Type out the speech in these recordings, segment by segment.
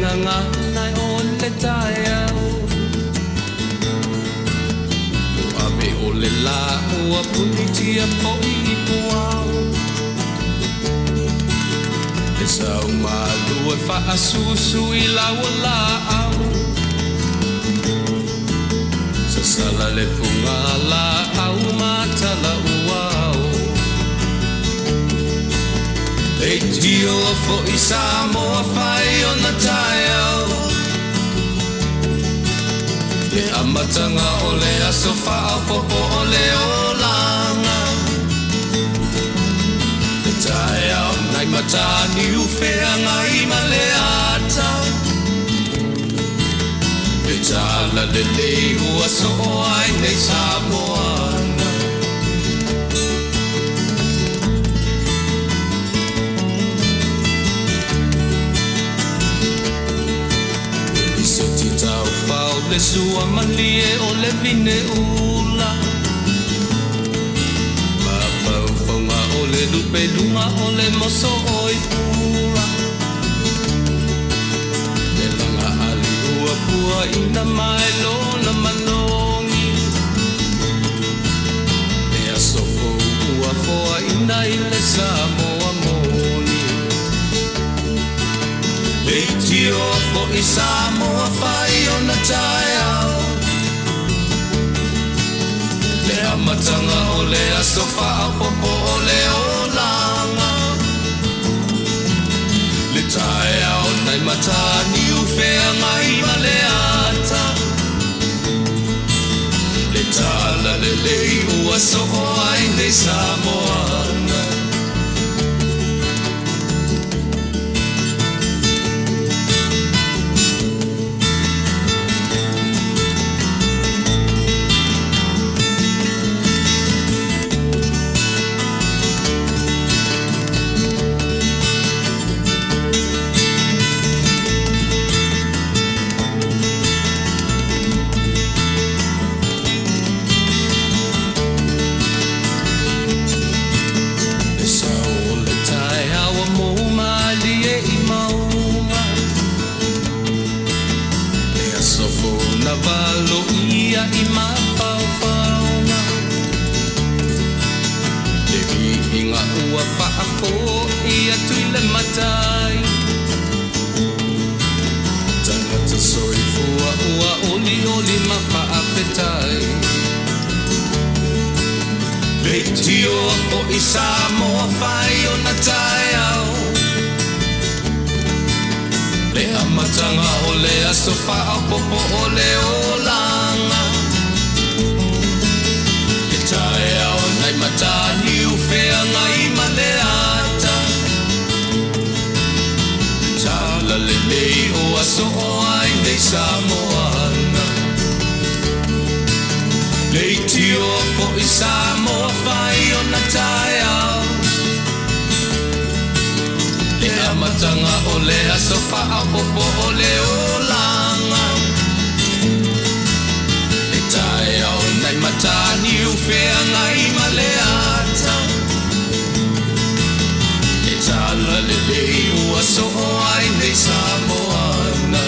feagai o le taeao. Ua ave o le lā ua punitia foi i puao. Le sau malu e faasusu i lau laau. Sasala le puga laau ma tala uao. Leitio foi Samoa fai ona taeao. Le amataga o le aso faaopoopo o le olaga. Le taeao nai Mataniu Feagai ma le ata. Le tala lelei ua soo ai nei Samoana. Le lisiti taufao le sua malie o le vine ula. Mafaufauga o le lupe luga o le moso oi pula. Le laga ali ua puaina mai lona manogi. Le aso fou ua foaina i le Samoa moni. Leitio foi Samoa fai ona taeao. Le amataga o le aso faaopoopo o le olaga. Le taeao nai Mataniu Feagai ma le ata. Le tala lelei ua soo ai nei Samoana. Le sau o le taeao ua mou malie i mauga. Le aso fou na valoia i mafaufauga. Le viiga ua faafoi atu i le Matai. Tagata soifua ua olioli ma faafetai. Leitio foi Samoa fai ona taeao. Le amataga o le aso faaopoopo o le olaga. Le taeao nai Mataniu Feagai ma le ata. Le tala lelei ua soo ai nei Samoana. Leitio foi Samoa fai ona taeao. Le amataga o le aso faaopoopo o le olaga. Le taeao nai Mataniu Feagai ma le ata. Le tala lelei ua soo ai nei Samoana.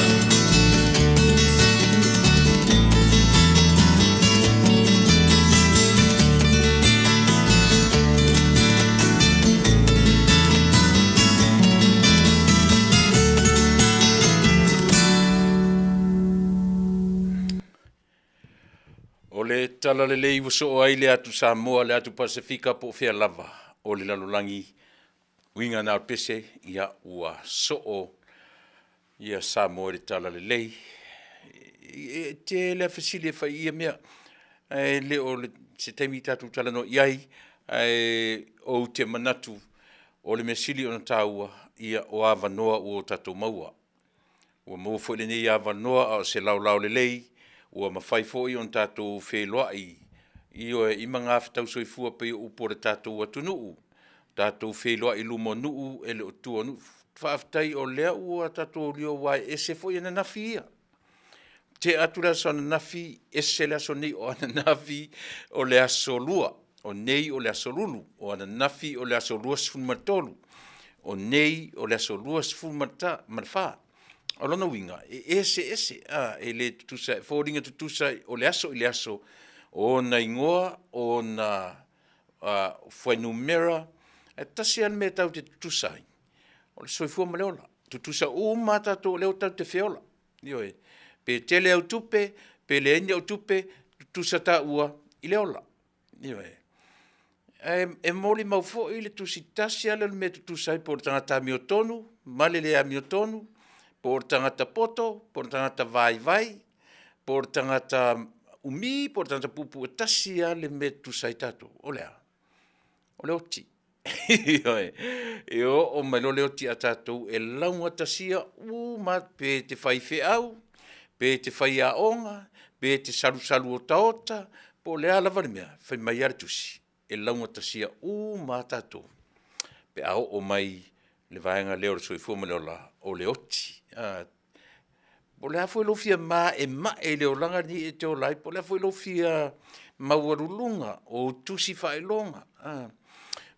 O le tala lelei ua soo ai le atu Samoa, le atu Pasefika po o fea lava o le lalolagi, uiga na o le pese, ia ua soo ia Samoa i le tala lelei. E tele a fesili e fai i ia mea, ae le o se taimi tatou talanoa i ai, ae ou te manatu o le mea sili ona taua, ia o avanoa ua o tatou maua. Ua maua foi lenei avanoa a o se laolao lelei ua mafai foi ona tatou feiloai, ioe, i magafetausoifua pei o upu a le tatou atunuu, tatou feiloai i luma o nuu e le o tua o nuu. Faafetai o lea ua tatou aulia aua e ese foi ananafi ia. Tea atu le aso ananafi, ese le aso nei, o ananafi o le aso Lua, o nei o le aso Lulu, o ananafi o le aso 23, o nei o le aso 24. O lona uiga, e eseese, a, e le tutusa, e foliga tutusa o le aso i le aso, o ona igoa, o ona fuainumera, ae tasi lava le mea tatou te tutusa ai, o le soifua ma le ola. E tutusa uma lava tatou o lea tatou te feola, ioe. Pe tele au tupe, pe leai ni au tupe, e tutusa taua i le ola, ioe. Ae e molimau foi le Tusi Tasi lava lea o le mea e tutusa ai po o le tagata amiotonu ma le le amiotonu, po o le tagata poto po o le tagata vaivai, po o le tagata umi po o le tagata puupuu, e tasi lava le mea e tutusa ai tatou, o le a? O le oti. Ioe, e oo mai loa le oti ia tatou e laugatasia uma lava, pe e te faifeau, pe e te faiaoga, pe e te salusalu otaota, po o le a lava le mea, fai mai lava le tusi, e laugatasia uma lava tatou pe a oo mai le vaega lea o le soifua ma le ola, o le oti. Po o le a foi lou fia maemae i le olaga lenei e te ola ai, po o le a foi lou fia maualuluga o ou tusi faailoga,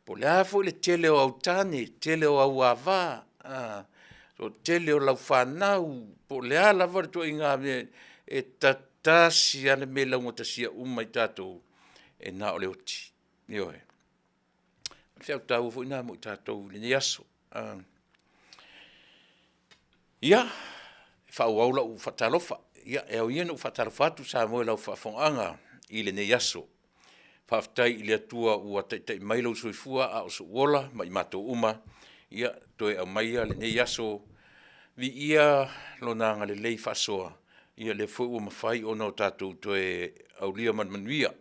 po o le a foi le tele o au tane, tele o au ava, o le tele o lau fanau, po o le a lava le ituaiga mea, e tasi lava le mea e laugatasia uma ai tatou, e na o le oti, ioe. O le feau taua foi lena mo i tatou i lenei aso. Ia, e faaauau lau faatalofa, ia e ao ia ona ou faatalofa atu Samoa i lau faafofogaaga i lenei aso. Faafetai i le Atua ua taitai mai lou soifua a o sou ola ma i matou uma, ia toe aumaia lenei aso, viia Lona agalelei faasoa, ia lea foi ua mafai ona tatou toe aulia ma le manuia,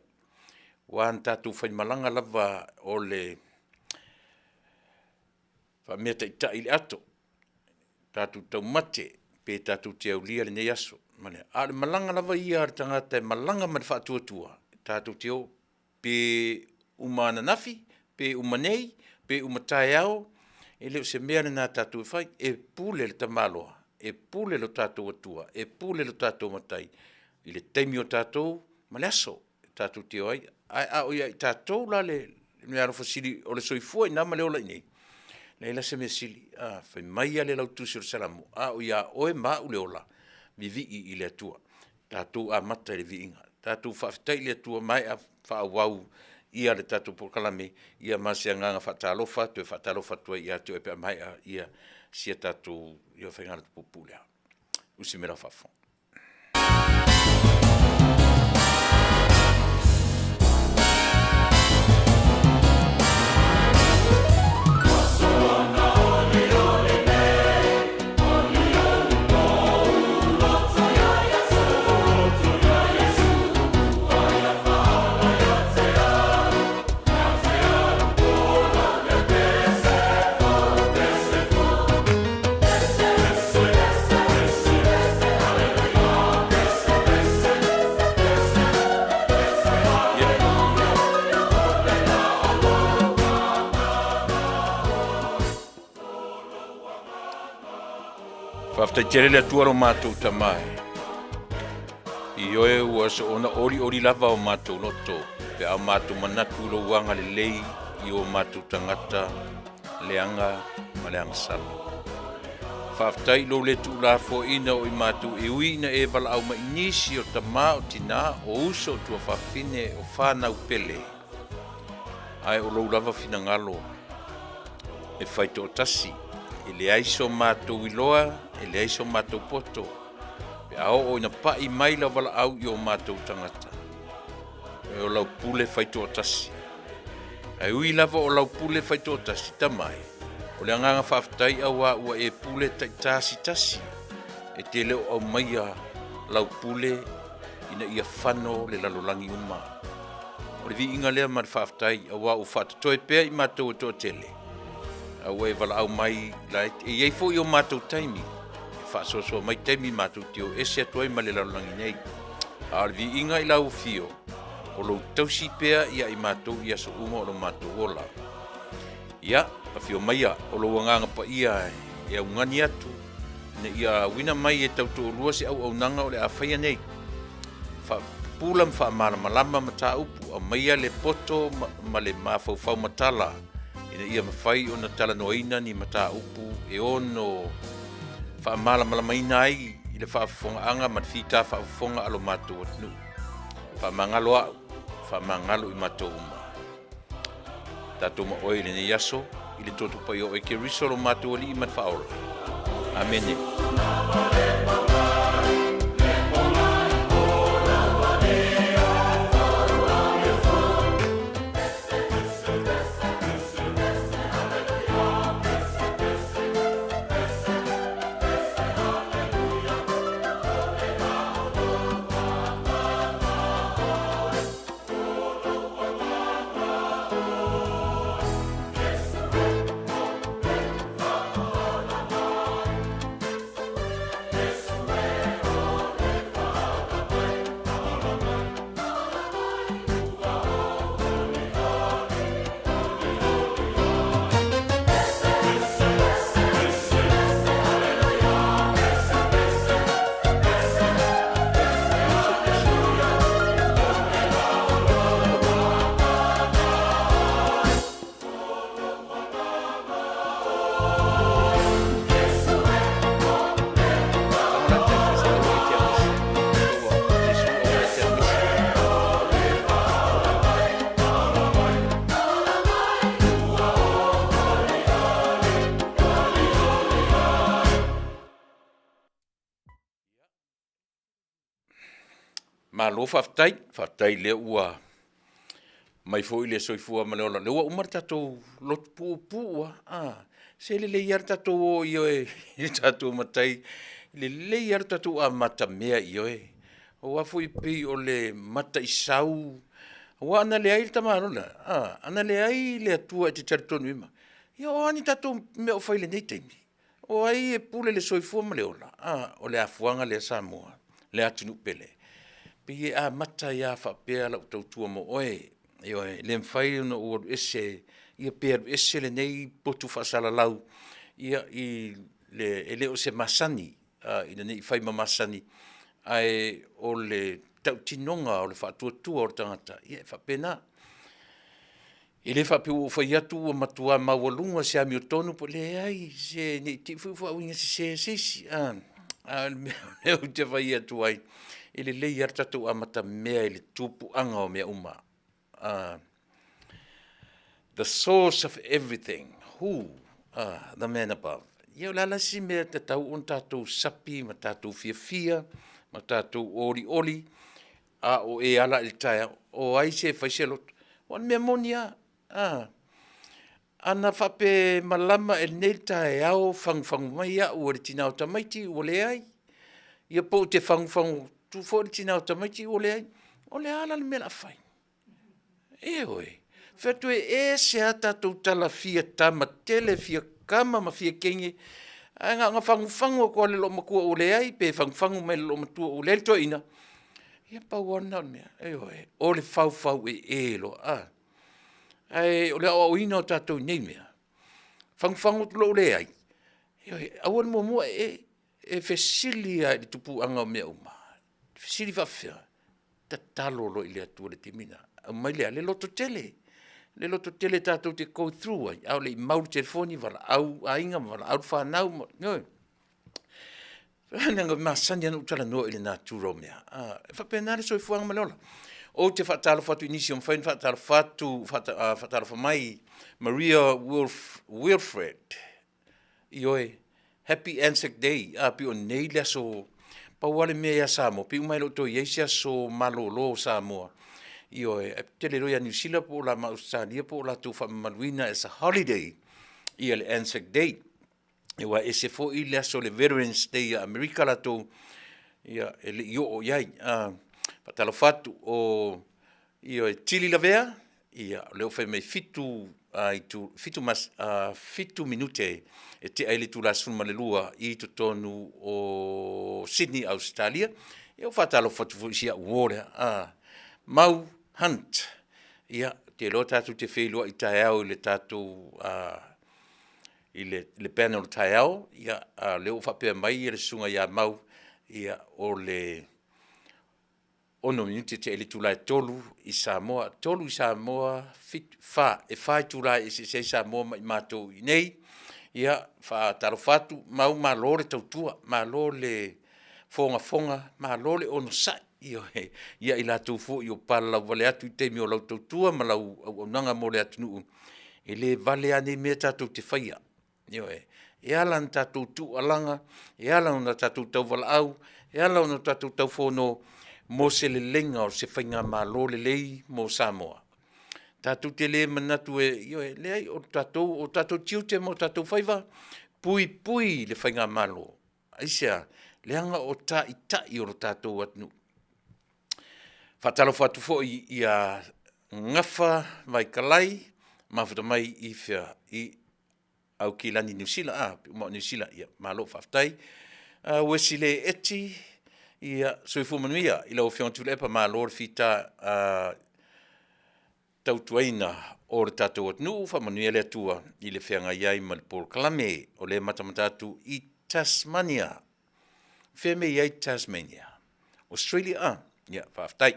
aua na tatou faimalaga lava o le faameataitai i le ato, tatou taumate pe tatou te aulia lenei aso. A o le malaga lava ia a le tagata e malaga ma le faatuatua, tatou te o, pe uma ananafi, pe uma nei, pe uma taeao, e le o se mea lena tatou te fai, e pule le tamaloa, e pule lo tatou Atua, e pule lo tatou Matai i le taimi o tatou ma le aso tatou te o ai. Ae a o ia i tatou la le meaalofa sili o le soifua i ina ma le ola i inei, e leai la se mea sili. Fai mai lava le lautusi o le Salamo, a o ia oe ma au le ola, vivii i le Atua. Tatou amata i le viiga, tatou faafetai i le Atua maea faaauau le tatou polokalame ia ma se agaga faatalofa, e toe faatalofa atu ai ia te oe pe a maea si a tatou faigalotu puupuu lea. Usi mai lau faafofoga. Faafetai tele le Atua lo matou Tama e. Ioe ua soona olioli lava o matou loto pe a o matou manatu i lou agalelei i o matou tagata leaga ma le agasala. Faafetai i lou le tuulafoaiina o i matou e ui ina e valaau mai i nisi o tama, o tina, o uso, o tuafafine, o fanau pele, ae o lou lava finagalo e fai toatasi, e leai so matou iloa, e leai so matou poto, pe a oo ina pai mai lau valaau i o matou tagata. O lau pule fai toatasi. Ae ui lava o lau pule fai toatasi, Tama e, o le agaga faafetai auā ua e pule taitasi tasi, e te le o aumaia lau pule ina ia fano le lalolagi uma. O le viiga lea ma le faafetai auā ua faatotoe pea i matou e toatele, a ua e valaau mai la e i ai foi o matou taimi e faasoasoa mai taimi matou te o ese atu ai ma le lalolagi nei. A o le viiga i lau afio, o lou tausi pea ia i matou i aso uma o lo matou ola. Ia, afio maia o lou agaga paia e augani atu, ina ia auina mai e tautoalua se auaunaga o le a faia nei. Faapupula ma faamalamalama mataupu, aumaia le poto ma le mafaufau matala, ina ia mafai ona talanoaina ni mataupu e ono. faamalamalamaina ai i le faafofogaaga ma le fita faafofoga a lo matou atunuu. Faamagalo au, faamagalo i matou uma. Tatou ma oe i lenei aso, i le toto paia o oe Keriso lo matou Alii ma le Faaola. Amene. Malo faafetai, faafetai lea ua mai foi le soifua ma le ola. Lea ua uma le tatou lotu puupuu lava, a, se lelei lava le tatou o i o i tatou matai, lelei lava le tatou amatamea i oe. Aua foi e pei o le mataisau, aua ana leai le tamaloa lena, a, ana leai le Atua e te talitonu i ai ma, ia o a ni tatou mea o fai i lenei taimi? O ai e pule i le soifua ma le ola? A, o le afuaga lea Samoa, le atunuu pele. E pei e amata ai lava faapea lau tautua mo oe. Ioe, e le mafai ona ou alu ese, ia pe alu ese lenei potu faasalalau, ia i le, e le o se masani, ina ne i fai ma masani, ae o le tautinoga o le faatuatua o le tagata, ia e faapena. E le faapea ua ou fai atu ua matua maualuga se amiotonu, leai, se ne i te i foi ua faauigasese e se isi, a o le mea lea ou te fai atu ai, e lelei lava le tatou amatamea i le tupuaga o mea uma. The source of everything, who? The man above. Ia o le a la isi mea e tatau ona tatou sapi ma tatou fiafia ma tatou olioli a o e ala i le taeao, o ai se e fai se loto? Aua o le mea moni lava, a, ana faapea e malama i lenei taeao fagufagu mai au e le tina o tamaiti ua leai, ia po o te fagufagu atu foi le tina o tamaiti ua leai, o le a la le mea o le a fai? Ioe, fai atu e ese lava tatou tala fia tama tele fia kama ma fia teine, ae na ona fagufagu atu lava i le loomatua ua leai, pe fagufagu mai le loomatua ua leai le toeaina, ia pau lava lena o le mea, ioe, o le faufauee loa, a. Ae o le aoaoina o tatou i nei mea, fagufagu atu loa ua leai, ioe, aua le muamua ee, e fesili lava i le tupuaga o mea uma, fesili faapefea? Tatalo loa i le Atua i le taimi lena, aumai le a? Le lototele, le lototele tatou te go through ai, a o le i mau le telefoni, valaau aiga ma valaau le fanau ma, ioe. Leaga e masani lava ona ou talanoa i le natura o mea, e faapena le soifuaga ma le ola. Ou te faatalofa atu i nisi ua mafai ona faatalofa atu, faatalofa mai Maria Wilfred, Ioe, Happy Anzac Day, a pei o nei le aso, pau lava le mea ia Samoa, pei uma e le o toe i ai se aso malolo o Samoa. Ioe, ae tele loa ia Niu Sila po o la ma Ausetalia po o latou faamamaluina as a holiday ia le Anzac Day. Aua e ese foi le aso o le Veterans Day a Amerika latou, ia e le i oo i ai. Faatalofa atu, o Ioe, Tili Lavea, ia, o lea ua fai mai e 7, itu, 7, mas, 7 minute e tea ai le itula e 12 i totonu o Sydney, Ausetalia. Ia ua faatalofa atu foi i si au uo lea, a, Mau Hunt. Ia, ou te iloa tatou te feiloai taeao i le tatou, i le panel taeao, ia, a o lea ua faapea mai le susuga ia Mau, ia, o le 6 minute tea i le itula e 3 i Samoa. 3 i Samoa, 7, 4, e 4 itula e eseese ai Samoa ma i matou i inei. Ia, faatalofa atu, mau malo le tautua, malo le fogafoga, malo le onosai, ioe, ia i latou foi o palalauvale atu i taimi o lau tautua ma lau auaunaga mo le atunuu, e le vale lava nei mea tatou te faia. Ioe. E ala ona tatou tuualaga, e ala ona tatou tauvalaau, e ala ona tatou taufono mo se leleiga o se faigamalo lelei mo Samoa. Tatou te le manatu e, ioe, leai o tatou tiute ma o tatou faiva, puipui le faigamalo. Aisea? Leaga o taitai o le tatou atunuu. Faatalofa atu foi ia Gafa Vaifalai, mafuta mai i fea? I Aukilani Niu Sila a? Uma o Niu Sila, ia malo faafetai. Uesile Eti, ia soifua manuia i lau Afioga Tuilaepa, malo le fita tautuaina o le tatou atunuu, faamanuia le Atua i le feagai ai ma le polokalame. O lea e matamata atu i Tasmania. O fea mea e i ai Tasmania? Australia a? Ia faafetai.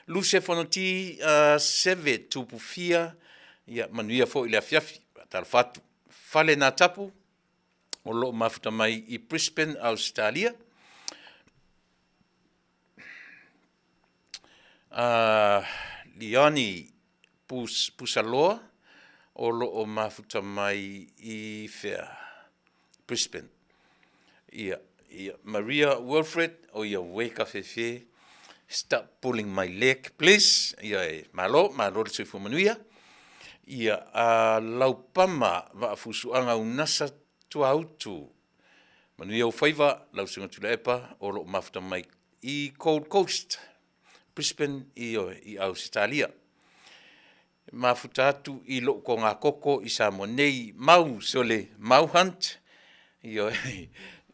Luce Fonoti Seve Tupufia, ia manuia foi le afiafi. Faatalofa atu. Fale Natapu, o lo o mafuta mai i Brisbane, Ausetalia. Leonie Pusaloa, o lo o mafuta mai i fea? Brisbane. Ia, ia Maria Wilfred, o ia uē kafefe, stop pulling my leg please. Ia e malo, malo le soifua manuia. Ia, Laupama Vaafusuaga Unasa Tuautu, manuia ou faiva lau Susuga Tuilaepa o lo o mafuta mai i Gold Coast, Brisbane i Ausetalia. Mafuta atu i lou togakoko i Samoa nei, Mau sole, Mau Hunt, ioe,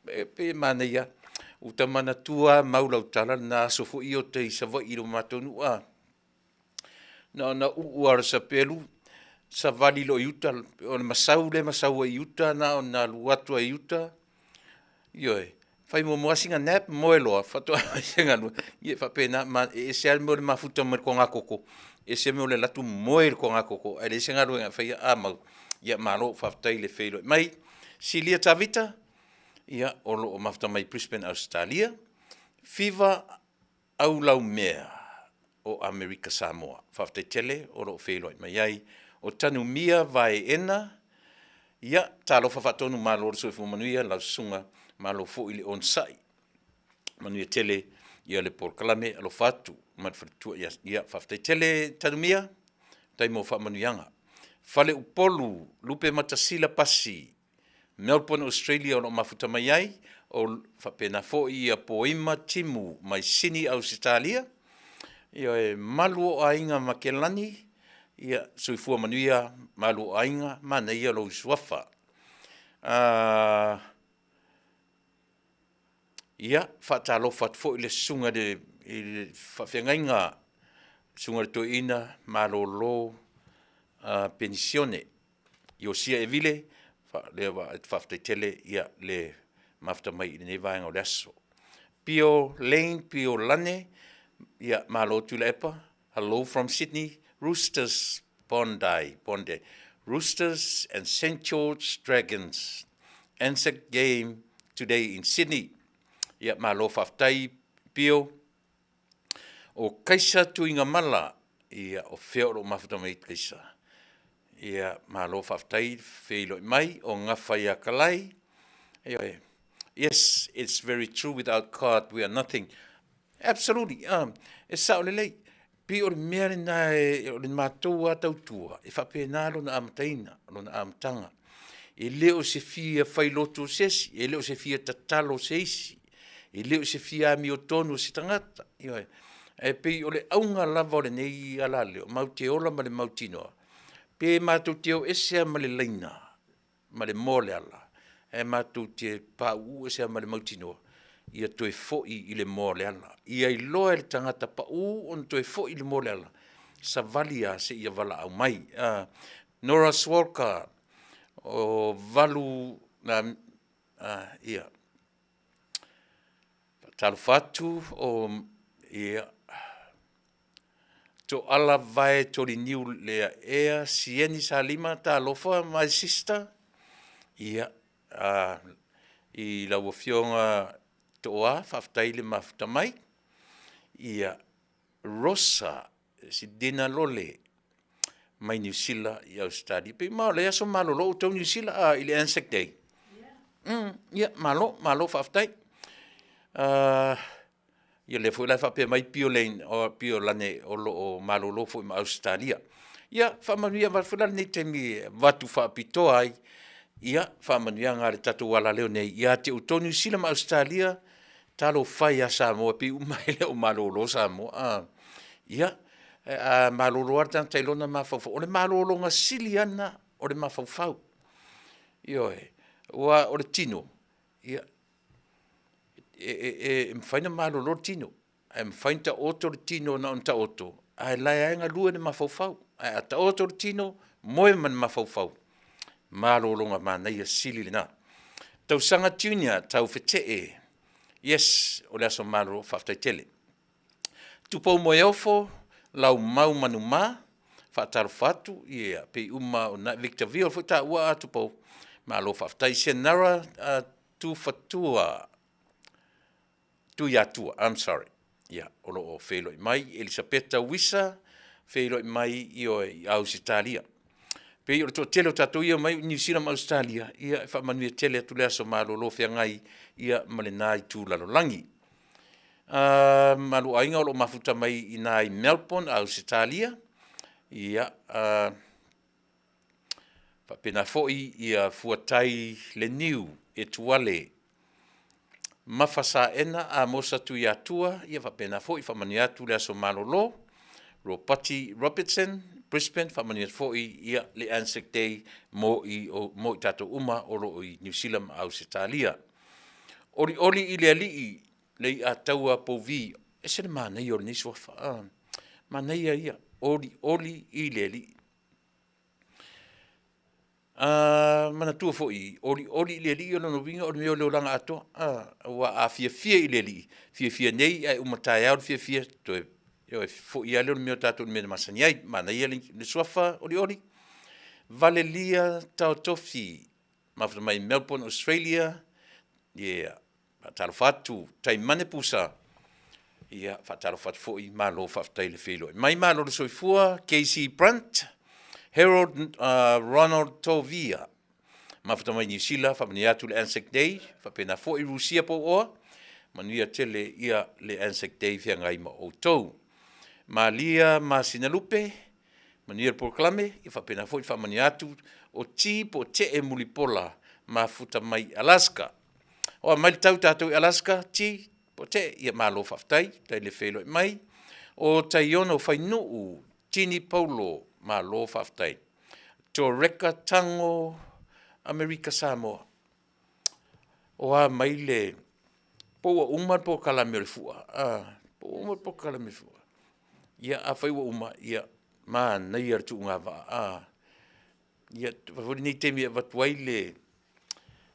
e pei e manaia lava. Ua ta manatua lava Mau lau tala na aso foi ia o tai i Savaii i lo matou nuu a, na ona uu lava o le sapelu savali loa i uta, o le masau lea e masau ai i uta, na ona alu atu lava i uta, ioe, fai muamua lava sina nap moe loa faatoa fai se galuega. Ia e faapena, e ese lava le mea o le mafuta mai le togatogo, ese le mea o le alu atu moe i le togatogo ae leai se galuega e faia. A Mau? Ia malo faafetai le feiloai mai. Silia Tavita, ia o lo o mafuta mai Brisbane Ausetalia. Fiva Aulaumea o Amerika Samoa. Faafetai tele o lo o feiloai mai ai. O Tanumia Vaeena, ia, talofa faatonu, malo le soifua manuia i lau susuga, malo foi le onosai, manuia tele le polokalame. Alofa atu ma le faletua. Ia faafetai tele Tanumia, faafetai mo faamanuiaga. Faleupolu Lupematasila Pasi, Melbourne Australia o lo o mafuta mai ai, o faapena foi Poima Timu mai Sini Ausetalia. Ioe, malu o aiga Makelani, ia soifua manuia malu o aiga, manaia lou suafa. Ia, faatalofa atu foi i le susuga i le faafeagaiga, le susuga i le toeaina malolo penisione Iosia Evile, faafetai tele le mafuta mai i lenei vaega o le aso. Pio Lane Pio Lane, ia malo Tuilaepa, hello from Sydney, Roosters Bondi, Bondi, Roosters and St George Dragons Anzac Game today in Sydney. Ia malo faafetai Pio. O Kaisa Tuigamala, ia o fea o lo o mafuta mai ai Kaisa? Ia malo faafetai feiloai mai, o Gafa ia Kalai. Ioe. Yes, it's very true without God we are nothing. Absolutely. E sao lelei. Pei o le mea lena e, o le matou lava tautua, e faapena lona amataina, lona amataga. E le o se fia failotu o se isi, e le o se fia tatalo o se isi, e le o se fia amiotonu o se tagata, ioe. Ae pei o le auga lava o lenei alaleo, matou te ola ma le mautinoa, pe matou te o ese lava ma le laina ma le moa o le ala, ae matou te pauu ese lava ma le mautinoa, ia toe foi i le moa o le ala. Ia iloa e le tagata pau ona toe foi i le moa o le ala, savali lava seia valaau mai. Nora Swalker, o valu, ia, faatalofa atu, o, ia, Toala Vae Toliniu Leaea Sieni Salima, talofa my sister. Ia, i lau Afioga Toa, faafetai le mafuta mai. Ia, Rosa Sidina Lole mai Niu Sila i Ausetalia. Pei ma o le aso malolo outou Niu Sila a i le Anzac Day. Ia, malo, malo faafetai. Ia lea foi la e faapea mai Piolane, Piolane o lo o malolo foi ma Ausetalia. Ia, faamanuia avatu foi la lenei taimi e avatu faapitoa ai ia faamanuiaga a le tatou alaleo nei ia te outou Niu Sila ma Ausetalia, talofa e ia Samoa e pei uma e le o malolo Samoa a. Ia, a malolo lava le tagata i lona mafaufau, o le malologa sili lava lena o le mafaufau. Ioe. Aua o le tino, ia, e mafai ona malolo le tino, ae mafai ona taoto le tino na ona taoto ae o la e lava e galue le mafaufau. Ae a taoto le tino, moe ma le mafaufau, malologa manaia sili lena. Tausaga Junior Taufetee, yes, o le aso malolo, faafetai tele. Tupou Moeofo, Laumau Manuma, faatalofa atu, ia pei uma ona Victor Vio foi taua Tupou, malo faafetai. Senara Tufatua Tuiatua, I'm sorry. Ia, o lo o feiloai mai Elisapeta Wisa, feiloai mai ioe i Ausetalia. Pei o le toatele o tatou ia mai Niu Sila ma Ausetalia, ia e faamanuia tele atu le aso malolo feagai ia ma lena itu lalolagi. Maluaiga o lo o mafuta mai i ina i Melbourne, Ausetalia. Ia, faapena foi ia Fuatai Leniu Etuale Mafa Saena Amosa Tuiatua, ia faapena foi, faamanuia atu le aso malolo. Ropati Robertson Brisbane, faamanuia atu foi le Anzac Day mo i tatou uma o lo o i Niu Sila ma Ausetalia. Olioli i le Alii le iataua Povi, e ese le manaia o lenei suafa, manaia ia, Olioli i le Alii. Manatua foi, olioli i le Alii o lona uiga o le mea o le olaga atoa, aua a fiafia i le Alii, fiafia nei ae uma taeao le fiafia, toe foi lava lea o le mea o tatou i le mea na masani ai. Manaia le suafa Olioli. Valelia Taotofi, mafuta mai Melbourne, Australia. Yeah. Faatalofa atu. Taimane Pusa, ia faatalofa atu foi, malo faafetai le feiloai mai. Malo le soifua. Casey Brunt, Harold Ronald Tovia, mafuta mai Niu Sila, faamanuia atu le Anzac Day, faapena foi Rusia Pouoa, manuia tele ia le Anzac Day feagai ma outou. Malia Masinalupe, manuia le polokalame, ia faapena foi faamanuia atu o T po o Tee Mulipola, mafuta mai Alaska. O a mai le tau tatou i Alaska, T po o Tee, ia malo faafetai, faafetai le feiloai mai. O Taiono Fainuu, Tini Paulo, malo faafetai. Toreka Tago, Amerika Samoa. O a mai le, po ua uma le polokalame o le fua, po ua uma le polokalame o le fua. Ia afai ua uma, ia manaia le tuugavaa, Ia, avea foi lenei taimi e avatu ai le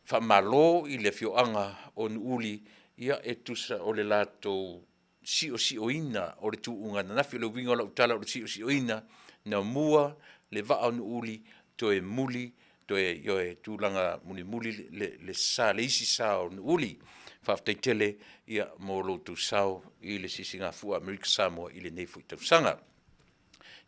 faamalo i le afioaga o Nuuuli, ia e tusa o le latou siosioina o le tuuga ananafi. O le uiga o lau tala o le siosioina, na mua le vaa o Nuuuli toe muli, toe, ioe, tulaga mulimuli le sa, le isi sa o Nuuuli. Faafetai tele mo lo outou sao i le Sisigafua a Amerika Samoa i lenei foi tausaga.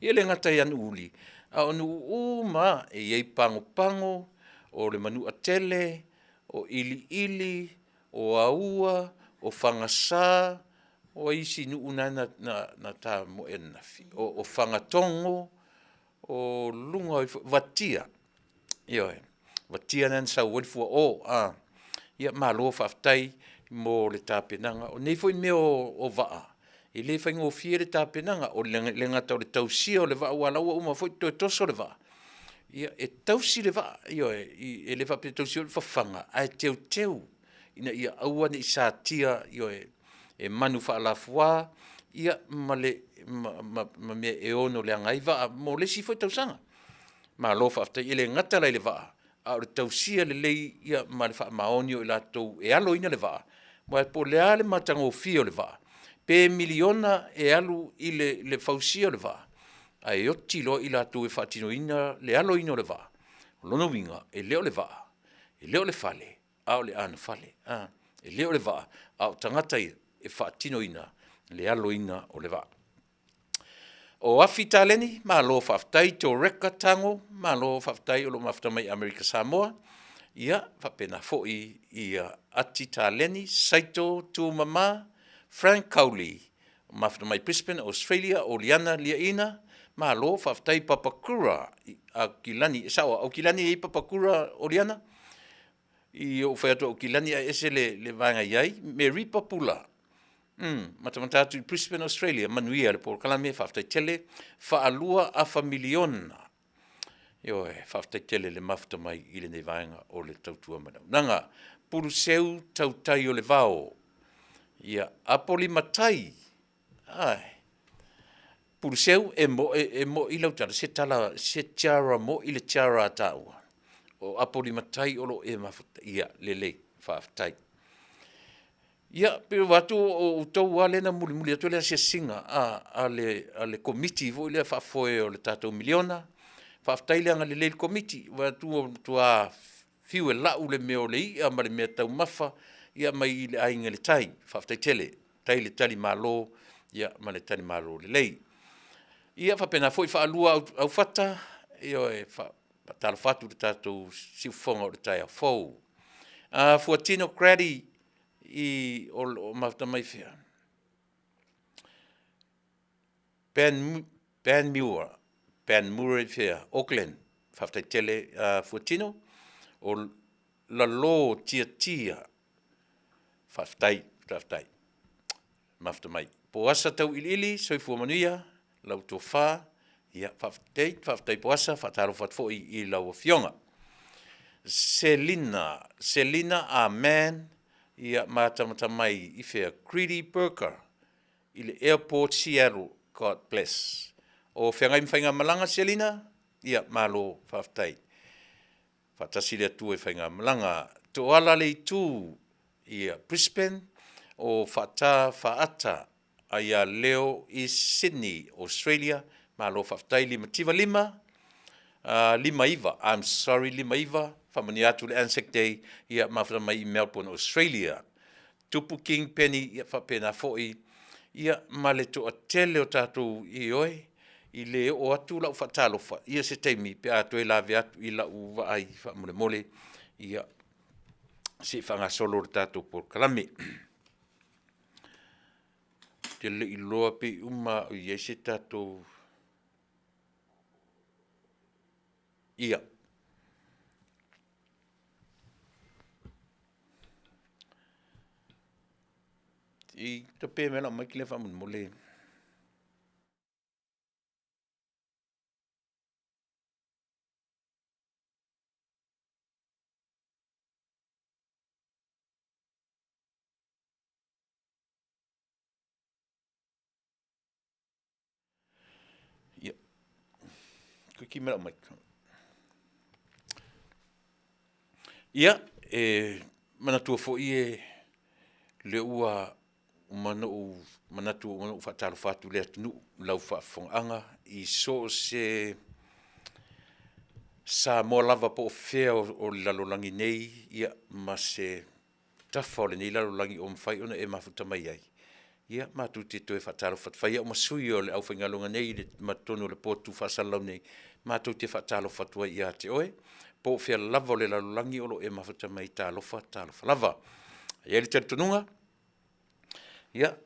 Ia e le gata ia Nuuuli, a o nuu uma lava, e i ai Pagopago, o le Manuatele, o Iliili, o Aua, o Fagasa, o ai isi nuu na na tamoe ananafi? O Fagatogo, o luga ifo, Vatia, ioe, Vatia lena na sau ai le fuao. Ia malo faafetai mo le tapenaga. O nei foi mea o vaa, e le faigofie le tapenaga. E le gata o le tausia o le vaa aua o la ua uma foi toe toso le vaa, ia e tausi le vaa, ioe, e le faapea e tausi foi le fafaga, ae teuteu ina ia aua ne i satia, ioe, e manu faalafua ma mea e ono leaga ai vaa mo le isi foi tausaga. Malo faafetai. E le gata la i le vaa, a o le tausia lelei ma le faamaoni o i latou e aloina le vaa, aua po o le a le matagofie o le vaa, pe miliona e alu i le fausia o le vaa, ae oti loa i latou e faatinoina le aloina o le vaa, o lona uiga, e le o le vaa, E le o le fale, a o le anofale. A, e le o le vaa, a o tagata ia e faatinoina le aloina o le vaa. O Afi Taleni, malo faafetai. Toreka Tago, malo faafetai o lo o mafuta mai Amerika Samoa. Ia, faapena foi ia Ati Taleni, Saito Tumama, Frank Kauli, mafuta mai Brisbane, Australia, Oliana Liaina, malo faafetai Papakura Aukilani, e sao Aukilani e i ai Papakura Oliana? I ou fai atu Aukilani ae ese le, le vaega i ai, Mary Papula, matamata atu i Brisbane, Australia, manuia le polokalame, faafetai tele. Faalua afa miliona. Ioe, faafetai tele le mafuta mai i lenei vaega o le tautua ma le auaunaga. Puluseu Tautai o le Vao. Ia, Apoli Matai. Ai. Puluseu e mo e, e mo i lau tala se tala se tiara mo i le tiara a tāua. O Apoli Matai o lo e mafuta. Ia, lelei, faafetai. Ia, pei ua atu o outou lava lea na mulimuli atu le asiasiga a, a le, a le Komiti foi lea faafoe o le tatou miliona. Faafetai le agalelei i le Komiti, vaai atu ua matua fiu e lau le mea o le i'a ma le mea taumafa, ia mai i le Aiga i le Tai. Faafetai tele, faafetai le talimalo, ia ma le talimalo lelei. Ia faapena foi faalua aufata, ioe, faatalofa atu i le tatou siufofoga o le taeao fou. Fuatino Grady i o lo o mafuta mai fea? Ben, Ben Muir, Ben Muir i fea? Auckland. Faafetai tele Fuatino. O Lalo Tiatia. Faafetai, faafetai. Mafuta mai. Poasa Tauiliili, soifua manuia lau tofa. Ia, faafetai, faafetai Poasa, faatalofa atu foi i lau Afioga. Selina, Selina Amen, ia matamata mai i fea? Greedy Burger i le Airport Seattle, God bless. O feagai ma faigamalaga Selina? Ia, malo faafetai. Faatasi le Atua i faigamalaga. Toala le Itu i Brisbane, o Faata Faata Aia Leo i Sydney, Australia. Malo faafetai 5 5 5 9, I'm sorry 5 9, faamanuia atu le Anzac Day, ia mafuta mai i Melbourne, Australia. Tupu King Penny, ia faapena foi, ia ma le toatele o tatou ioe, i le oo atu lau faatalofa, ia se taimi pe a toe lave atu i lau vaai faamolemole, ia se i faagasolo le tatou polokalame. Ou te le i iloa pe i uma o i ai se tatou... Ia. I tape mai lau mic lea faamolemole. Ia. Kuki mai lau mic. Ia, e manatua foi e lea ua uma ona ou manatu ua uma ona ou faatalofa atu i le atunuu i lau faafofogaaga i so o se Samoa lava po o fea o le lalolagi nei, ia ma se tafa o lenei lalolagi o mafai ona e mafuta mai ai, ia matou te toe faatalofa atu. E fai au ma sui o le aufaigaluega nei ma totonu o le potu faasalalau nei, matou te faatalofa atu ai ia te oe, po o fea lava o le lalolagi o lo o e mafuta mai, talofa, talofa lava. E i ai le talitonuga, ia,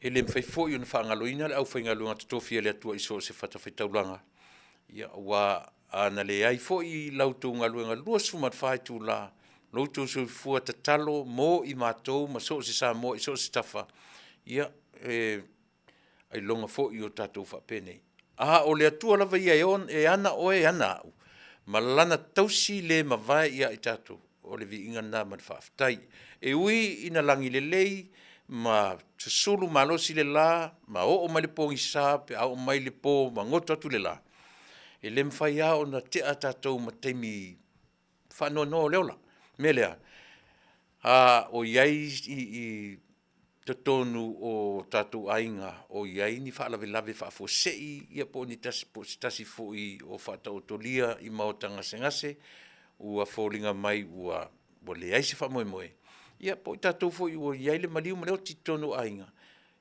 e le mafai foi ona faagaloina le aufaigaluega totofi a le Atua i so o se fatafaitaulaga, ia aua a na leai foi la outou galuega 24 itula, lo outou soifua tatalo mo i matou ma so o se Samoa i so o se tafa, ia, e ailoga foi o tatou faapenei. A o le Atua lava ia e ana oe e ana au, ma Lana tausi le mavae ia i tatou, o le viiga lena ma le faafetai. E ui ina lagi lelei ma susulu malosi le la ma oo mai le pogisa pe a oo mai le po ma goto atu le la, e le mafai lava ona tea tatou ma taimi faanoanoa o le ola. O le mea lea, a o i ai i totonu o tatou aiga o i ai ni faalavelave faafuasei, ia po o ni tasi, po o se tasi foi o faataotolia i maota gasegase. Ua foliga mai ua ua leai se faamoemoe, ia po o i tatou foi ua i ai le maliu ma le oti i totonu o aiga,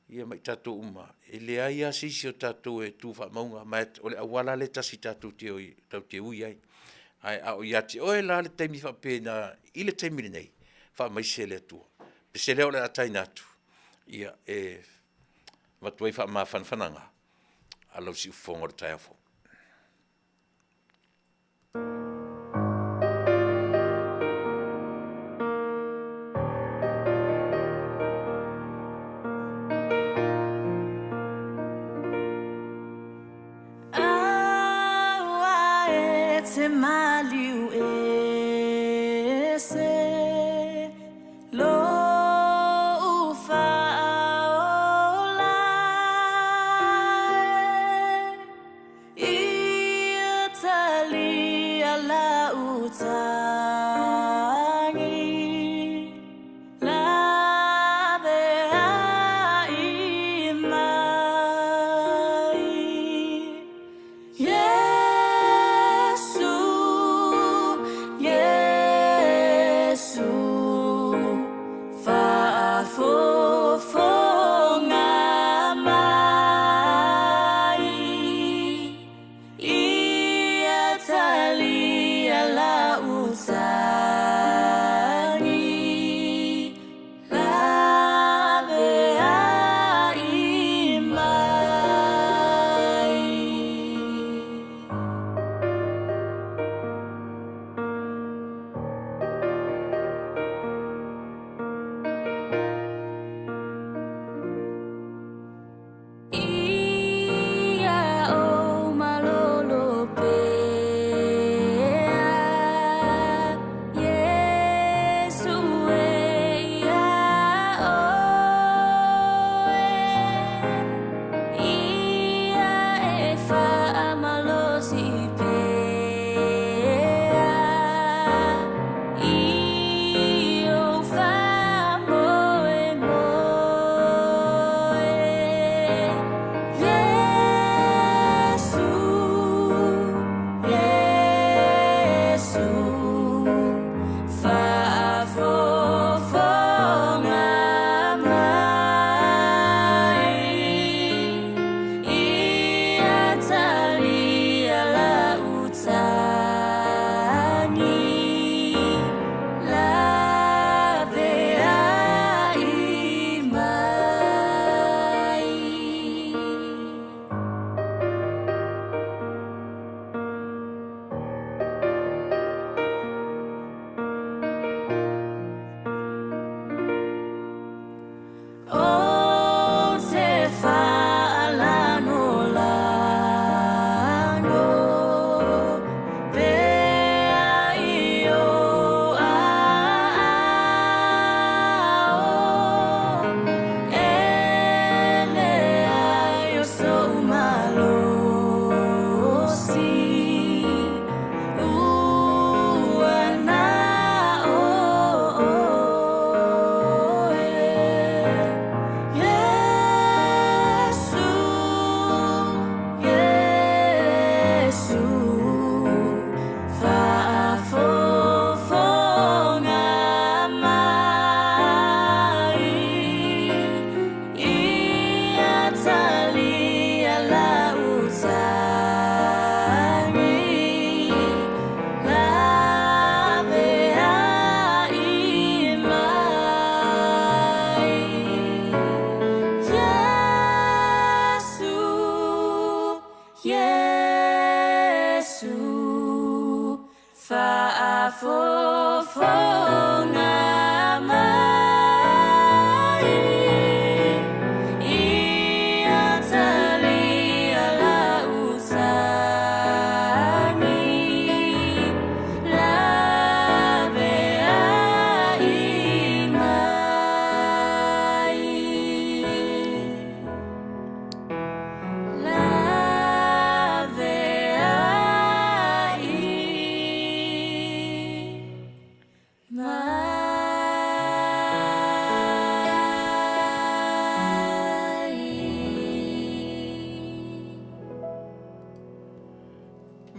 ia ma i tatou uma, e leai lava se isi o tatou e tu faamauga, ma o le auala lava lea e tasi tatou te ui ai. Ae a o ia te oe la le taimi faapena i le taimi lenei, faamaise le Atua. O le pese lea o le a taina atu, ia e avatu ai faamafanafanaga a lau siufofoga o le taeao fou.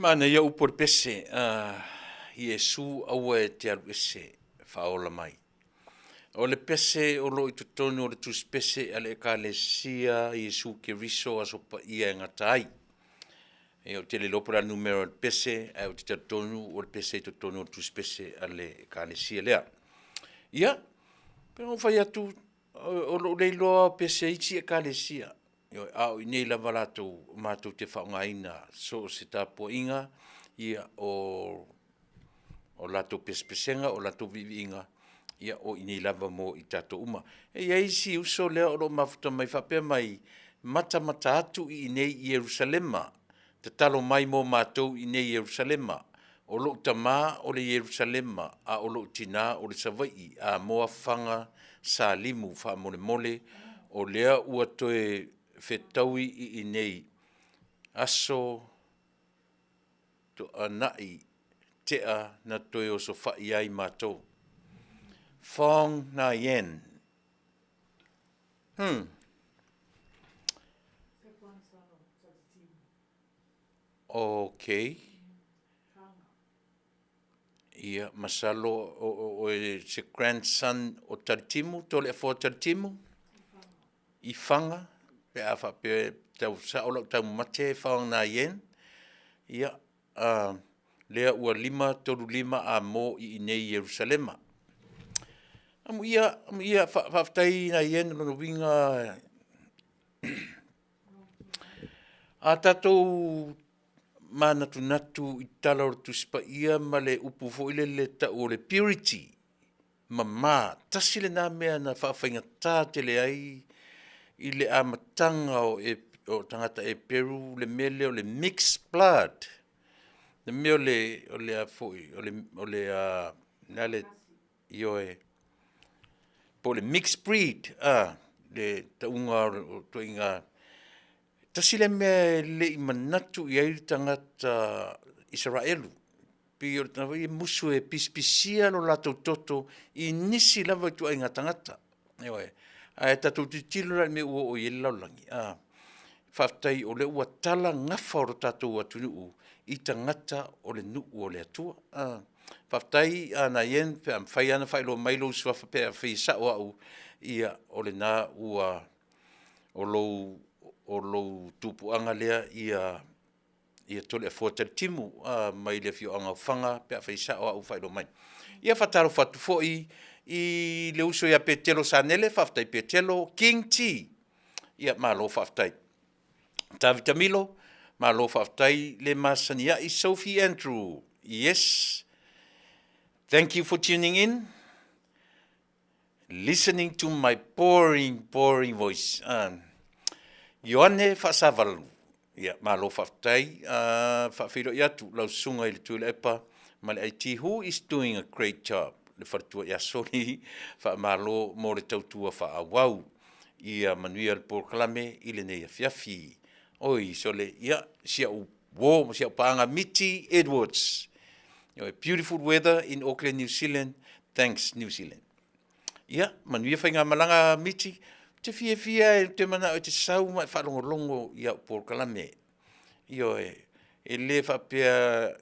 Manaia upu o le pese. Iesu aua e te alu ese, faaola mai. O le pese o lo o i totonu o le Tusi Pese a le Ekalesia Iesu Keriso Aso Paia e gata ai. Ia ou te le iloa po o le a le numera o le pese, ae ou te talitonu o le pese i totonu o le Tusi Pese a le Ekalesia lea. Ia, pei ona ou fai atu, o lou le iloa lava o pese a isi Ekalesia, ioe, a o i inei lava latou matou te faaaogaina so o se tapuaiga, ia o latou pesepesega, o latou viiviiga, ia o i inei lava mo i tatou uma. E i ai si uso lea o lo o mafuta mai faapea mai, matamata atu i inei i Ierusalema, tatalo mai mo matou i inei i Ierusalema. O lou tama o le Ierusalema, a o lou tina o le Savaii. Amoa Fana Salimu faamolemole, o lea ua toe fetaui i inei, aso Toonai tea na toe osofai ai matou. Fong Na Yen. Okay. Ia, masalo o oe se grandson o Talitimu, Toleafoa Talitimu i Faga, pe a faapea e tau sao lau taumate Fong Na Yen. Ia, lea ua 5:35 A mo i inei i Ierusalema. Amuia, amuia, faafetai Na Yen, o lona uiga a tatou manatunatu i tala o le Tusi Paia ma le upu foi lele e tau o le purity, mama, tasi lena mea na faafaigata tele ai i le amataga o tagata Eperu le mea lea o le mix blood, le mea o le a foi, o le a le ioe, po o le mix breed, le tauga o ituaiga. Tasi lea mea e le i manatu i ai le tagata Isaraelu, pei o le tagata foi lea e musu e pisapisia lo latou toto i nisi lava ituaiga tagata. Ioe. Ae tatou tilotilo la i le mea ua oo i ai le lalolagi, a, faafetai o lea ua tala gafa o le tatou atunuu i tagata o le nuu o le Atua. Faafetai Naian pe a mafai lava ona faailoa mai lou suafa pe afai e sao au, ia o lena ua o lou tupuaga lea ia Toleafoa Talitimu mai le afioaga o Faga pe afai e sao au faailoa mai. Ia faatalofa atu foi i le uso ia Petelo Sanele, faafetai Petelo, King T, ia malo faafetai. Tavita Milo, malo faafetai le masani ai Sophie Andrew, yes, thank you for tuning in. Listening to my boring, boring voice. Ioane Faasavalu, ia malo faafetai. Faafeiloai atu lau susuga i le Tuilaepa ma le IT who is doing a great job. Le faletua ia Soli, faamalo mo le tautua faaauau. Ia manuia le polokalame i lenei afiafi. Oi sole, ia si au uo ma si au paaga Miti Edwards. Beautiful weather in Auckland, New Zealand. Thanks New Zealand. Ia, manuia faigamalaga Miti. Ou te fiafia ou te manao e te sau ma e faalogologo i au polokalame. Ioe, e le faapea,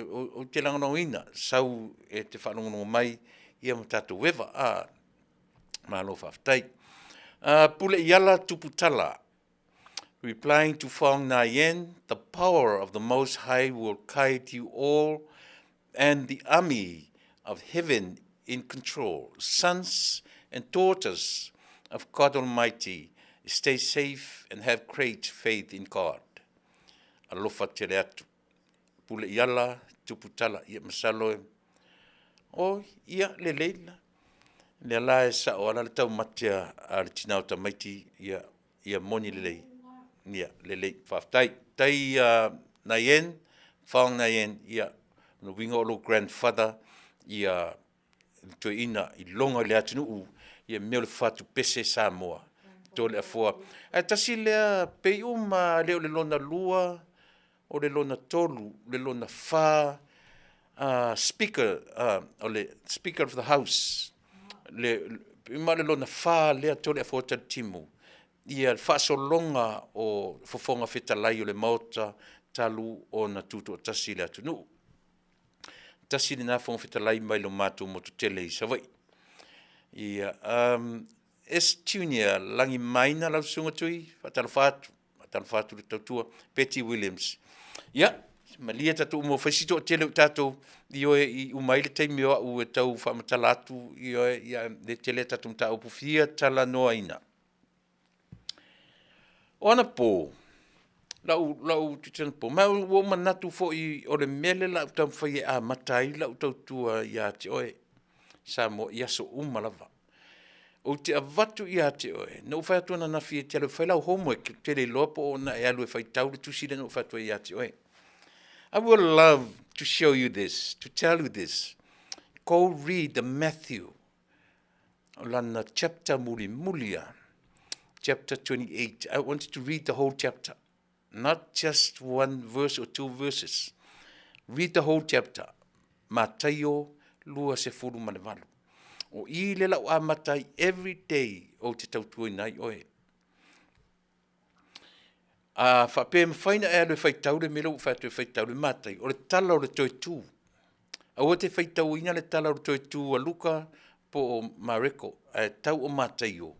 ou te lagolagoina, sau e te faalogologo mai ia ma tatou eva. Malo faafetai. Puleiala Tuputala, replying to Fong Na Yen, the power of the Most High will guide you all and the army of heaven in control. Sons and daughters of God Almighty, stay safe and have great faith in God. Alofa tele atu. Pule i ala, tupu tala, ia masalo e. O, ia, lelei la. Lea la e sao ala le taumate a le tina o tamaiti, ia, ia moni lelei. Ia, lelei, faafetai. Tai Nayen, Fong Nayen, ia, lona uiga o lou grandfather, ia, le toeaina i loga i le atunuu, ia mea o le fatu pese Samoa, Toleafoa. Ae tasi lea, pei uma lava, e le o le lona lua, o le lona tolu, le lona fa Speaker, o le Speaker of the House, ma le lona fa lea Toleafoa Talitimu, ia le faasologa o Fofoga Fetalai o le Maota talu ona tutoatasi le atunuu. Tasi lena Fofoga Fetalai mai lo matou motu tele i Savaii. Ia, S. Junior Lagimaina lau susuga Tui, faatalofa atu, faatalofa atu i le tautua, Betty Williams. Ia, malie tatou uma fai si toatele o tatou, ioe, i uma ai le taimi o au e tau faamatala atu, ioe, ia, le tele a tatou mataupu fia talanoaina. O anapo, lau anapo, ma ua ou manatu foi o le mea lea o le a ou taumafai e amata ai lau tautua ia te oe Samoa i aso uma lava. Ou te avatu ia te oe, na ou fai atu ananafi e te alu e fai lau homework, ou te le iloa po o na e alu e faitau le tusi lea na ou fai atu ai ia te oe. I would love to show you this, to tell you this. Go read the Matthew, o lana chapter mulimuli lava, chapter 28. I want you to read the whole chapter, not just one verse or two verses. Read the whole chapter. Mataio 28. O i le lau amata ai every day ou te tautuaina ai oe. A faapea e mafai ona e alu e faitau le mea lea ua ou fai atu e faitau le Mataio, o le tala o le toe tu. Aua te faitauina le tala o le toe tu a Luka po o Mareko, ae tau o Mataio.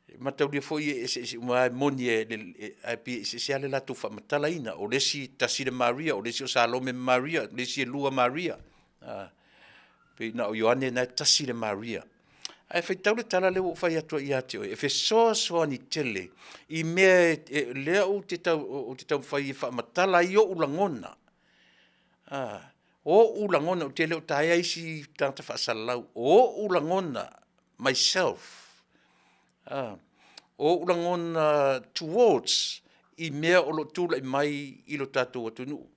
E mataulia foi e eseese uma lava, e moni ae pei e eseese lava le latou faamatalaina. O le isi tasi le Maria, o le isi o Salome ma Maria, o le isi e lua Maria. Pei na o Ioane na e tasi le Maria. Ae faitau le tala lea ua ou fai atu ai ia te oe, e fesoasoani tele i mea lea ou te taumafai e faamatala ai ou lagona. O ou lagona, ou te le o taea isi tagata faasalalau, o ou lagona myself, o ou lagona towards i mea o lo o tulai mai i lo tatou atunuu.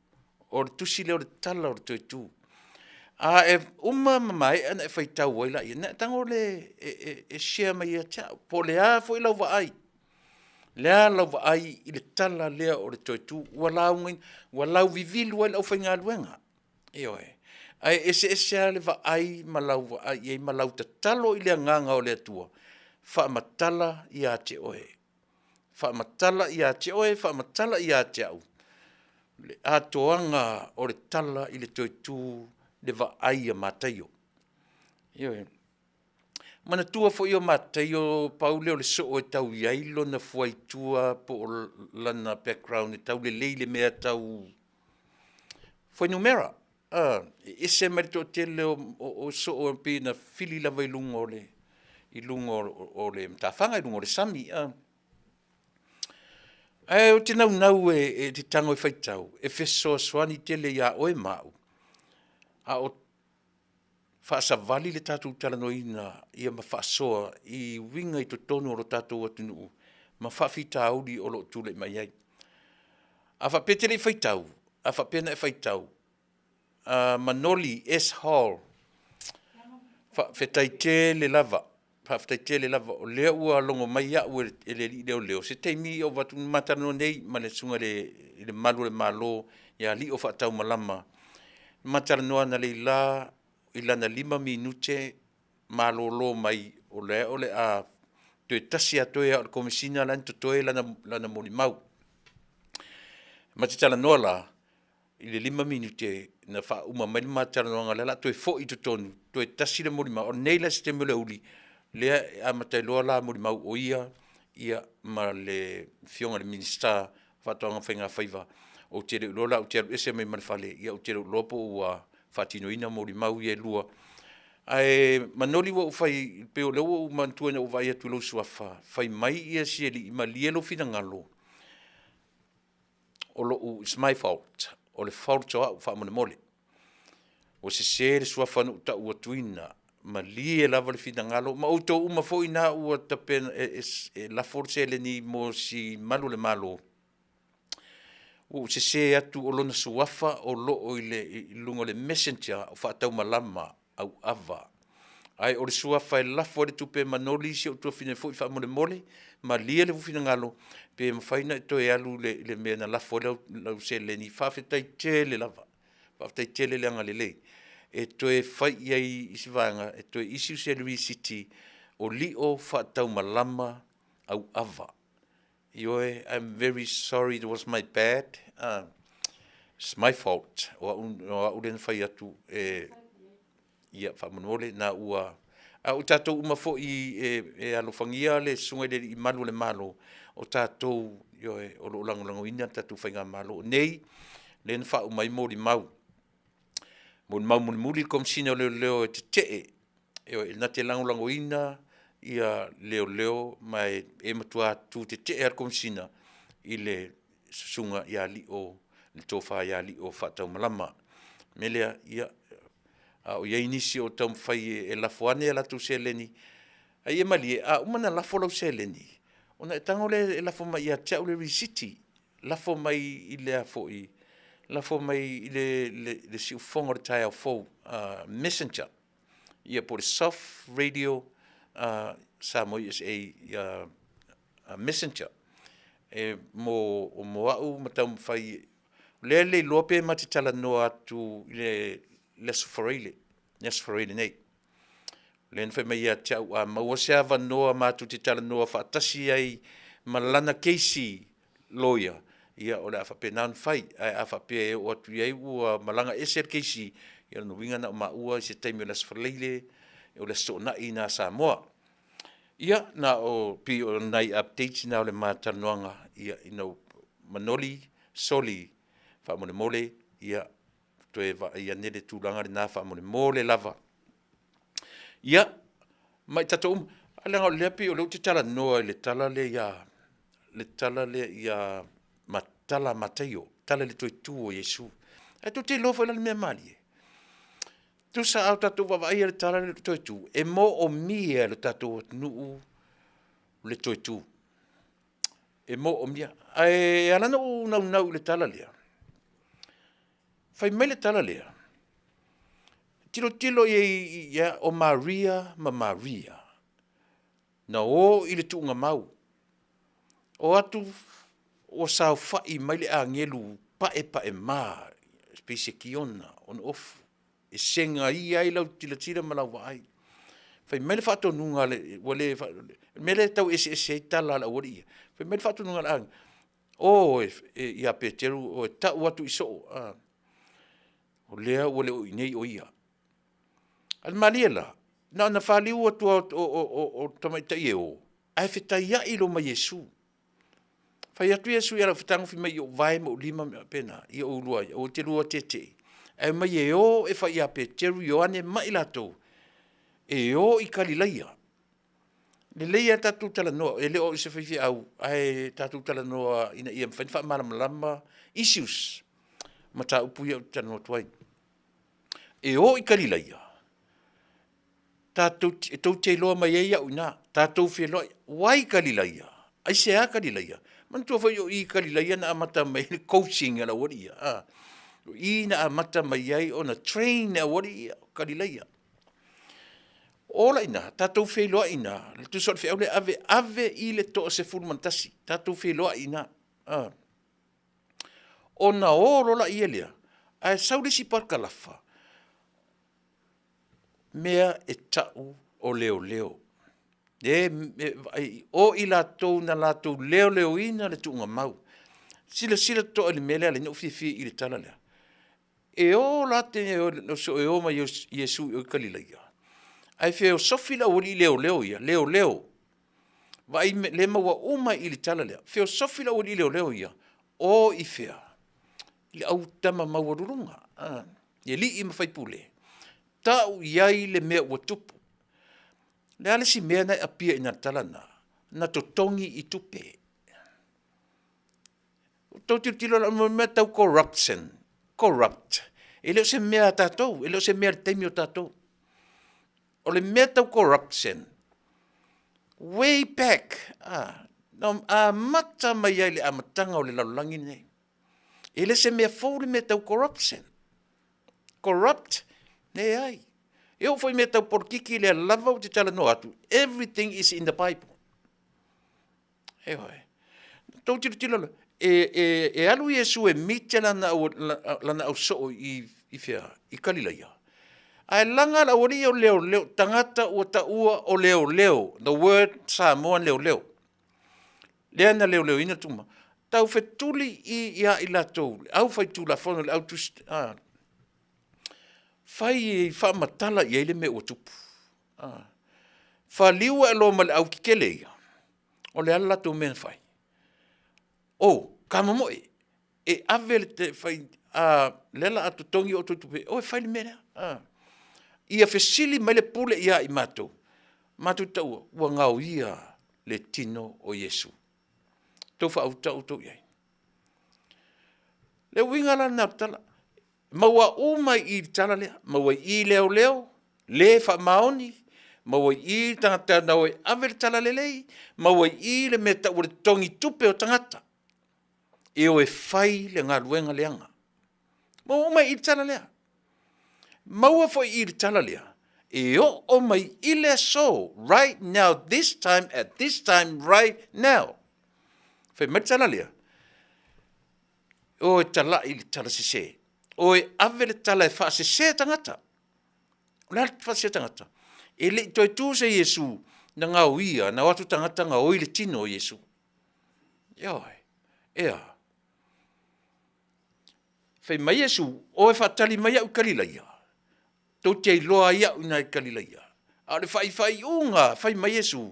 O le tusi lea o le Tala o le Toe Tu. A e uma ma maea ona e faitau ai laia, ona e tago lea e share mai ia te au, po o le a foi lau vaai, le a lau vaai i le tala lea o le Toe Tu, ua laugaina, ua lauvivilu ai le aufaigaluega. Ioe. Ae eseese lava le vaai ma lau vaai i ai ma lau tatalo i le agaga o le Atua, faamatala ia te oe, faamatala ia te oe, faamatala ia te au le atoaga o le tala i le toe tu le vaai a Mataio. Ioe. Manatua foi o Mataio pau lea o le soo e tau i ai lona fuaitua po o lana background e taulelei i le mea tau fuainumera. E ese mai le toatele o soo e pei na fili lava i luga o le i luga o le matafaga, i luga o le sami. Ae ou te naunau e te tago e faitau, e fesoasoani tele ia oe ma au, a o faasavali le tatou talanoaina ia ma faasoa i uiga i totonu o lo tatou atunuu ma faafitauli o lo o tulai mai ai. A faapea e te le i faitau, a faapea na e faitau, Manoli S. Hall, faafetai tele lava, faafetai tele lava o lea ua logo mai au e le alii leoleo, se taimi ou avatu, ma talanoa nei ma le susuga i le Malu o le Malo ia Lio Faataumalama, ma talanoa analeila i lana 5 minute malolo mai o lea o le a toe tasi lava toe lava o le Komesina la e na totoe lana molimau. Ma te talanoa la i le 5 minute na faauma mai le ma talanoaga o lea o le a toe foi i totonu, toe tasi le molimau. O nei la i se taimi o le aoauli lea e amata ai loa la molimau o ia ma le Afioga i le Minisita o Faatoaga ma Faigafaiva. Ou te le o iloa la, ou te alu ese mai ma le fale, ou te le o iloa po o ua faatinoina molimau ia e lua. Ae Manoli ua ou fai, e pei o lea ua ou manatua ina ua ou vaai atu i lou suafa, fai mai si alii, malie lou finagalo, o lou, it's my fault, o le fault o au faamolemole. Ua sese le suafa na ou tau atuina, malie lava le finagalo ma outou uma foi na ua tapena e lafo le seleni mo si malu o le Malo, ua ou sese atu o lona suafa o lo o i luga o le messenger o faataumalama Auava. Ae o le suafa e lafo ai le tupe e Manoli si ou tuafafine foi faamolemole, malie lou finagalo pe mafai ona e toe alu i le mea na lafo ai lau seleni. Faafetai tele lava, faafetai tele le agalelei e toe fai i ai isi vaega e toe issue se lisiti o Lio Faataumalama Auava. Ioe, I'm very sorry it was my bad. It's my fault, o au, o au lea na fai atu e, ia, faamolemole, na ua, a o tatou uma foi e, e alofagia le susuga i le Alii Malu o le Malo, o tatou, ioe, o lo o lagolagoina le tatou Faigamalo. Nei, lea na faauma ai molimau, molimau mulimuli le Komesina o Leoleo e tetee, ioe, na te lagolagoina ia leoleo ma e matua tutetee lava le Komesina i le susuga ia Lio, le tofa ia Lio Faataumalama. O le mea lea, ia, a o i ai nisi o taumafai e lafo ane a latou seleni, a ia malie, a uma ona lafo lau seleni, ona e tago lea e lafo mai ia te au le risiti, lafo mai i le a foi, lafo mai i le siufofoga o le taeao fou messenger, ia po o le Soft Radio Samoa USA messenger e mo au ma taumafai, o lea e le iloa pe ma te talanoa atu i le Aso Faraile, le Aso Faraile nei. O lea na fai mai ia te au a maua se avanoa matou te talanoa faatasi ai ma lana keisi loia, ia o le a faapena ona fai. Ae a faapea e oo atu i ai ua malaga ese le keisi, ia o lona uiga na o maua i se taimi o le Aso Faraile, o le Aso Toonai ina a Samoa. Ia, na o pei o nai updates na o le ma talanoaga ina ua manoli, soli faamolemole, ia toe vaai ane le tulaga lena faamolemole lava. Ia, ma i tatou uma, ae leaga o lea e pei o lea ou te talanoa i le tala lea ia, le tala lea ia tala a Mataio, tala i le toe tu o Iesu. Ae tou te iloa foi la le mea malie, tusa a tatou vaavaai i le tala lea o le toe tu, e moomia e le tatou atunuu le toe tu. E moomia. Ae ala ona ou naunau i le tala lea, fai mai le tala lea, tilotilo i ai ia o Maria ma Maria, na o i le tuugamau, o atu ua saofai mai le agelu paepaema pei se kiona ona ofu e segaia ai lau tilotilo ma lau vaai. Fai mai le faatonuga a le, ua le, o le mea lea e tau eseese ai tala a le aualii ia, fai mai le faatonuga a le agelu, o ia Peteru, o e tau atu i soo, o lea ua le o i inei o ia. A o le malie la, na ona faliu atu lava o tamaitai e o, ae fetaiai loa ma Iesu. Fai atu Iesu ia fetagofi mai i ou vae ma ou lima ma mea faapena, ia ou lua ai, aua e te lua tete'i, ae omai e o e fai ia Peteru, Ioane ma i latou, e o i Kalilaia. Lelei lava le tatou talanoa, e le o au o se faifeau, ae tatou talanoa ina ia mafai ona faamalamalama issues, mataupu ia ou te talanoa atu ai. E o i Kalilaia, tatou te, tou te iloa mai ai au i ina, tatou feiloai, why Kalilaia? Aisea Kalilaia? Manatua foi o i i Kalilaia na amata mai ai le coaching a le aualii ia, a. O i na amata mai ai ona train le aualii ia, o Kalilaia. Ola i ina, tatou feiloai i ina, tusa o le feau lea e ave, ave i le toasefulumatasi, tatou feiloai i ina, a. Ona o loa lea lea, ae sau le isi parakalafa, mea e tau o leoleo. E vaai, o i latou na latou leoleoina le tuugamau. Silasila totoa i le mea lea e ala ai ona ou fiafia i le tala lea. E o la te e o ma Iesu i o i Kalilaia, ae feosofi le aualii leoleo ia, leoleo, vaai lea e maua uma i le tala lea, feosofi le aualii leoleo ia, o i fea? I le au tama maualuluga, a, i alii ma faipule, tau i ai le mea ua tupu. O le a le isi mea na e appear i ina i le tala lena? Na totogi i tupe. Tou tilotilo la, o mea tau corruption, corrupt, e le o se mea a tatou, e le o se mea a le taimi o tatou. O le mea tau corruption, way back, a, na amata mai ai i le amataga o le lalolagi lenei. E le o se mea fou le mea tau corruption. Corrupt, leai. E oo foi i mea tau polokiki, lea lava ou te talanoa atu, everything is in the bible. Ioe. Tou tilotilo la, e alu Iesu e meet lana ausoo i fea? I Kalilaia. Ae laga le aualii ia o leoleo, tagata ua taua o leoleo, the word Samoan leoleo. Lea na leoleoina le tuma. Taufetuli i ia i latou, le au faitulafono, le au tusi, a, fai e faamatala i ai le mea ua tupu. A, faliu ae loa ma le au tetele ia, o le a le latou mea na fai? O, tamomoe, e ave le fai, a, lea o le a totogi outou tupe, o e fai le mea lea. A, ia fesili mai le pule ia i matou, matou te taua, ua gaoia le tino o Iesu. Tou faauta outou i ai. O le uiga la lena o le tala, maua uma i i i le tala lea, maua i i leoleo, le faamaoni, maua i i tagata na o e ave le talalelei, maua i i le mea e tau o le togitupe o tagata e o e fai le galuega leaga. Maua uma i i le tala lea. Maua foi i i le tala lea, e oo mai i le aso, right now, this time at this time right now. Fai mai le tala lea, o e talai i le tala sese, o e ave le tala e faasese tagata. O le a le faasese tagata? E le i toe tu se Iesu na gaoia, na o atu tagata gaoi le tino o Iesu. Ioe, ea. Fai mai Iesu, o e faatali mai au i Kalilaia, tou te iloa ai au i ina i Kalilaia. A o le faaifaaiuga, fai mai Iesu,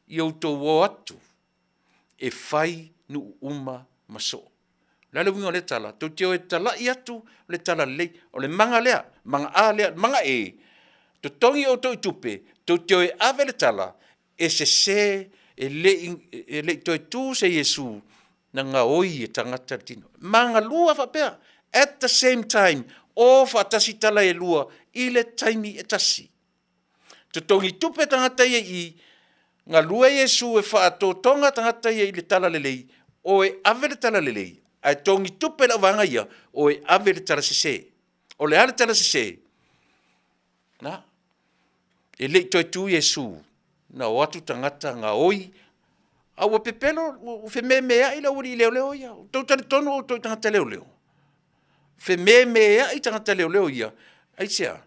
ia outou o atu e fai nuu uma ma soo. O le a le uiga o lea tala? Tou te o e talai atu le talalelei. O le maga lea, maga A lea, maga E, totogi outou i tupe tou te o e ave le tala, e sese, e le i toe tu se Iesu na gaoi e tagata le tino. Magalua faapea, at the same time, o faatasi tala e lua i le taimi e tasi. Totogi tupe tagata ia i i, galue Iesu e faatotoga tagata ia i le talalelei, o e ave le talalelei, ae togi tupe le auvaega ia, o e ave le talasese. O le a le talasese? Na. E le i toe tu Iesu, na o atu tagata gaoi, a ua pepelo, ua fememeai le aualii leoleo ia. Ua outou talitonu outou i tagata leoleo? Fememeai tagata leoleo ia, aisea?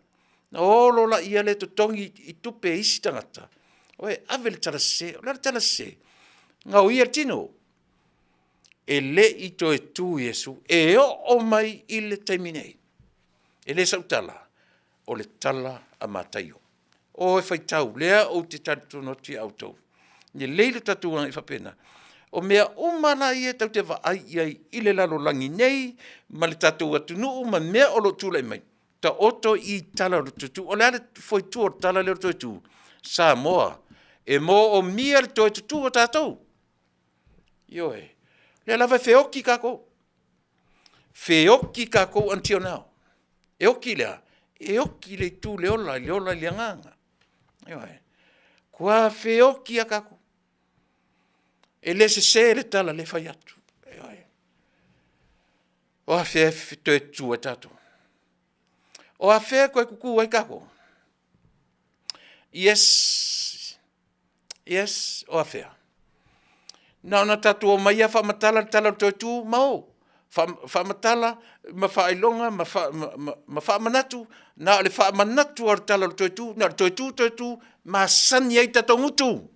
Na o loa laia lea totogi i tupe e isi tagata, o e ave le tala sese. O le a le tala sese? Gaoia le tino. E le i toe tu Iesu, e oo mai i le taimi nei. E le sau tala, o le tala a Mataio. O e faitau, lea ou te talitonu atu ia outou, lelei lo tatou agai faapena. O mea uma la ia tatou te vaai i ai i le lalolagi nei ma le tatou atunuu ma mea o lo o tulai mai, taoto i tala o le tutu. O le a le fuaitu o le tala lea o le toe tu? Samoa, e moomia le toe tutu o tatou. Ioe. O lea lava e feoti tatou, feoti tatou until now. E oti i le a? E oti i le itu o le ola, le ola i le agaga. Ioe. Ua feoti lava tatou. E le sese le tala lea e fai atu. Ioe. O afea e toe tutu ai tatou? O afea e toe tutu ai tatou? Yes, yes, o afea? Na ona tatou omai lava faamatala le tala o le toe tu ma o. Faamatala ma faailoga ma faamanatu, na o le faamanatu lava o le tala o le toe tu, na o le toe tu toe tu, masani ai tatou gutu.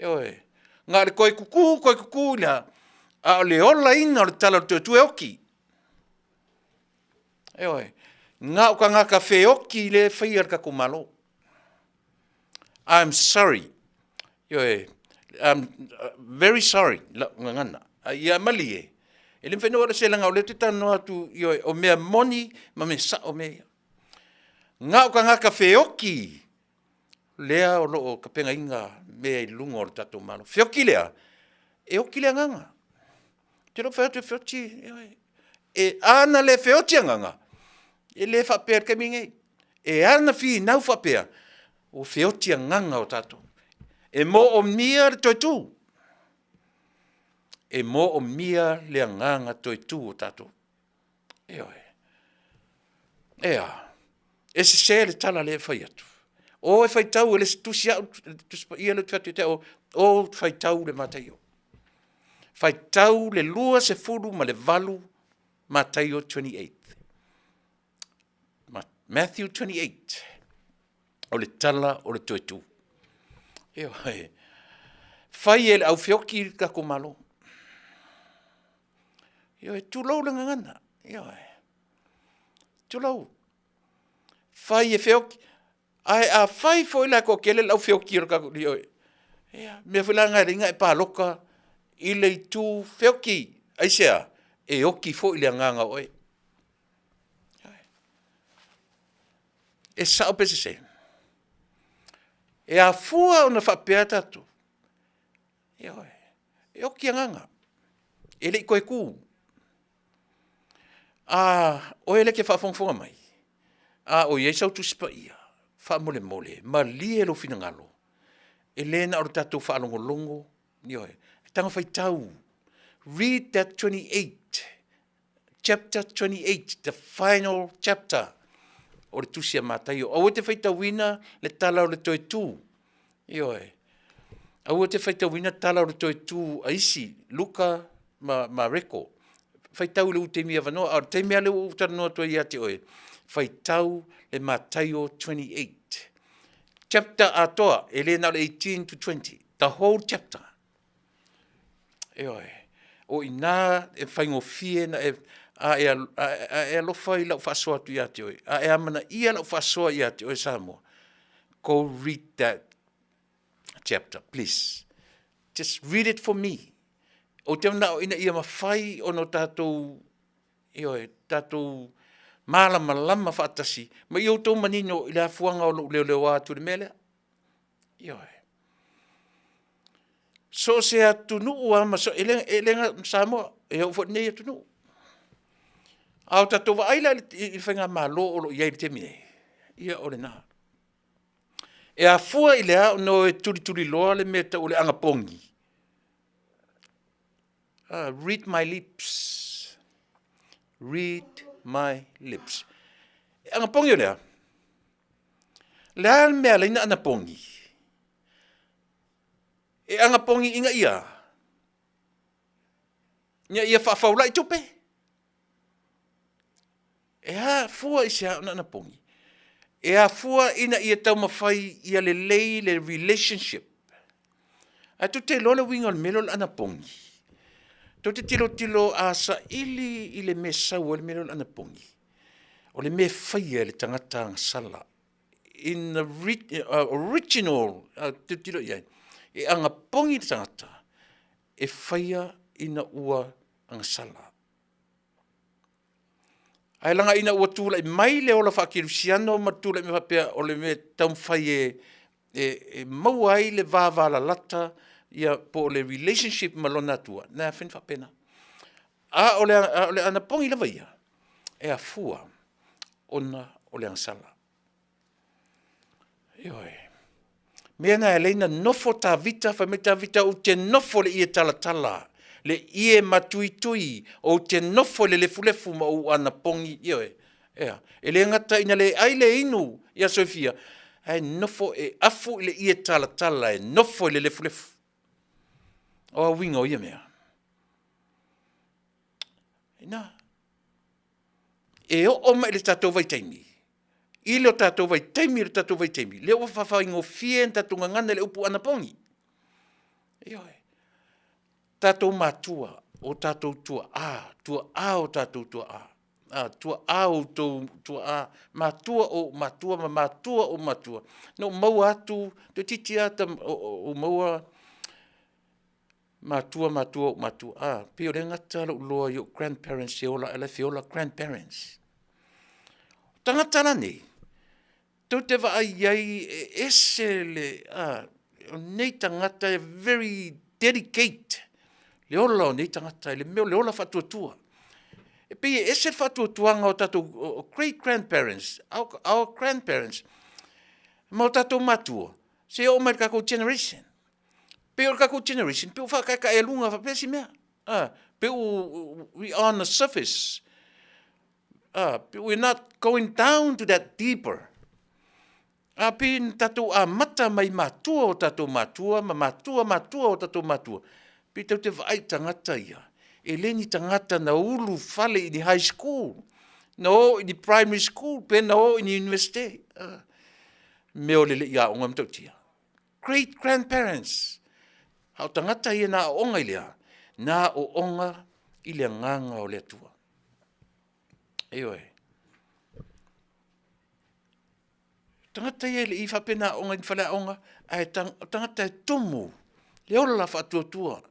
Ioe. Na o le toe tutu toe tutu i le a? A o le olaina o le tala o le toe tu e oti. Ioe. Na o tagata feoti lea e faia le tatou Malo. I'm sorry. Ioe. I'm very sorry lau gagana. Ia malie, e le mafai ona ou alu ese leaga o lea ou te talanoa atu, ioe, o mea moni ma mea sao mea ia. Na o tagata feoti lea o lo o tapenaina mea i luga o le tatou Malo. Feoti lea, e oti le agaga. Ou te le o fai atu e feoti, ioe. E a na le feoti agaga, e le faapea i le taimi lenei. E ala ona finau faapea, ua feoti agaga o tatou. E moomia le toe tu. E moomia le agaga toe tu o tatou. Ioe. E a? E sese le tala lea e fai atu. O e faitau e le isi tusi au, le Tusi Paia lea ou te fai atu ia te oe, o faitau le Mataio. Faitau le 28 Mataio 28. Matthew 28, o le tala o le toe tu. Ioe. Fai e le au feoti le tatou Malo. Ioe, tulou le gagana. Ioe. Tulou. Fai e feoki. Ae a fai foi la e toatele le au feoki o le tatou, ioe. Ia, mea foi la na e ala ai ona e palota i le itu feoki. Aisea? E oti foi le agaga o oe. E sao pe sese? E afua ona faapea tatou? Ioe, e oti agaga, e le i toe tu. A oe lea e te faafogafoga mai, a o i ai sau Tusi Paia, faamolemole, malie lou finagalo, e le na o le tatou faalogologo, ioe, tago faitau, read that 28, chapter 28, the final chapter o le tusi a Mataio. Aua e te faitauina le tala o le toe tu, ioe. Aua e te faitauina tala o le toe tu a isi, Luka ma Mareko. Faitau i lou taimi avanoa, a o le taimi lava lea ua ou talanoa atu ai ia te oe, faitau le Mataio 28, chapter atoa, e le na o le 18 to 20, the whole chapter. Ioe. O i ina e faigofie ona e, a e, a e alofa i lau faasoa atu ia te oe, a e amanaia lau faasoa ia te oe Samoa, go read that chapter, please. Just read it for me. Ou te manao ina ia mafai ona tatou, ioe, tatou malamalama faatasi ma ia outou manino i le afuaga o lou leoleoa atu i le mea lea. Ioe. So o se atunuu lava ma so, e le, e le na o Samoa, e oo foi i lenei atunuu. A o tatou vaai la i le faigamalo o lo o i ai i le taimi nei, ia o lena. E afua i le a ona o e tulituliloa le mea e tau o le anapogi? Read my lips. Read my lips. E anapogi o le a? Le a le mea e ala ai ona anapogi? E anapogi ina ia a? Ina ia faafaulai tupe? E afua i se a ona anapogi? E afua ina ia taumafai ia lelei le relationship. Ae tou te iloa le uiga o le mea lea o le anapogi? Tou te tilotilo a saili i le mea e sau ai le mea lea o le anapogi, o le mea e faia e le tagata agasala. In the original tilotilo i ai, e anapogi le tagata e faia ina ua agasala. Ae leaga ina ua tulai mai le ola faakerisiano ma tulai mai faapea o le mea e taumafai e, e maua ai le vavalalata ia po o le relationship ma lona Atua, na mafai ona faapena. A o le, a o le anapogi lava ia, e afua ona o le agasala. Ioe. Mea na e ala ai ona nofo Tavita, fai mai Tavita, ou te nofo i le ie talatala, le ie matuitui, ou te nofo i le lefulefu ma ou anapogi, ioe. Ea, e le gata ina le ai le inu i aso e fia, ae nofo e afu i le ie talatala, e nofo i le lefulefu. O a uiga o ia mea? Ina. E oo mai i le tatou vaitaimi, i lo tatou vaitaimi i lo tatou vaitaimi, lea ua faafaigofie ona tatou gagana i le upu anapogi. Ioe. Tatou matua, o tatou tuaa, tuaa o tatou tuaa, a, tuaa o outou tuaa, matua o ou matua ma matua o ou matua, na ou maua atu, toeitiiti lava ou maua matua, matua o ou matua, a, pei o lea e gata lou iloa i ou grandparents e ola, o la e fia ola grandparents. O tagata la nei, tou te vaai i ai e ese le, a, o nei tagata e very dedicate le ola o nei tagata i le mea o le ola faatuatua. E pei e ese le faatuatuaga o tatou great grandparents, our grandparents ma o tatou matua, seia oo mai i le tatou generation. Pei o le tatou generation, pei ua faataetaealuga faapea si mea, a, pei ua, we are on the surface, a, we are not going down to that deeper. A pei na tatou amata mai matua o tatou matua ma matua matua o tatou matua, pei tatou te vaai i tagata ia, e le ni tagata na ulufale i ni high school, na o i ni primary school, pe na o i ni Universite. Mea o le le i aoga e matautia. Great grandparents. A o tagata ia na aooga i le a? Na aooga I le agaga o le Atua. Ioe. Tagata ia e le i faapena aoga i ni faleaoga, ae o tagata e tumu le ola faatuatua.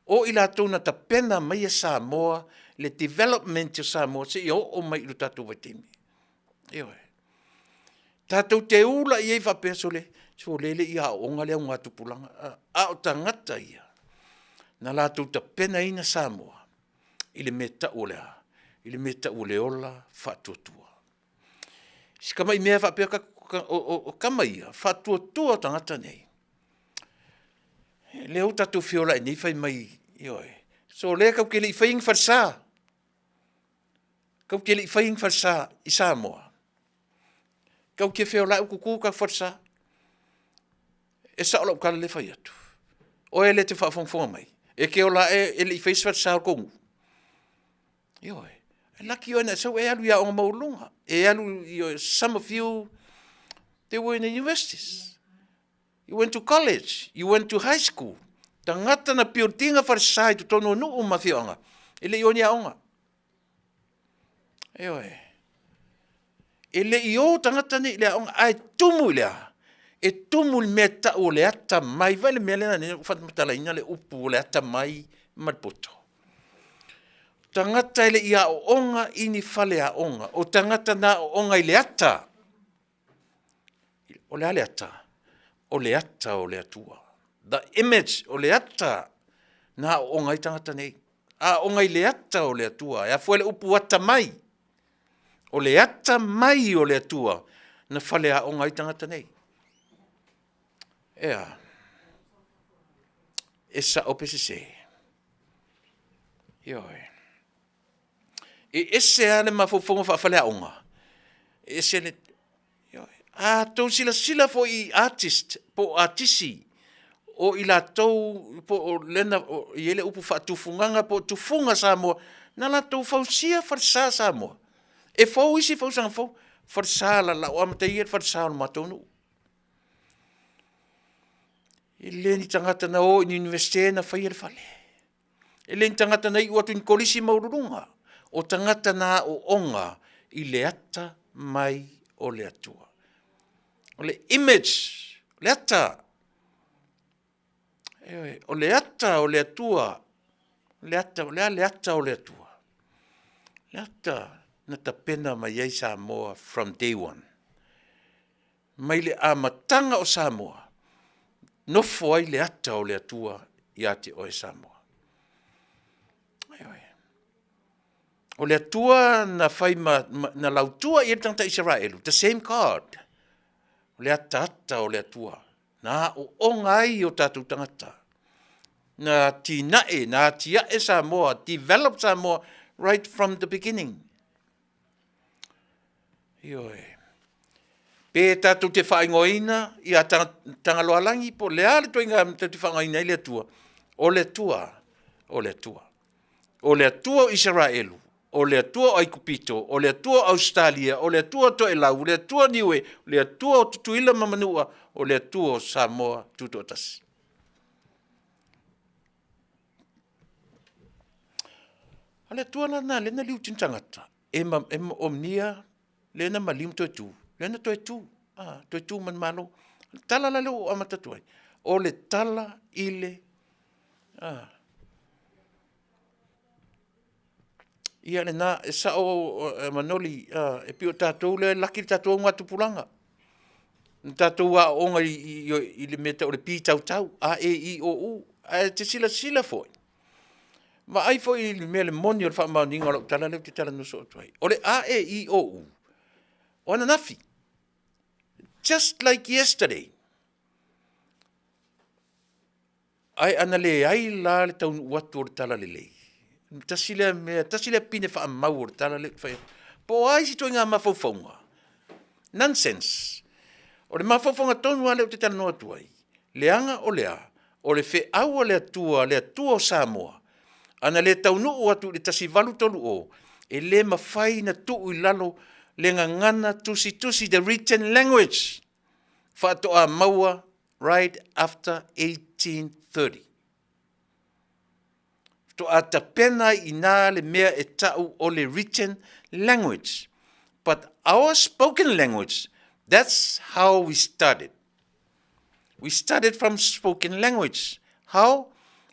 O i latou na tapena maia Samoa, le development o Samoa seia oo mai i lo tatou vaitaimi. Ioe. Tatou te ula i ai faapea, sole, se o lea e le i aooga le augatupulaga, a o tagata ia na latou tapenaina Samoa i le mea e tau o le a? I le mea e tau o le ola faatuatua. Si tamai mea faapea o tama ia, faatuatua tagata nei. Lea ua tatou feolai nei fai mai, ioe, sole tatou te le i faia ni falesa, tatou te le i faia ni falesa i Samoa. Tatou te feolai ua tutu tatou falesa. E sao lau tala lea e fai atu? Oe lea e te faafogafoga mai, e te ola ae e le i faia se falesa o le tou nuu? Ioe. E laki oe na e sau e alu i aoga maualuluga, e alu i, some of you, they were in the universities. You went to college, you went to high school. Tagata na build ina falesa i totonu o nuu ma afioaga, e le i o i ni aoga. Ioe. E le i o tagata nei i le aoga, ae tumu i le a? E tumu i le mea e tau o le atamai. Vaai le mea lea na ou faamatalaina le upu o le atamai ma le poto. Tagata e le i aooga i ni faleaoga, o tagata na aooga i le ata. O le a le ata? O le ata o le Atua. The image, o le ata na aooga ai tagata nei. Aooga i le ata o le Atua. E afua i le upu atamai. O le atamai o le Atua na faleaoga ai tagata nei. E a? E sao pe sese? Ioe. E ese lava le mafaufauga faafaleaoga, e ese le, ioe. A outou silasila foi i artist po o atisi o i latou po o lea na i ai le upu faatufugaga po o tufuga Samoa, na latou fausia falesa Samoa. E fou isi fausaga fou, falesa o le a ou amatalia le falesa o le matou nuu. E le ni tagata na o i ni Iunivesite na faia le fale. E le ni tagata na iu atu i ni kolisi maualuluga, o tagata na aooga i le ata mai o le Atua. O le image, o le ata, ioe, o le ata o le Atua, o le ata, o le a le ata o le Atua? O le ata na tapena mai ai Samoa from day one. Mai le amataga o Samoa, nofo ai le ata o le Atua ia te oe Samoa. Ioe. O le Atua na fai ma, ma na lautua i ai le tagata Isaraelu, the same God. O le ataata o le Atua na aooga ai o tatou tagata, na atinae, na atiae Samoa, develop Samoa right from the beginning. Ioe. Pe tatou te faaigoaina ia Tagaloalagi po o le a le ituaiga tatou te faaaogaina ai le Atua, o le Atua, o le Atua. O le Atua o Isaraelu, o le Atua o Aikupito, o le Atua o Ausetalia, o le Atua o Toelau, o le Atua o Niue, o le Atua o Tutuila ma Manua, o le Atua o Samoa Tutoatasi. O le Atua la lena lea na liuti ni tagata, e moomia lea na maliu ma toe tu, lea na toe tu, a, toe tu ma le Malo. O le tala la lea ua ou amata atu ai, o le tala i le, a, ia lena, e sao Manoli, e pei o tatou lea e laki le tatou augatupulaga. Na tatou aooga i le mea e tau o le pitautau, a, e, i, o, u. Ae e te silasila foi, vaai foi i le mea le moni o le faamaoniga o lau tala lea ou te talanoa soo atu ai. O le a, e, i, o, u, o ananafi, just like yesterday. Ae ana leai la le taunuu atu o le talalelei, tasi lea mea, tasi lea pine faamau o le tala lea ou te fai atu. Po o a isi ituaiga mafaufauga, nonsense. O le mafaufauga tonu lava lea ou te talanoa atu ai, leaga o le a? O le feau a le Atua, le Atua o Samoa, ana le taunuu atu i le 1830, e le mafai ona tuu i lalo le gagana tusitusi, the written language, faatoa maua right after 1830. Faatoa tapena ai i ina le mea e tau o le written language. But our spoken language, that's how we started. We started from spoken language. How?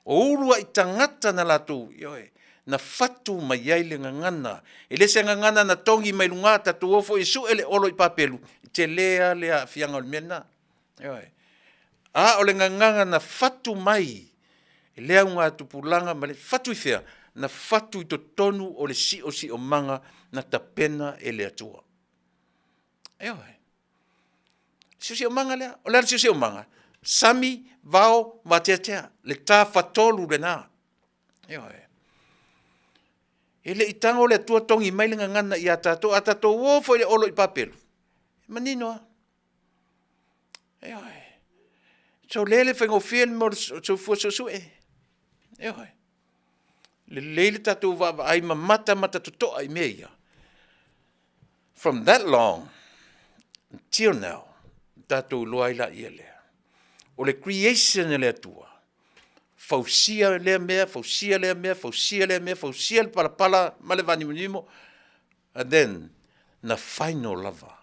O uluai tagata na latou, ioe, na fatu mai ai le gagana. E le se gagana na togi mai luga, tatou o foi e sue le olo i papelu, e tele lava le aafiaga o le mea lena. Ioe. A o le gagana na fatu mai e le augatupulaga ma le fatu i fea? Na fatu i totonu o le siosiomaga na tapena e le Atua. Ioe. Siosiomaga lea. O le a le siosiomaga? Sami, vao, vateatea. Le tafatolu lena. Ioe. E le i tago le Atua togi mai le gagana ia tatou, a tatou o foi i le olo i papelu, e manino lava. Ioe. So lea e le faigofie le mea o le soifua suesue. Ioe. Lelei le tatou vaavaai ma matamata totoa i mea ia. From that long until now, tatou iloa ai laia lea. O le creation e le Atua, fausia lea mea, fausia lea mea, fausia lea mea, fausia le palapala ma le vanimonimo, and then na final lava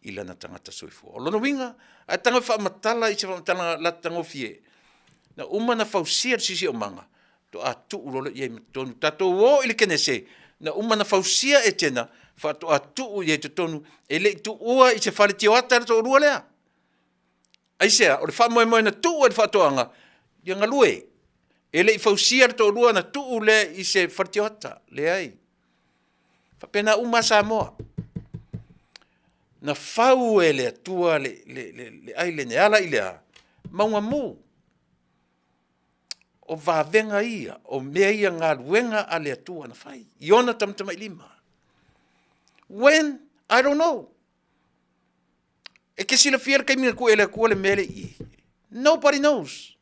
i lana tagata soifua. O lona uiga, a e tago e faamatala i se faamatalaga lata gofie, na uma ona fausia le siosiomaga, faatoa tuu loa lea i ai ma totonu. Tatou o i le Kenese, na uma ona fausia Etena, faatoa tuu i ai i totonu, e le i tuua i se fale tioata le toalua lea. Aisea? O le faamoemoe na tuu e le faatoaga, ia galue. E le i fausia le toalua ona tuu lea i se fale tioata, leai. E faapena uma lava Samoa. Na fau e le Atua le ailene e ala i le a? Mauga mu. O vavega ia, o mea ia galuega a le Atua na fai i ona tamatamailima. When? I don't know. E te silafia le taimi na tuu e le Atua le mea lea i i? Nobody knows.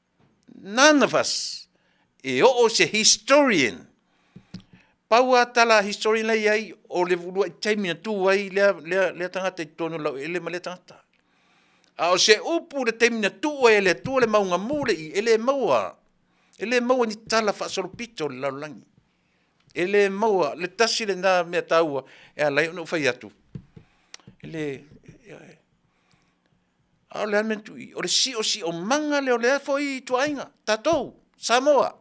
None of us. E oo se historian. Pau lava tala a historian la e i ai, o le uluai taimi na tu ai lea, lea, lea tagata i totonu o le laueleele ma lea tagata. A o se upu i le taimi na tuu ai e le Atua le mauga mu le i, e le maua, e le maua ni tala faasolopito o le lalolagi. E le maua, le tasi lena mea taua e ala ai ona ou fai atu, e le, a o le a le mea na tuu i i? O le siosiomaga lea o lea foi ituaiga, tatou, Samoa.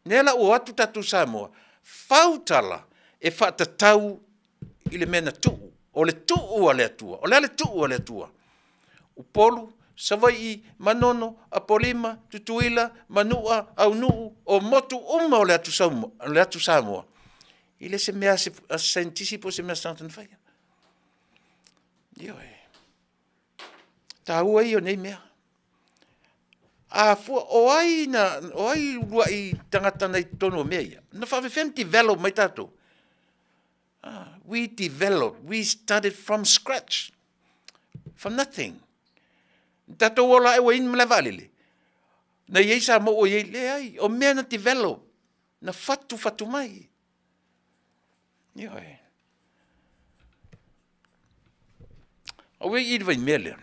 Lea la ua o atu tatou Samoa, fau tala e faatatau i le mea na tuu, o le tuu a le Atua. O le a le tuu a le Atua? Upolu, Savaii, Manono, Apolima, Tutuila, Manua, Aunuu, o motu uma o le atu Samoa, e le o se mea a se saienitisi po o se mea a se tagata na faia. Ioe. Taua ia o nei mea. A fua, o ai na, o ai uluai tagata na i totonu o mea ia? Na faapefea ona develop mai tatou? We develop, we started from scratch, from nothing. Na tatou ola ae ua i ai ni malae vaalele? Na i ai Samoa ua i ai? Leai, o mea na develop, na fatufatu mai. Ioe. Aua i i le vaimea lea.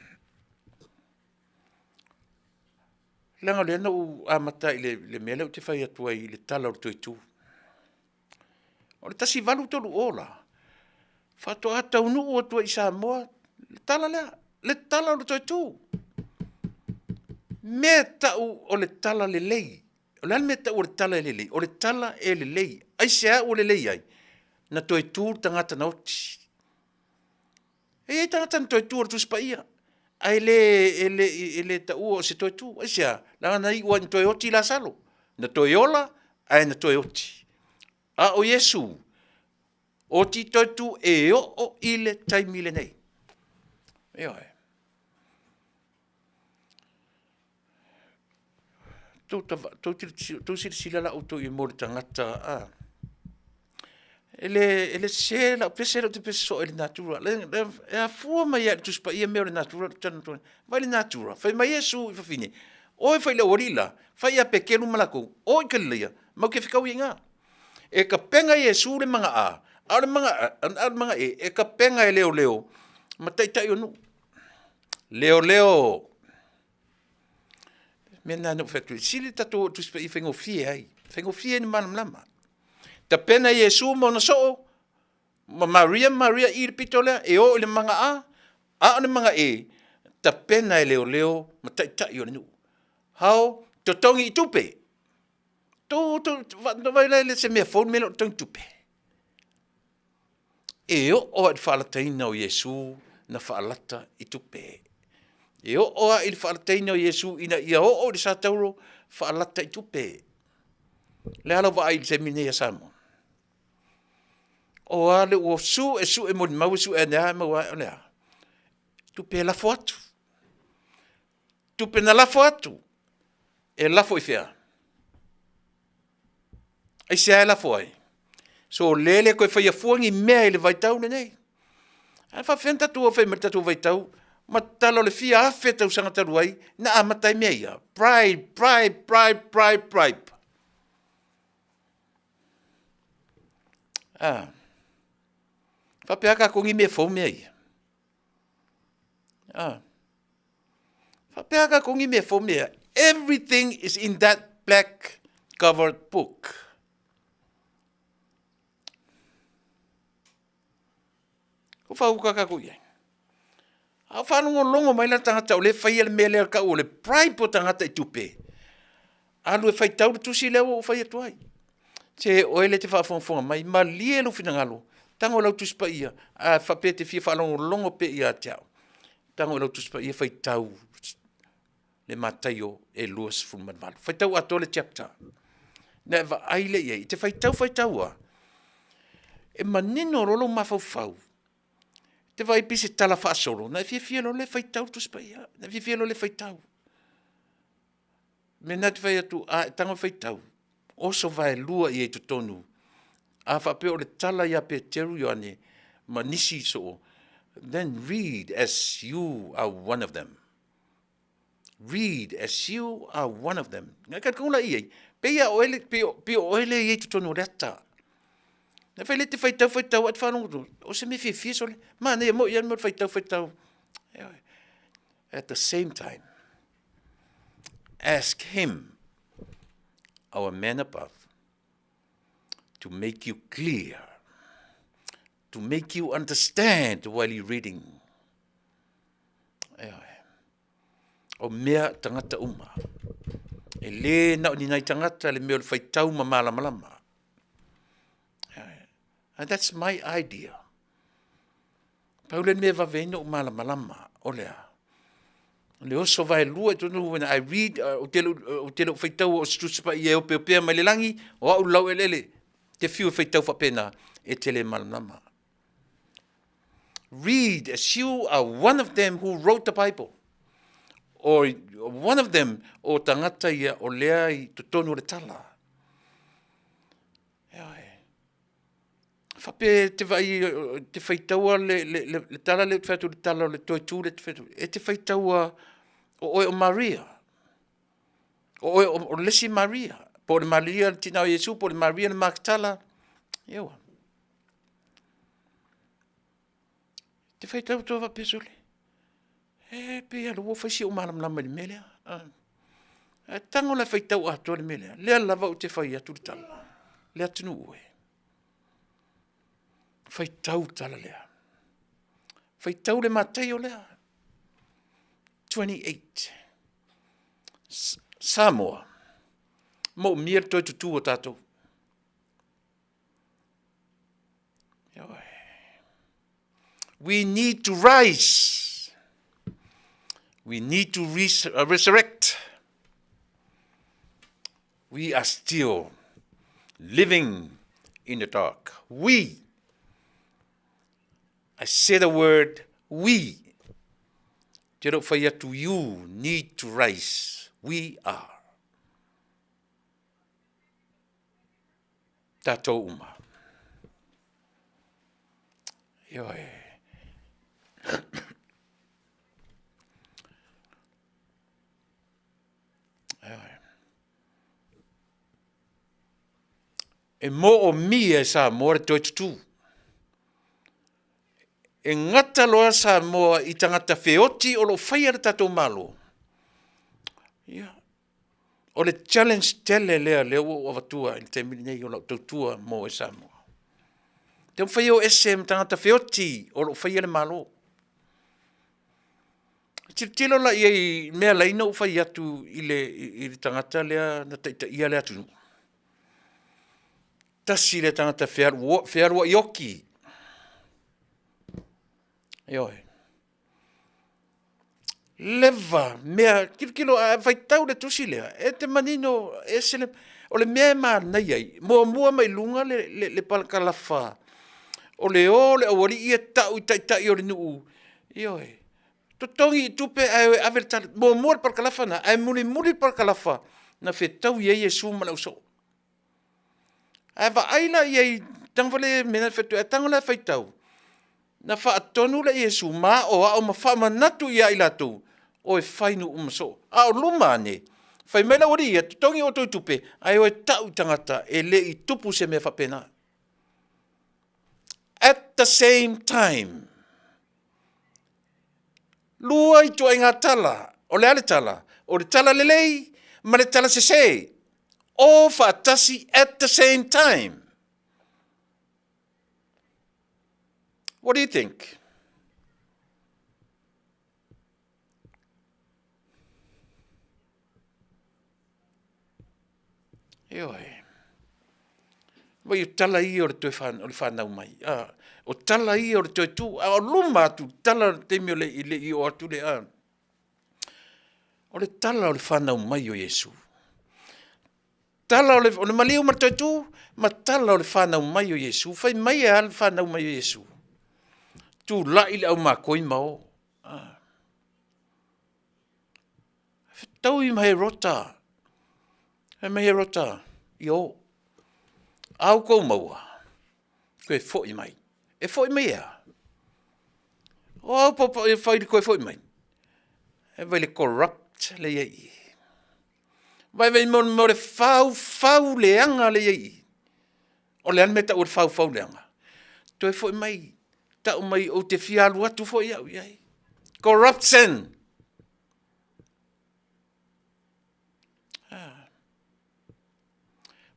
Leaga o lea na ou amata i le mea lea ou te fai atu ai i le tala o le toe tu. O le 1830 la, faatoa taunuu atu ai i Samoa le tala lea, le tala o le toe tu. Mea e tau o le tala lelei. O le a le mea e tau o le tala e lelei? O le tala e lelei. Aisea ua lelei ai? Na toe tu le tagata na oti. E i ai tagata na toe tu o le Tusi Paia, ae le, e le, e le taua o se toe tu. Aisea? Leaga na iu lava ina toe oti Lasalo. Na toe ola, ae na toe oti. A o Iesu, oti toe tu e oo i le taimi lenei. Ioe. Tou silasila la outou i mea o le tagata a? E le sese lau pese lea ou te pese soo ai i le natura. E afua mai lava i le Tusi Paia mea o le natura lea ou te talanoa atu ai. Vaai i le natura, fai mai Iesu i fafine, o e fai i le aualii la, fai ia Peteru ma latou, o i Kalilaia, matou te fetau ai i ina. E tapena Iesu le maga A, a o le maga E, e tapena e leoleo ma taitai o nuu. Leoleo. Mea lena na ou fai atu ai, sili le tatou o i le Tusi Paia e faigofie ai. Faigofie ni malamalama. Tapena Iesu ma ona soo, ma Maria ma Maria i le pito lea, e o i le maga A, a o le maga E, tapena e leoleo ma taitai o le nuu. How? Totogi i tupe. Tu, tu, vai le se mea fou le mea lea o le totogi tupe. E oo lava i le faalataina o Iesu na faalata i tupe. E oo lava i le faalataina o Iesu ina ia oo i le satauro, faalata i tupe. O le a lau vaai i le taimi lenei ia Samoa? O a le ua suesue molimau e sue ane lava e maua ae o le a? Tupe e lafo atu. Tupe na lafo atu, e lafo i fea? Aisea e lafo ai? So o lea e le toe faia fua ni mea i le vaitau lenei. Ae faapefea ona tatou o e fai mai le tatou vaitau ma tatala o le fia afe tausaga talu ai na amata ai mea ia? Bribe, bribe, bribe, bribe, bribe. A faapea lava tatou ni mea fou mea ia. A faapea lava tatou ni mea fou mea ia. Everything is in that black covered book. Ua faauta tatou i ai. A o faalogologo mai la le tagata o lea e faia le mea lea e tau o le bribe o tagata i tupe, alu e faitau le tusi lea ua ou fai atu ai. Se oe lea e te faafogafoga mai, malie lou finagalo, tago i lau Tusi Paia, a faapea e te fia faalogologo pea ia te au, tago i lau Tusi Paia faitau le Mataio e 28. Faitau atoa le chapter ona e vaai lea i ai. E te faitau faitau lava, e manino loa lou mafaufau, e te vaai pei se tala faasolo ona e fiafia loa lea e faitau le Tusi Paia, ona e fiafia loa lea e faitau. O le mea lena ou te fai atu a e tago e faitau, oso vaelua i ai i totonu. A faapea o le tala ia Peteru, Ioane ma nisi soo, then read as you are one of them. Read as you are one of them. Na talitonu la i ai, pei a oe, pei o oe lea e i ai i totonu o le ata. Na fai lea e te faitau faitau ae te faalogo atu, o se mea fiafia sole, manaia moi lava le mea o le faitau faitau. At the same time, ask him, our man above, to make you clear, to make you understand while you reading. Ioe. O mea tagata uma. E le na o ni nai tagata le mea o le faitau ma malamalama. Ioe. And that's my idea. Pau le mea e vave ai ona ou malamalama, o le a? O le oso vaelua i totonu, when I read, ou te le o faitaua o se Tusi Paia e opeopea mai le lagi, o au le laueleele, te fiu e faitau faapena, e te le malamalama. Read as you are one of them who wrote the Bible. Or one of them o tagata ia o lea i totonu o le tala. Ioe. Faapea e te vaai, te faitaua le, le, le, le tala lea ou te fai atu, le tala o le toetū lea te fai atu, e te faitaua o oe o Maria. O oe o le isi Maria. Po o le Maria le tina o Iesu, po o le Maria le Makatala. Ewa. Te faitau atu faapea sole, e pei lava ua fai si ou malamalama i le mea lea. Ae tago la e faitau atoa le mea lea, lea lava ou te fai atu le tala, le atunuu e, faitau le tala lea, faitau le Mataio lea, 28. Samoa, moomia le toe tutū o tatou. We need to rise. We need to res resurrect. We are still living in the dark. We. I say the word we. Te rau whai atu you need to rise. We are. Tatou uma. Ioe. Ioe. E moomia e Samoa le toe tutū. E gata loa Samoa i tagata feoti o lo o faia le tatou Malo. Ia. O le challenge tele lea lea ua ou avatua i le taimi lenei o lau tautua mo oe Samoa. Taumafai e o ese ma tagata feoti o lo o faia le Malo. Tilotilo la i ai i le mea e ala ai ona ou fai atu i le tagata lea na taitaia le atunuu, tasi lea tagata fealuai oti, ioe. Leva mea, tilotilo a e faitau i le tusi lea, e te manino e ese le… O le mea e manaia ai, muamua mai luga le parakalafa o le o o le aualii ia tau i taitai o le nuu, ioe, totogi tupe ae o e ave le tala. Muamua le parakalafa lena, ae mulimuli le parakalafa na fetaui ai Iesu ma le ausoo. A e vaai la i ai tago foi lea e tago la e faitau, na faatonu lea e Iesu ma aoao ma faamanatu ia i latou, o e fai nuu ma soo. A o luma ane, fai mai le aualii ia, totogi outou i tupe ae o e tau i tagata e le i tupu se mea faapena. At the same time, 2 ituaiga tala, o le a le tala? O le tala lelei ma le tala sese, o faatasi at the same time. What do you think? Ioe. Vaai o tala ia o le toe o le fanau mai, a, o tala ia o le toe tu, a o luma atu i tala o le taimi e le i oo atu le… O le tala o le fanau mai o Iesu. Tala o le maliu ma le toe tu, ma tala o le fanau mai o Iesu. Fai mai e a le fanau mai o Iesu? Tulai le aumakoi ma o. Fetaui ma Herota, fai mai Herota, ia o, a outou maua, toe foi mai. E foi mai e a? O a e fai i le toe foi mai? E vaai i le corrupt lea e i ai i i. Vaai mo le faufau leaga lea e i ai i i. O le a le mea e tau o le faufau leaga? Toe foi mai, tau mai ou te fia alu atu foi au i ai. Corruption!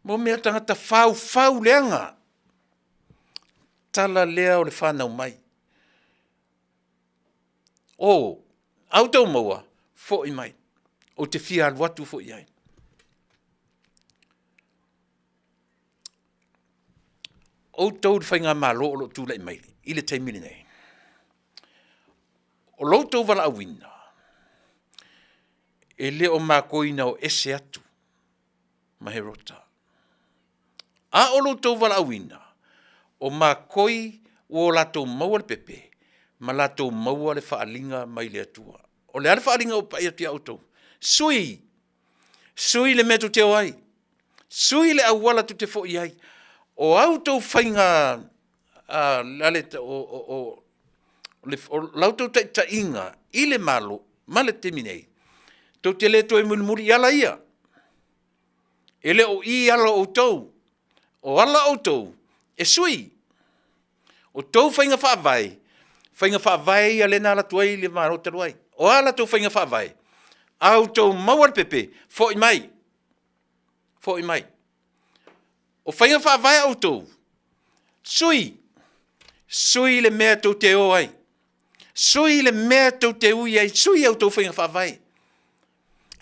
Mo mea tagata faufau leaga. Tala lea o le fanau mai. O, a outou maua, foi mai, ou te fia alu atu foi i ai. Outou le faigamalo o lo o tulai mai i le taimi lenei, o lo outou valaauina, e le o matou ina o ese atu ma Herota. A o lo outou valaauina, o makoi ua o latou maua le pepe ma latou maua le faaaliga mai le Atua. O le a le faaaliga ua pai atu ia outou? Sui, sui le mea tou te o ai, sui le auala tou te foi ai. O a outou faiga, o la outou taitaiga i le Malo ma le taimi nei, tou te le toe mulimuli i ala ia. E le o i ala o outou, o ala o outou e sui. O tou faiga faavae, faiga faavae ia lea na alu atu ai le Malo talu ai. O a latou faiga faavae? A outou maua le pepe, foi mai, foi mai. O faiga faavae a outou, sui, sui le mea tou te o ai, sui le mea tou te ui ai, sui a outou faiga faavae.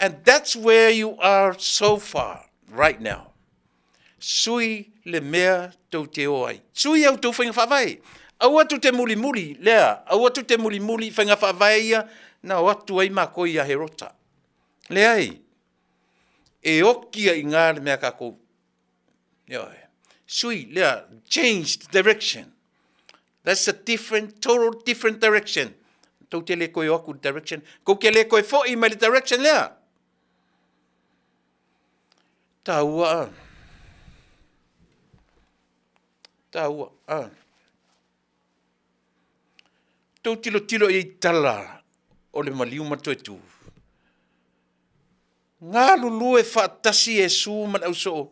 And that's where you are so far right now. Sui le mea tou te o ai. Sui a outou faiga faavae. Aua tou te mulimuli, lea, aua tou te mulimuli i faiga faavae ia na o atu ai matou ia Herota. Leai, e oti ai i ina le mea a tatou. Ioe. Sui, lea, change the direction. That's a different, total different direction. Tou te le toe o atu i le direction, tou te le toe foi mai le direction lea. Taua a. Taua a. Tou tilotilo i ai i tala o le maliu ma le toe tu. Galulue faatasi Iesu ma le ausoo.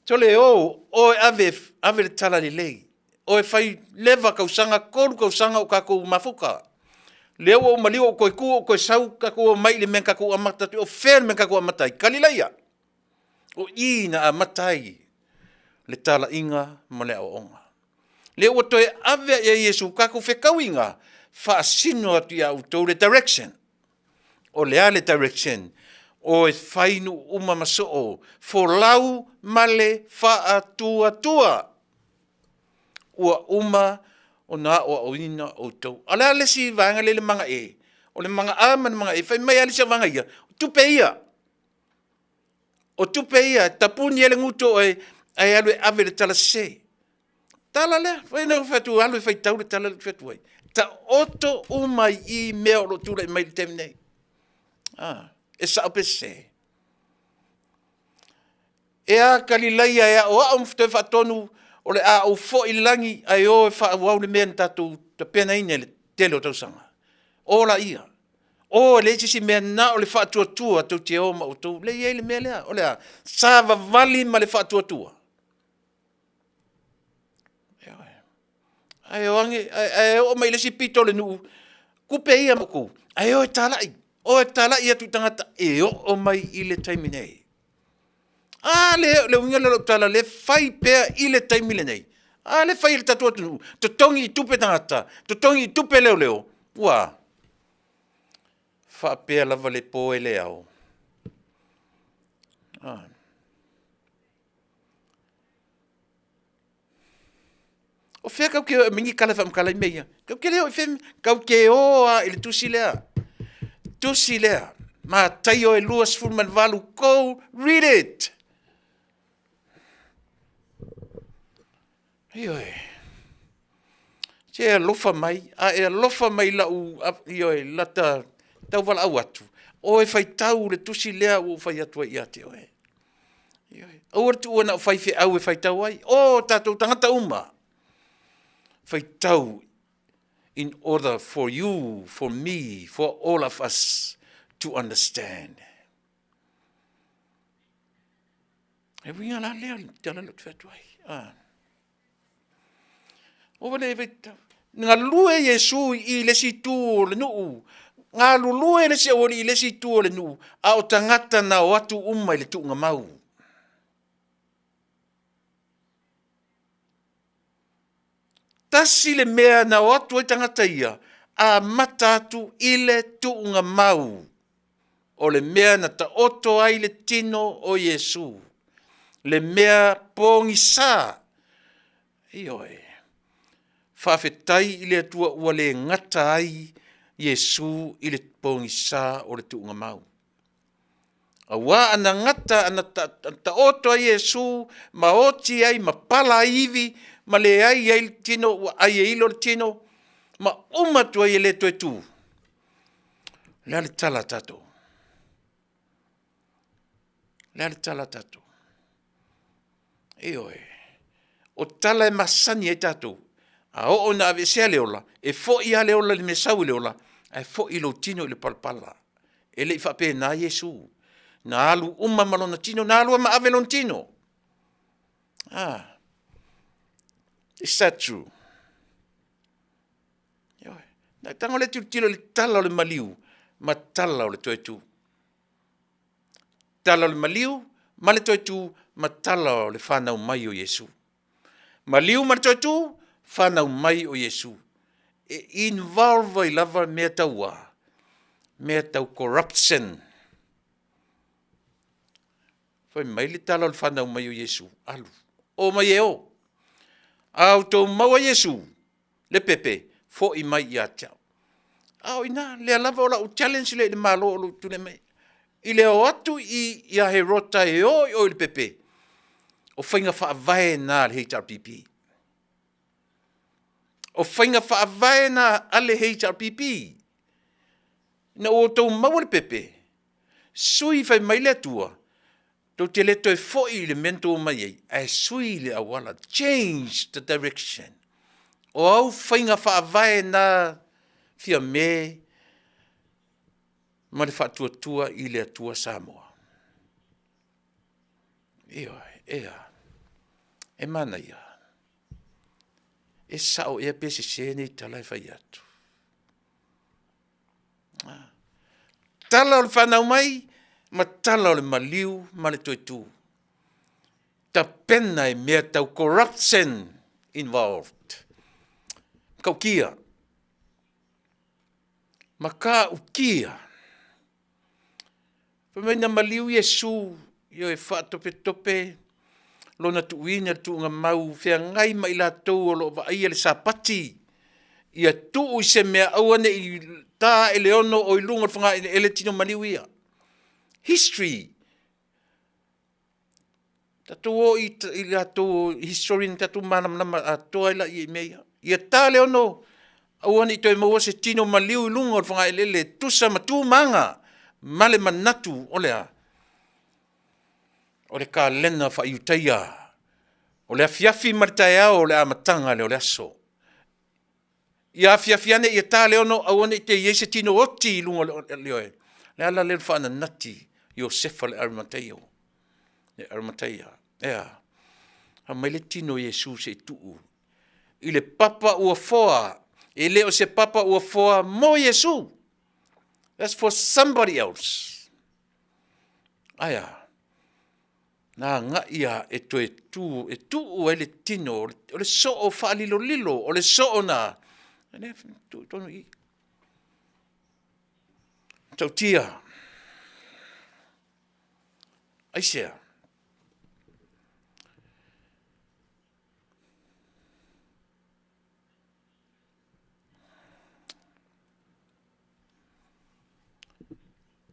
Sole o, o e ave, ave le tala lelei. O e fai leva tausaga, 3 tausaga o tatou mafuta. Lea ua ou maliu ua ou toe tu ua ou toe sau tatou omai i le mea na tatou amata atu ai. O fea le mea na tatou amata ai? Kalilaia. O i na amata ai le talaiga ma le aoaoga. Lea ua toe ave ia Iesu tatou fetauiga faasino atu ia outou le direction. O le a le direction? O e fai nuu uma ma soo, folau ma le faatuatua. Ua uma ona aoaoina outou. A o le a le isi vaega lea i le maga e? O le maga a ma le maga e, fai mai lava le isi vaega ia, o tupe ia. O tupe ia e tapuni ai le gutu o oe, ae alu e ave i le tala sese. Tala lea, fai atu alu e faitau le tala lea ou te fai atu ai. Taoto uma i i mea o lo o tulai mai i le taimi nei. E sao pe sese? E a Kalilaia e aoao ma toe faatonu o le a ou foi i le lagi ae o e faaauau le mea na tatou tapenaina i le tele o tausaga. O laia, o e leai se isi mea na o le faatuatua tou te o ma outou, lea e i ai le mea lea. O le a? Savavali ma le faatuatua. Ae o age, ae oo mai i le isi pito o le nuu, tupe ia ma outou, ae o e talai, o e talai atu i tagata e oo mai i le taimi nei. A lea, o le uiga lea o lau tala, o lea e fai pea i le taimi lenei. A lea e fai e le tatou atunuu, totogi i tupe tagata, totogi i tupe leoleo, ua a? Faapea lava le po e le ao. O fea tatou te o e aumai ni tala e faamatala ai mea ia? Tatou te le o i fea, tatou te o lava i le tusi lea, tusi lea, Mataio e 28, go read it. Ioe. Se alofa mai, a e alofa mai i lau, ioe, lata tauvalaau atu, o e faitau le tusi lea ua ou fai atu ai ia te oe. Ioe. Aua le tuua na o faifeau e faitau ai, o tatou tagata uma, faitau in order for you, for me, for all of us to understand. E uiga la lea o le tala lea ou te fai atu ai. Ah. Ua le faitau. Galue Iesu i le isi itu o le nuu, galulue le isi aualii i le isi itu o le nuu, a o tagata na o atu uma i le tuugamau. Tasi le mea na o atu ai tagata ia, amata atu i le tuugamau. O le mea na taoto ai le tino o Iesu, le mea pogisa. Ioe. Faafetai i le Atua ua le gata ai Iesu i le pogisa o le tuugamau. Aua ana gata, ana taoto ai Iesu ma oti ai ma pala ai ivi ma leai ai le tino, ua ai e ilo le tino, ma uma atu ai e le toe tu. O le a le tala a tatou? O le a le tala a tatou? Ioe. O tala e masani ai tatou, a oo ina aveesea le ola, e foi lava le ola i le mea e sau ai le ola, ae foi lou tino i le palapala. E le i faapena Iesu. Na alu uma ma lona tino, na alu lava ma ave lona tino. Ah. Is that true? Ioe. Na tago le tilotilo i le tala o le maliu ma tala o le toe tu. Tala o le maliu ma le toe tu ma tala o le fanau mai o Iesu. Maliu ma le toe tu, fanau mai o Iesu. E involve ai lava mea tau a? Mea tau corruption. Fai mai le tala o le fanau mai o Iesu, alu, o mai e o. A outou maua Iesu, le pepe, foi mai ia te au. A o ina, lea lava o lau challenge lea i le Malo o lo o tulai mai. I le o atu i ia Herota e o i o i le pepe, o faiga faavae na a le HRPP. O faiga faavae na a le HRPP. Ina ua outou maua le pepe, sui fai mai le Atua, tou te le toe foi i le mea na tou omai ai, ae sui le auala, change the direction. O au faiga faavae na Fiame ma le faatuatua i le Atua Samoa. Ioe, ea, e manaia. E sao ea pe sese nei tala e fai atu. Tala o le fanau mai ma tala o le maliu ma le toe tu. Tapena i mea tau corruption involved. Matautia. Matautia. Fai mai na maliu Iesu, ioe, faatopetope lona tuuina i le tuugamau feagai ma i latou o lo o vaaia le Sapati, ia tuu i se mea aua ne i ta ae le 6 o i luga o le fogaeleele tino maliu ia. History. Tatou o i latou o historian tatou malamalama atoa ai lea i mea ia. Ia ta le 6, aua ne i toe maua se tino maliu i luga o le fogaeleele e tusa ma tu ma aga ma le manatu o le a? O le kalena faa-Iutaia, o le afiafi ma le taeao o le amataga lea o le aso. Ia afiafi ane ia ta le 6 aua ne i toe i ai se tino oti i luga o le, ioe. O le ala lea o le faananati Iosefa o le Arimatea. E a? Aumai le tino o Iesu se i tuu i le papa ua foa, e le o se papa ua foa mo Iesu. That's for somebody else. Ae a? Na agai lava e toe tu, e tuu ai le tino, o le soo faalilolilo, o le soo na, lea e tuu i totonu i i. Matautia. Aisea?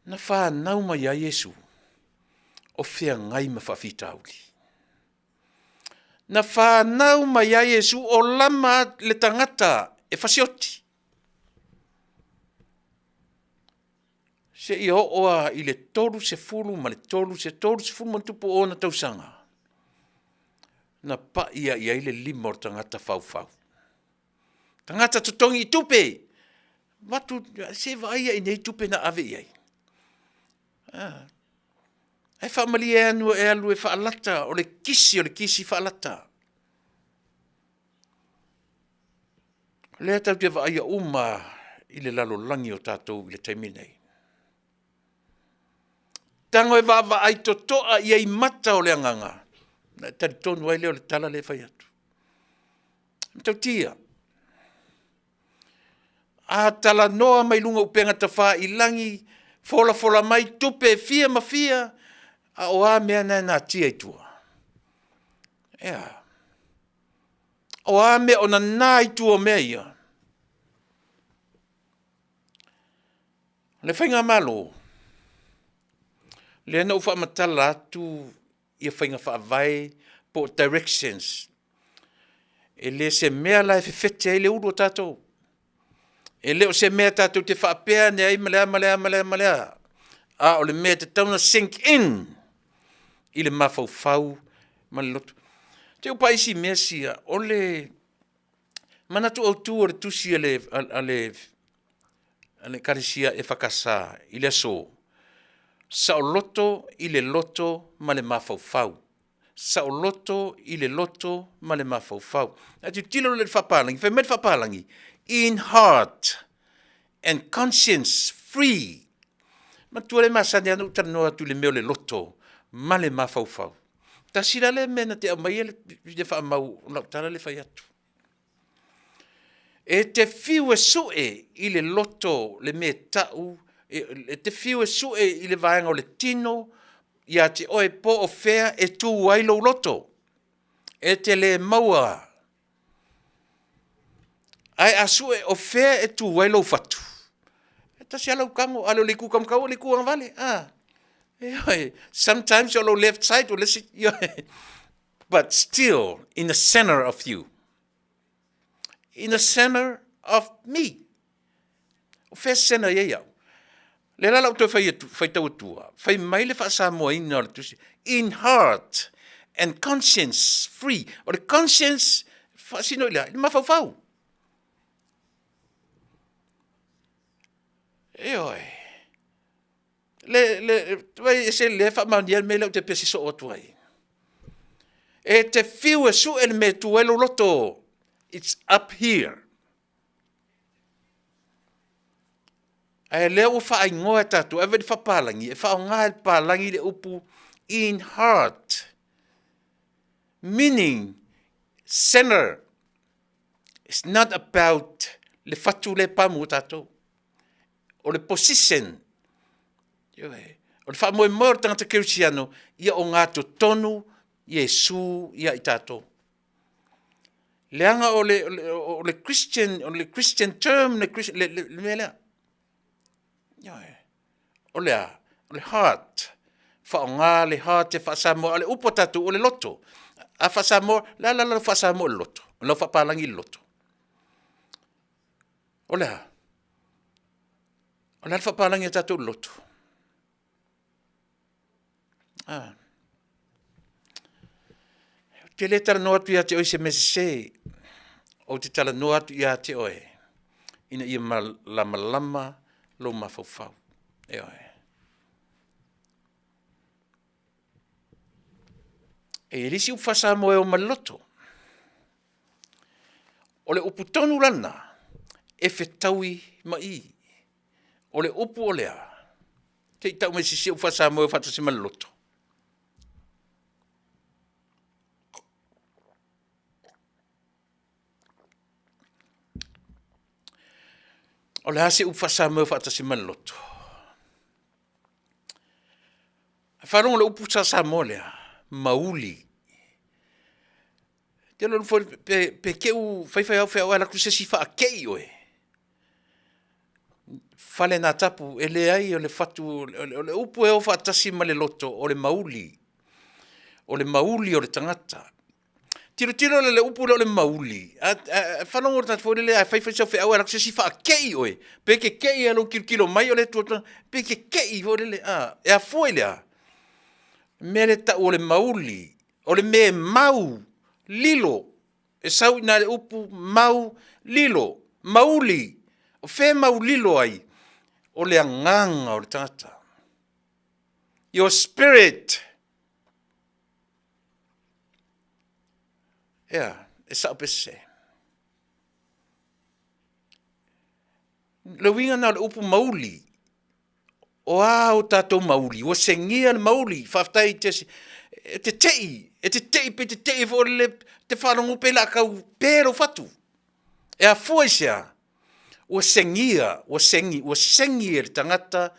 Na fanau mai ai Iesu o feagai ma faafitauli. Na fanau mai ai Iesu o lama le tagata e fasioti. Seia oo lava i le 33, se 30 ma ona tupu o ona tausaga, na pai lava i ai le lima o le tagata faufau. Tagata totogi i tupe, avatu, se i vaai i nei tupe na ave i ai. Ae faamalie ane e alu e faalata, o le kisi o le kisi faalata. O lea tatou te vaaia uma lava i le lalolagi o tatou i le taimi lenei. Tago e vaavaai totoa i ai i mata o le agaga, ona e talitonu ai lea o le tala lea e fai atu. E matautia, a talanoa mai luga o upega tafailagi, folafola mai tupe e fia ma fia, a o a mea na e natia i tua? E a? O a mea o nana i tua o mea ia? O le Faigamalo, lea na ou faamatala atu ia faiga faavae po o directions. E le o se mea la e fefete ai le ulu o tatou. E le o se mea tatou te faapea ane ai ma le a ma le a ma le a, a o le mea e tatau ona sink in i le mafaufau ma le loto. Te i ua pai isi mea sia, o le manatu autu o le tusi a le Ekalesia EFKS i le aso, saoloto i le loto ma le mafaufau. Saoloto i le loto ma le mafaufau. A tilotilo loa i le faapalagi, fai mai le faapalagi, in heart and conscience free. Manatua lea e masani lava ona ou talanoa atu i le mea o le loto ma le mafaufau. Tasi la lea mea na te aumaia le faamau o lau tala lea e fai atu. E te fiu e sue i le loto le mea e tau, e te fiu e sue i le vaega o le tino ia te oe po o fea e tu ai lou loto. E te le maua. Ae a sue o fea e tu ai lou fatu, e tasi lava lau tago, a le o le itu taumatau o le itu agavale. A, ioe, sometimes o lou left side o le isi, ioe, but still in the center of you. In the center of me. O fea center i ai au? Le la lau toe fai atu, faitau atua, fai mai le faasamoaina o le tusi, in heart and conscience free. O le conscience, faasino i le a? I le mafaufau. Ioe. Le, le, vai e se le faamaonia le mea lea ou te pese soo atu ai. E te fiu e sue le mea e tu ai lou loto. It's up here. Ae lea ua faaigoa e tatou, ave i le faapalagi, e faaaoga e le papalagi le upu in heart. Meaning, center It's not about le fatu lea e pamu o tatou. O le position, ioe, o le faamoemoe o le tagata kerisiano, ia ogatotonu Iesu ia i tatou. Leaga o le Christian term le mea lea. Ioe. O le a? O le heart. Faaaoga le heart e faa-Samoa. A o le upu a tatou, o le loto. A faa-Samoa, o le a la lau faa-Samoa o le loto? O lau faapalagi le loto? O le a? O le a le faapalagi a tatou i le loto? A. Ou te le talanoa atu ia te oe i se mea sese, ou te talanoa atu ia te oe ina ia malamalama lou mafaufau. Ioe. E i ai le isi upu faa-Samoa e o ma le loto. O le upu tonu la lena, e fetaui ma i. O le upu o le a? Se i tau mai se isi upu faa-Samoa e o faatasi ma le loto. O le a se upu faa-Samoa e o faatasi ma le loto? Faalogo i le upu faa-Samoa lea, mauli. Ou te iloa foi pe te i ua fai fai lava au ae alu atu se isi faatei oe. Fale na tapu, e leai o le fatu, o le upu e o faatasi ma le loto, o le mauli. O le mauli o le tagata. Tilotilo la i le upu lea o le mauli, a faalogo i le tagata foi lele a fai fai sau feau ae alu atu se isi faatei oe, pe te te i lava i lou tilotilo mai o lea e tu atu, pe te te i foi lele a, e afua i le a? O le mea lea e tau o le mauli, o le mea e mau lilo, e sau i ina i le upu mau lilo, mauli. O fea e maulilo ai? O le agaga o le tagata. Your spirit. Ea, e sao pe sese? O le uiga lena o le upu mauli. O a o tatou mauli? Ua segia le mauli, faafetai i te, e tetei, e tetei pe tetei foi lele, e te faalogo pei o le a tau pe lou fatu. E afua i se a? Ua segia, ua segi, ua segi e le tagata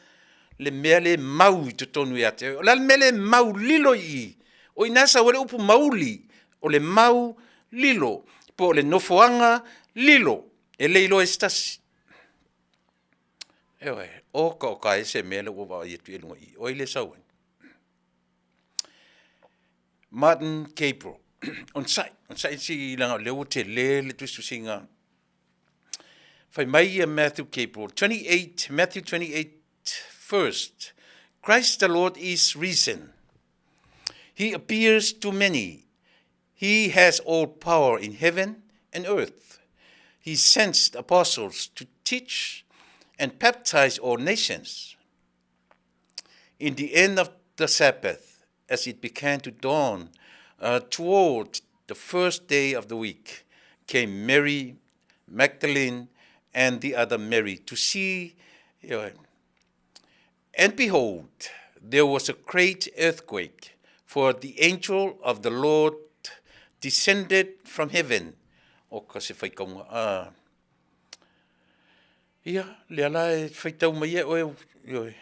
le mea lea e mau i totonu ia te oe. O le a le mea lea e mau lilo i i? O i ina e sau ai le upu mauli, o le mau lilo, po o le nofoaga lilo, e le iloa e se tasi. Ioe, oka oka e se mea lea ua ou vaavaai atu i ai i luga i i, o ai lea e sau ai? Martin Gabriel, onosai, onosai se i leaga o lea ua tele le tusitusiga. Fai mai ia Matthew Gabriel, 28, Matthew 28 first, Christ the Lord is risen. He appears to many. He has all power in heaven and earth. He sends the apostles to teach and baptize all nations. In the end of the Sabbath, as it began to dawn uh, toward the first day of the week, came Mary Magdalene and the other Mary to see. Uh, and behold, there was a great earthquake, for the angel of the Lord descended from heaven. O ka se whaikaunga. Uh, ia, le ala e whaitau mai e oe, ioe.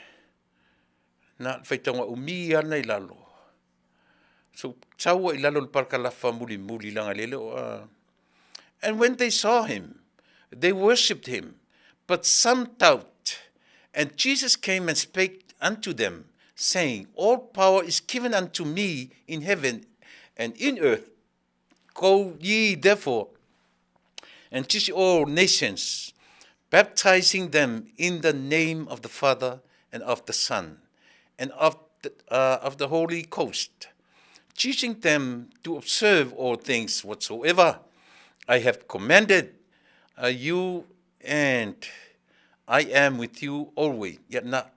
Na le faitauga umi ana i lalo. So taua i lalo le parakalafa mulimuli langa lele o a. And when they saw him, they worshipped him, but some doubt. And Jesus came and spake unto them, saying, All power is given unto me in heaven and in earth. Go ye therefore and teach all nations, baptizing them in the name of the Father and of the Son and of the, uh, of the Holy Ghost, teaching them to observe all things whatsoever I have commanded uh, you, and I am with you always. Yet not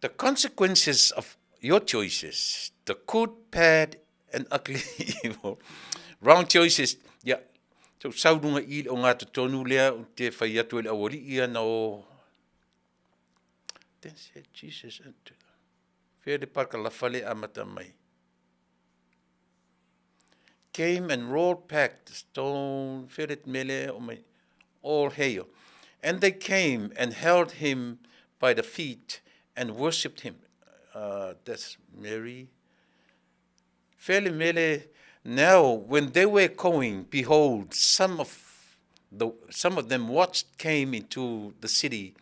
the consequences of your choices, the good, bad, and ugly evil. Wrong choices. Yeah. So, sau runga i o ngā totonu lea o te whai atu e le awari ia na o... Then said Jesus unto them. Whea le parka la whale amata mai. came and rolled back the stone, filled mele o mai, all hail. And they came and held him by the feet and worshipped him. That's Mary. Fele mele, now when they were going, behold, some of the some of them watched came into the city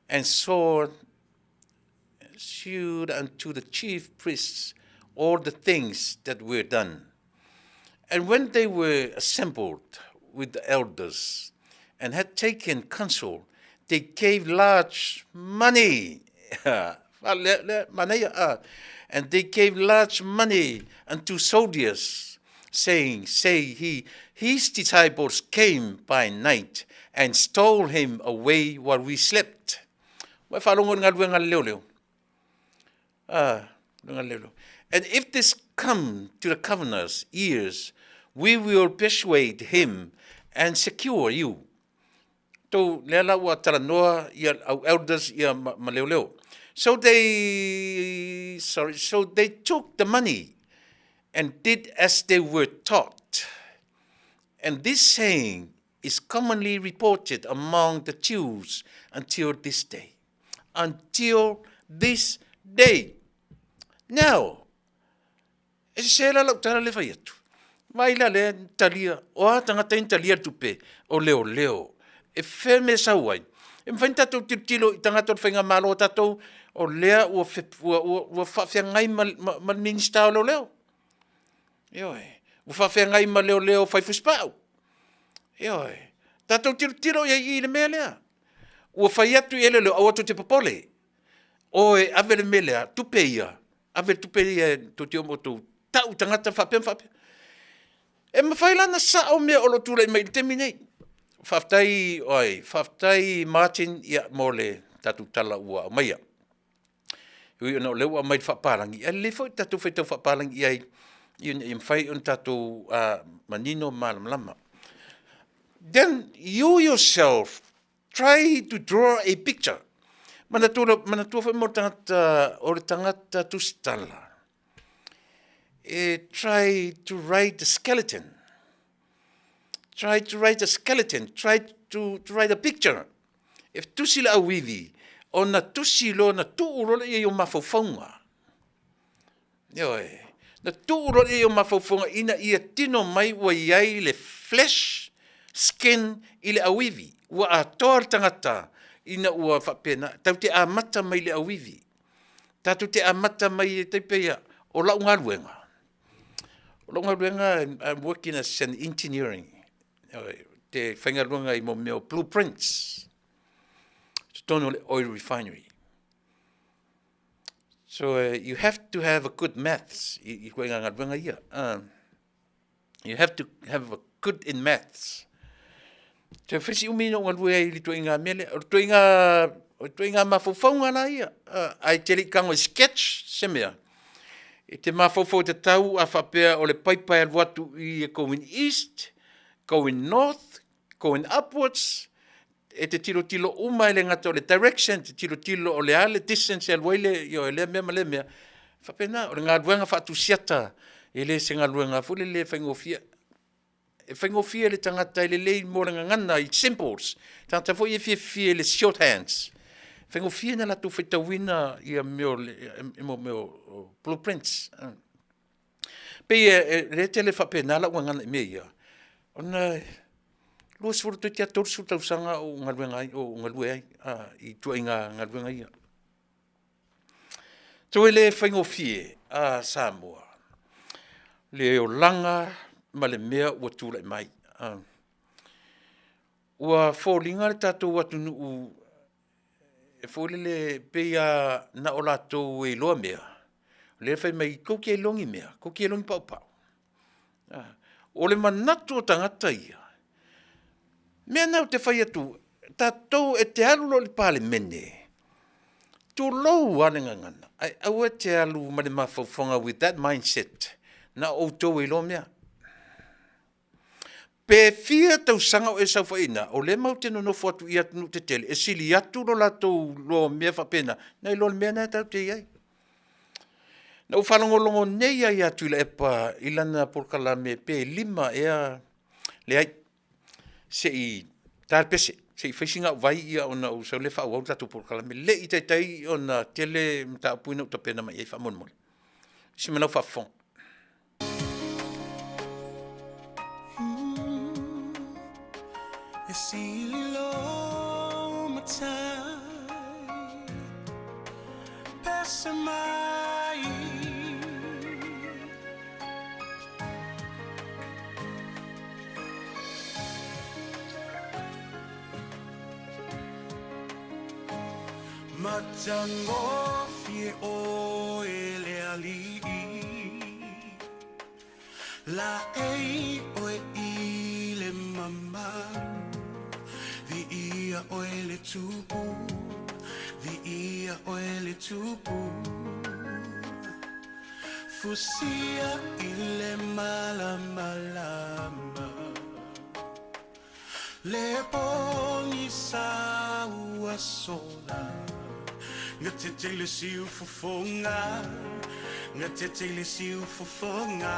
and saw shewed unto the chief priests all the things that were done. And when they were assembled with the elders and had taken counsel, they gave large money. And they gave large money unto soldiers, saying, Say he, his disciples came by night and stole him away while we slept. Ua e faalogo i le galuega a le leoleo. Ah, galuega a le leoleo. And if this come to the governor's ears, we will persuade him and secure you. Tou, lea la ua talanoa ia au elders ia ma, ma leoleo. So they, sorry, so they took the money and did as they were taught. And this saying is commonly reported among the Jews until this day. Until this day. Now, e sese la lau tala le fai atu. Vai la lea talia, o a tagata i talia le tupe, o leo leo. E fea me sau ai. E mawhai tātou tilotilo i tagata o le faigamalo o tātou, o lea ua, ua, ua, ua faafeagai ma, ma, ma le Minista o Leoleo. Ioe. Ua faafeagai ma leoleo fai fusipau. Ioe. Tatou tilotilo i ai i le mea lea. Ua fai atu i e leoleo, aua tou te popole. Oe, ave le mea lea, tupe ia, ave le tupe ia tou te o ma outou tau i tagata faapea ma faapea. E mafai la ona sao mea o lo o tulai mai i le taimi nei. Faafetai, oi, faafetai Martin ia, mo le tatou tala ua aumaia. E ui ona o lea ua aumai le faapalagi, ae lelei foi le tatou faitau faapalagi i ai ina ia mafai ona tatou manino ma malamalama. Then you yourself try to draw a picture. Manatua, manatua foi mo le tagata, o le tagata tusitala, e try to write a skeleton. Try to write a skeleton, try to, to write a picture. E tusi le auivi, ona tusi loa na tuu loa lea i o mafaufauga. Ioe, na tuu loa lea i o mafaufauga ina ia tino mai ua i ai le flesh skin i le auivi. Ua atoa le tagata ina ua faapena, tau te amata mai le auivi. Tatou te amata mai e tai pei o lau galuega. O lau galuega, I'm working as an engineering. Te faigaluega i mo mea o blueprints. Totonu o le oil refinery. So you have to have a good maths i, i koe ngā galuega ia. You have to have a good in maths. Te whisi umi no ngalue ai li tuinga mele, o tuinga o tuinga mafaufauga la ia. Ai te li kango i sketch se mea. I te mafaufau te tau a whapea o le paipai alu atu i e going east, going north, going upwards, e te tilotilo uma e le gata o le direction, te tilotilo o le a le distance e alu ai le, ioe, lea mea ma lea mea. Faapena, o le galuega faatusiata, e le se galuega foi lele e faigofie. E faigofie le tagata e lelei mo le gagana i symbols. Tagata foi e fiafia i le shorthands. Faigofie na latou faitauina ia mea o le, mea o blueprints. Pei e le tele faapena lau gagana i mea ia, ona 20 toeitiiti lava 30 tausaga o ou galuega ai, o ou galue ai i ituaiga galuega ia. Toe le faigofie a Samoa le olaga ma le mea ua tulai mai. Ua foliga le tatou atunuu e foi lele pei lava na o latou e iloa mea, o lea e fai mai tou te iloa ni mea, tou te iloa ni paupau. O le manatu o tagata ia, mea na ou te fai atu, tatou e te alu loa i le Palemene, tulou lava le gagana, ae aua e te alu ma le mafaufauga with that mindset, na o outou e iloa mea. Pe fia tausaga o e saofai i ina, o lea matou te nonofo atu i atunuu tetele e sili atu lo latou loa o mea faapena, nai lo le mea lena tatou te i ai. Na ou faalogologo nei lava ia Tuilaepa i lana polokalame pe 5 ea, leai, se i ta le pese, se i fai sina au vai ia ona ou sau lea faaauau le tatou polokalame. E le i taitai ona tele mataupu ia na ou tapena mai ai faamolemole. Se i ma lau faafofoga. Matagofie oe le alii Laei oe i le mamalu Viia oe le Tupu Viia oe le Tupu Fusia i le malamalama Le pogisa ua sola Gatete i le siufofoga Gatete i le siufofoga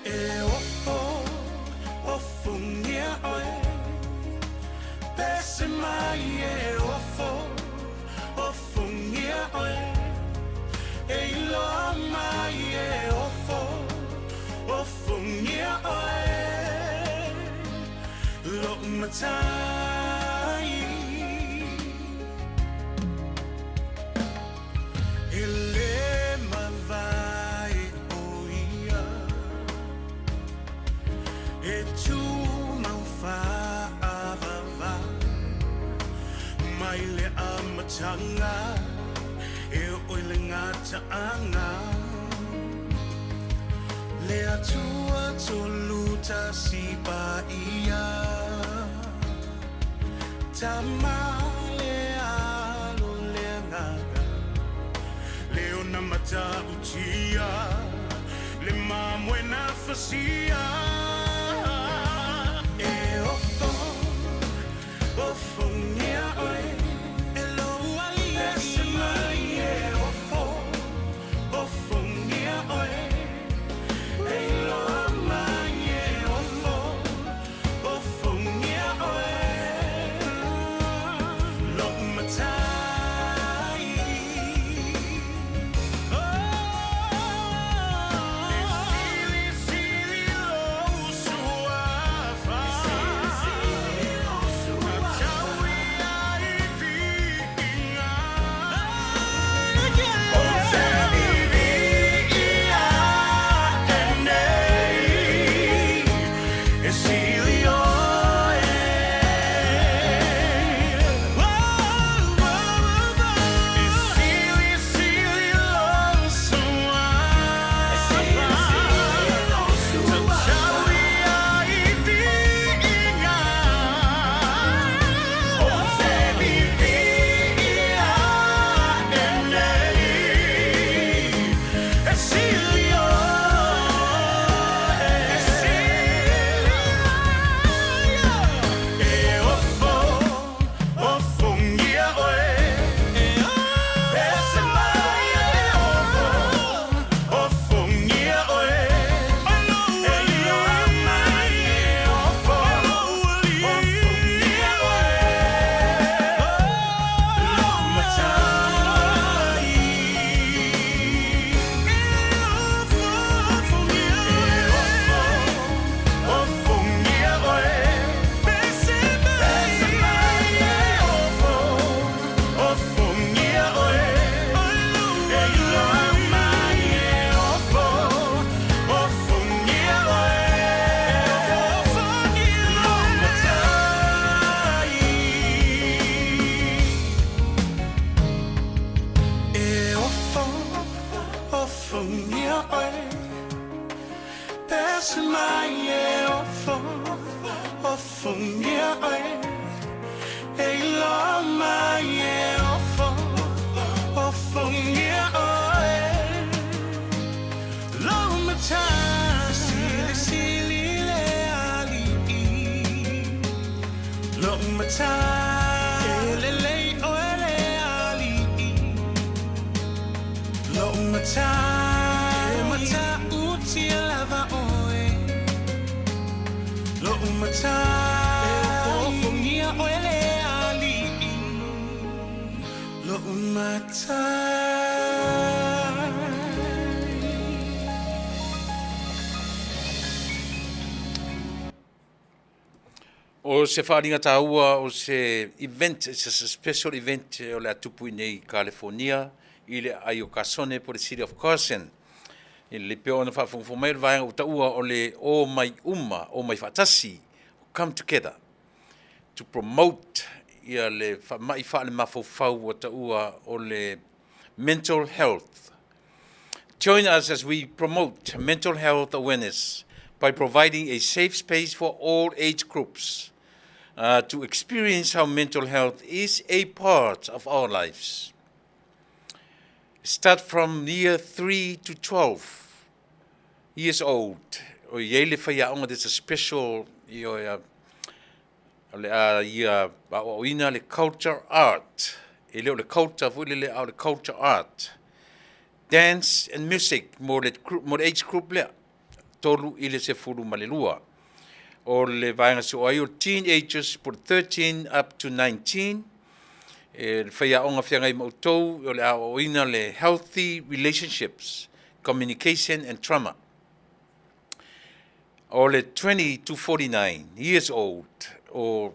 E ofo, ofongia oe Pese mai e ofo, ofongia oe E iloa mai e ofo, ofongia oe Lou matai E le mavae o ia E tumau faavavau Mai le amataga E oo i le gataaga Le Atua Tolu Tasi Paia Tama le Alo le Agaga Le ona matautia Le mamoe na fasia E ofo, ofongia oe E lou alii Pese mai e ofo, ofongia oe E iloa mai e ofo, ofongia oe Lou matai E silisili lou suafa Tauia i viiga Ou te viviia ae nei E sili oe E silisili lou suafa Tauia i viiga Ou te viviia ae nei E sili oe E ofo, ofongia oe Pese mai e ofo, ofongia oe E iloa mai e ofo, ofongia oe Lou matai E ofo, ofongia oe Pese mai e ofo, ofongia oe E iloa mai e ofo, ofongia oe Lou matai E ofo, ofongia oe Pese mai e ofo, ofongia oe E iloa mai e ofo, ofongia oe Lou matai Silisili le alii Lou matai E lelei oe le alii Lo'u matai. O se faaaliga taua o se event, it's a special event o le a tupu i inei i Kalifonia i le aai o Kasone po o le City of Carson. E lelei pea ona faafogafoga mai o le vaega ua taua o le omai uma, omai faatasi, come together to promote ia le faamai faalemafaufau ua taua o le mental health. Join us as we promote mental health awareness by providing a safe space for all age groups to experience how mental health is a part of our lives. Start from year 3 to 12 years old. O i ai le faiaoga, there's a special, o le a ia aoaoina le culture art. E le o le culture foi lele, a o le culture art. Dance and music mo le, mo le age group lea, 3 i le 12. O le vaega soo ai o teenagers po 13 up to 19, e le faiaoga feagai ma outou o le aoaoina le healthy relationships, communication and trauma. O le 20 to 49 years old, o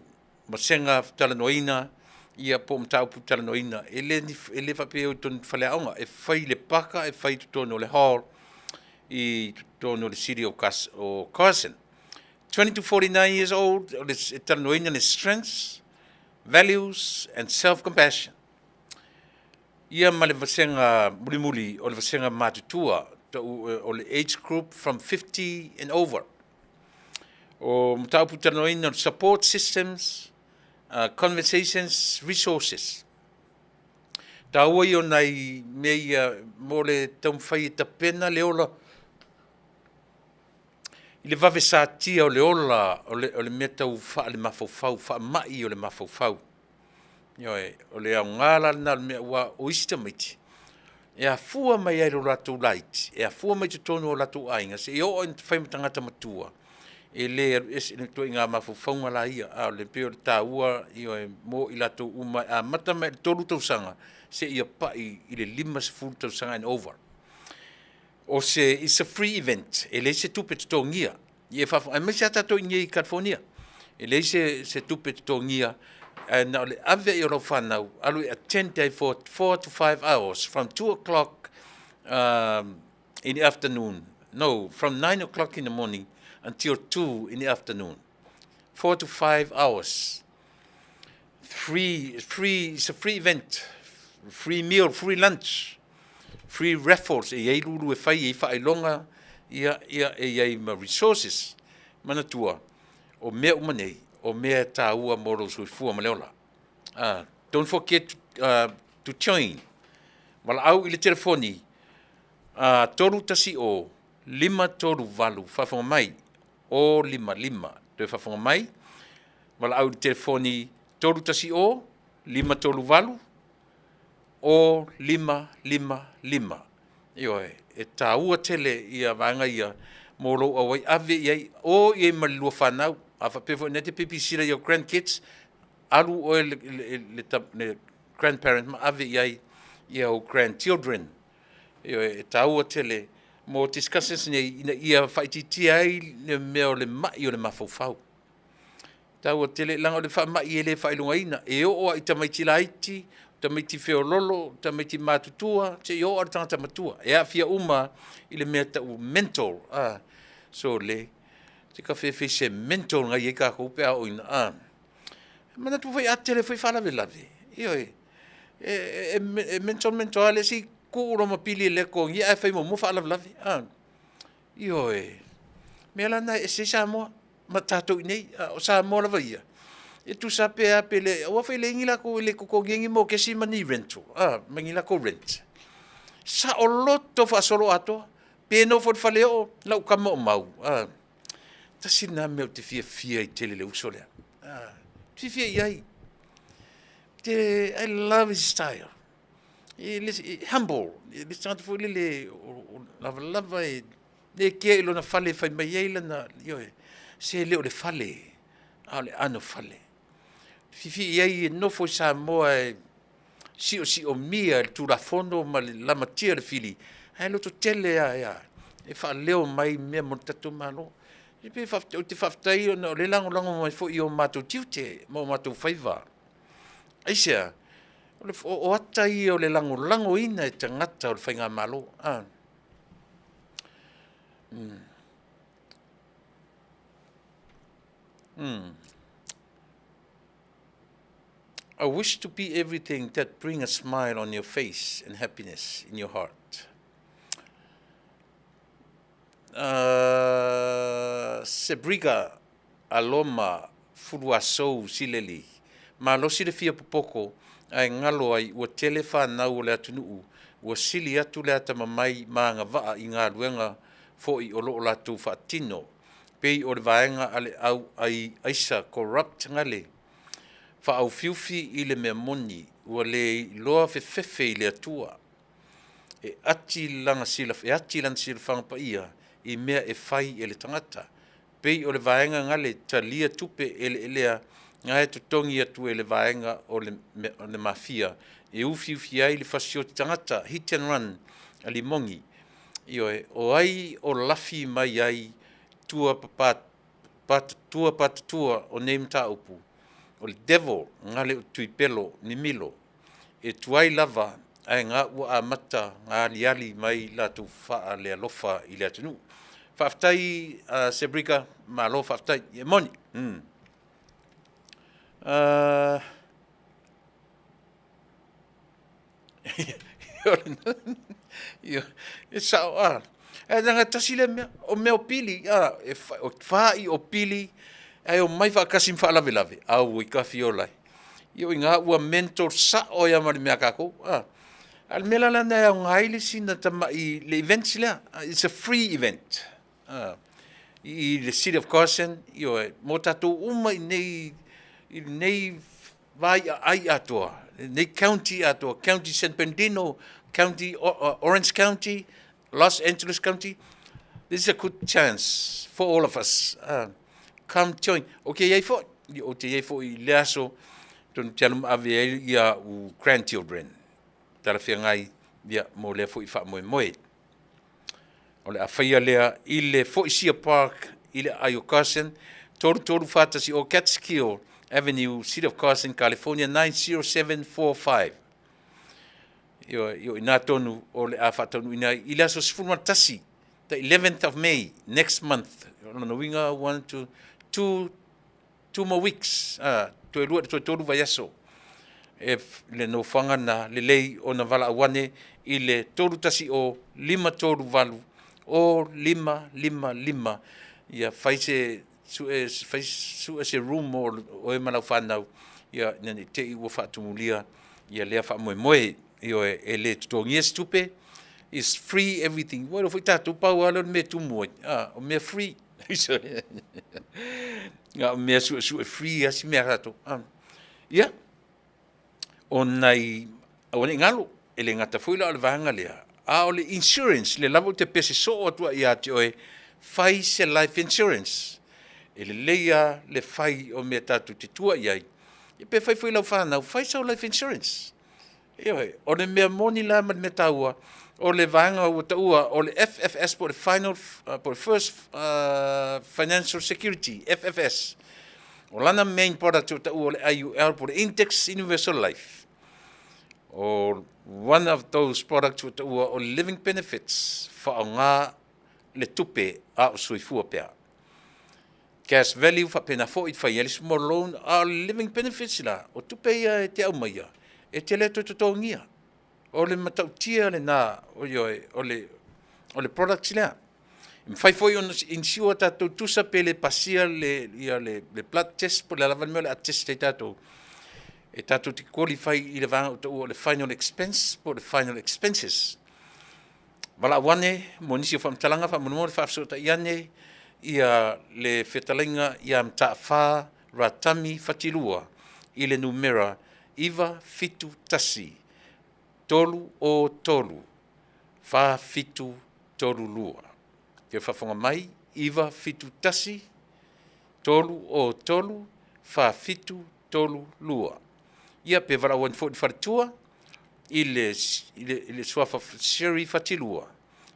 masega talanoaina ia po o mataupu talanoaina, e le faapea o totonu faleaoga, e fai le paka, e fai totonu o le hall i totonu o le city o Carson. 20 to 49 years old, o le e talanoaina le strengths, values and self compassion. Ia ma le vasega mulimuli o le vasega matutua o le age group from 50 and over. O mataupu talanoaina o support systems, conversations, resources. Taua ia o nai mea ia mo le taumafai e tapena le ola i le vave satia o le ola o le mea tau faalemafaufau, faamai o le mafaufau. Ioe, o le aoga la lena o le mea, ua o isi tamaiti e afua mai ai lo latou laiti, e afua mai totonu o latou aiga seia oo ina fai ma tagata matua, e le alu ese i le ituaiga mafaufauga la ia. A o le pei o le taua, ioe, mo i latou uma e amata mai i le 3 tausaga seia pai i le 50 tausaga and over. O se it's a free event, e leai se tupe totogia. Ia aemaise a tatou i inei i California. E leai se tupe totogia, ae na o le ave i o lau fanau, alu e attend ai for 4 to 5 hours from 2 o'clock in the afternoon. No, from 9 o'clock in the morning until 2 in the afternoon. 4 to 5 hours. Free, free, it's a free event. Free meal, free lunch, free raffles. E iai lulu e fai e whailonga, ia, ia, e iai ma resources. Manatua, o mea uma nei, o mea tāua mo lou soifua ma le ola. Don't forget to join. Valaau i le telefoni, 310 538 faafofoga mai o 55. Toe faafofoga mai, valaau i le telefoni 310 538 o 555. Ioe, e tāua tele ia vaega ia mo lou auai ave i ai o i ai ma le lua fanau. A faapea foi nei te pipisi your grandkids, alu oe le grandparent ma ave i ai ia o grandchildren. Ioe, e tāua tele mo discussions nei ina ia whaititia ai le mea o le mai o le mafaufau. Taua tele, laga o le faamai e le faailogaina. E oo a i tamaiti laiti, tamaiti feololo, tamaiti matutua, seia oo a le tagata matua. E aafia uma i le mea tau mental. Ah, so le, te ka fefe se mental ngai e kākou pe a o ina. Ah. Manatu foi a tele foi faalavelave. Ioe, e mental mental a le si kuu lo mapili le ko ngi ai fai mo mo faalavelave. Ah. Ioe, mea la na e se Samoa ma tatou i nei, o Samoa lava ia. E tusa pe a pe le, ua fai le ingi la ko le kokongi mo kesi mani rental. Ah, mangi la ko rent. Sa o loto fa solo atoa. Pe no fo fale o lau kama o mau. Ah. Tasi na mea o te fia fia i tele le uso lea. Ah. Fia fia i ai. Te, I love his style. E, le, humble. E, le tagata foi lele o lava lava e le kea i lona fale fai mai ai lana, ioe, se le o le fale, a o le ano fale. Fifi i ai e nofo i Samoa e siosiomia e le Tulafono ma le lamatia o le fili, ae lototele lava e faaleo mai mea mo le tatou Malo. E pei ou te faafetai ona o lea e lagolago mai foi i o matou tiute ma o matou faiva. Aisea? O ata ia o le lagolagoina e tagata o le Faigamalo. I wish to be everything that bring a smile on your face and happiness in your heart. Sebriga Aloma Fuluasou Sileli, malosi le fia popoko ae galo ai ua tele fanau o le atunuu ua sili atu le atamamai ma agavaa i galuega foi o lo o latou faatino, pei o le vaega a le au ai aisa corrupt gale faaufiufi i le mea moni ua le iloa fefefe i le Atua. E ati lana silafaga paia i mea e fai e le tagata, pei o le vaega gale talia tupe eleelea na e totogi atu e le vaega o le mafia e ufiufi ai le fasioti tagata, hit and run a limogi. Ioe, o ai o lafi mai ai tua patatua o nei mataupu? O le devil gale o Tuipelo Mimilo e tuai lava ae ga ua amata na aliali mai latou faalealofa i le atunuu. Faafetai Sebrika, malo faafetai, e moni. E sao, ae leaga e tasi lea mea, o mea o pili, e fa'i o pili ae omai faatasi ma faalavelave, auoi tafiola e. Ia o i ina ua mental sao ai lava ma le mea a tatou. A o le mea la lena e aoga ai le sina tamai, le event lea, it's a free event i le City of Carson, ioe, mo tatou uma i inei i lenei vaiaai atoa, lenei county atoa, County San Bernardino, County Orange County, Los Angeles County. This is a good chance for all of us. Come join. Ou te i ai foi, ou te i ai foi i le aso, atonu ou te alu ma ave ai ia au grandchildren talafeagai ia, mo lea foi faamoemoe. O le a faia lea i le Foisia Park i le aai o Carson, 3341 Catskill Avenue, City of Carson, California 90745. Ioe, o i ina tonu o le a faataunuuina ai i le aso 11, the 11th of May, next month. O lona uiga, 1, 2, 2, 2 more weeks, toe 2 toe 3 vaiaso. E le nofoaga na lelei ona valaau ane i le 310 538 o 555, ia fai se sue, fai sue se room mo oe ma lau fanau, ia ina ne i te i ua faatumulia ia lea faamoemoe. Ioe, e le totogia se tupe, is free everything. Ua iloa foi tatou pau lava lea o le mea e tumu ai, o mea free. Na o mea suesue free lava si mea a tatou. Ia, o nai, aua ne i galo, e le gata foi la o le vaega lea, a o le insurance, lea lava ou te pese soo atu ai ia te oe, fai se life insurance. E lelei lava le fai o mea tatou te tua i ai. Ia pe fai foi i lau fanau, fai sau life insurance. Ioe, o le mea moni la ma le mea taua, o le vaega ua taua o le FFS po o le Final, po o le First Financial Security, FFS. O lana main product ua taua o le IUL po o le Index Universal Life. O one of those products ua taua o le Living Benefits, faaaoga le tupe a o soifua pea. Cash value faapena foi fai ai le small loan, a o le living benefits la, o tupe ia e te aumaia, e te le toe totogia. O le matautia lena, ioe, o le product lea. E mafai foi ona insure tatou tusa pe le pasia le, ia le blood test po o le a lava le mea o le a test ai tatou. E tatou te qualify i le vaega ua taua o le final expense po o le final expenses. Valaau ane mo nisi o faamatalaga faamolemole faafesootai ane ia le fetalaiga ia Mataafa Ratami Fatilua i le numera 971 303 4732. Ke faafofoga mai, 971 303 4732. Ia pe valaau ane foi i le faletua. i le, i le, i le suafa Sherry Fatilua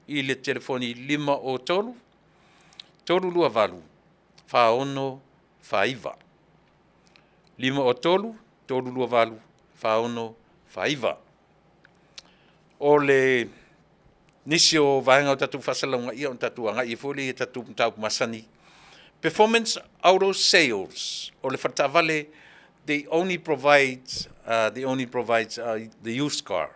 i le telefoni 503 328 4649. 503 328 4649. O le nisi o vaega o tatou faasalalauga ia ona tatou agai ai foi lea i tatou mataupu masani. Performance Auto Sales, o le faletaavale, they only provide the used car.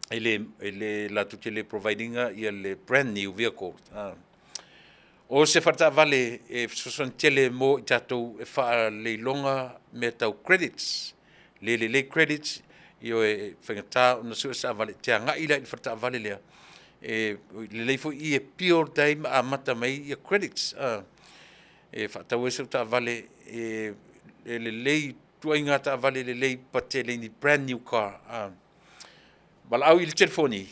E le latou te le provide ina ia le brand new vehicle. O se faletaavale e fesoasoani tele mo i tatou e faaleiloga mea tau credits. Le lelei credits, ioe, e faigata ona sue se taavale, e te agai la i le faletaavale lea, e lelei foi i e build ai ma amata mai ai ia credits. E faatau ai sau taavale e lelei, ituaiga taavale lelei but e le ni brand new car. Valaau i le telefoni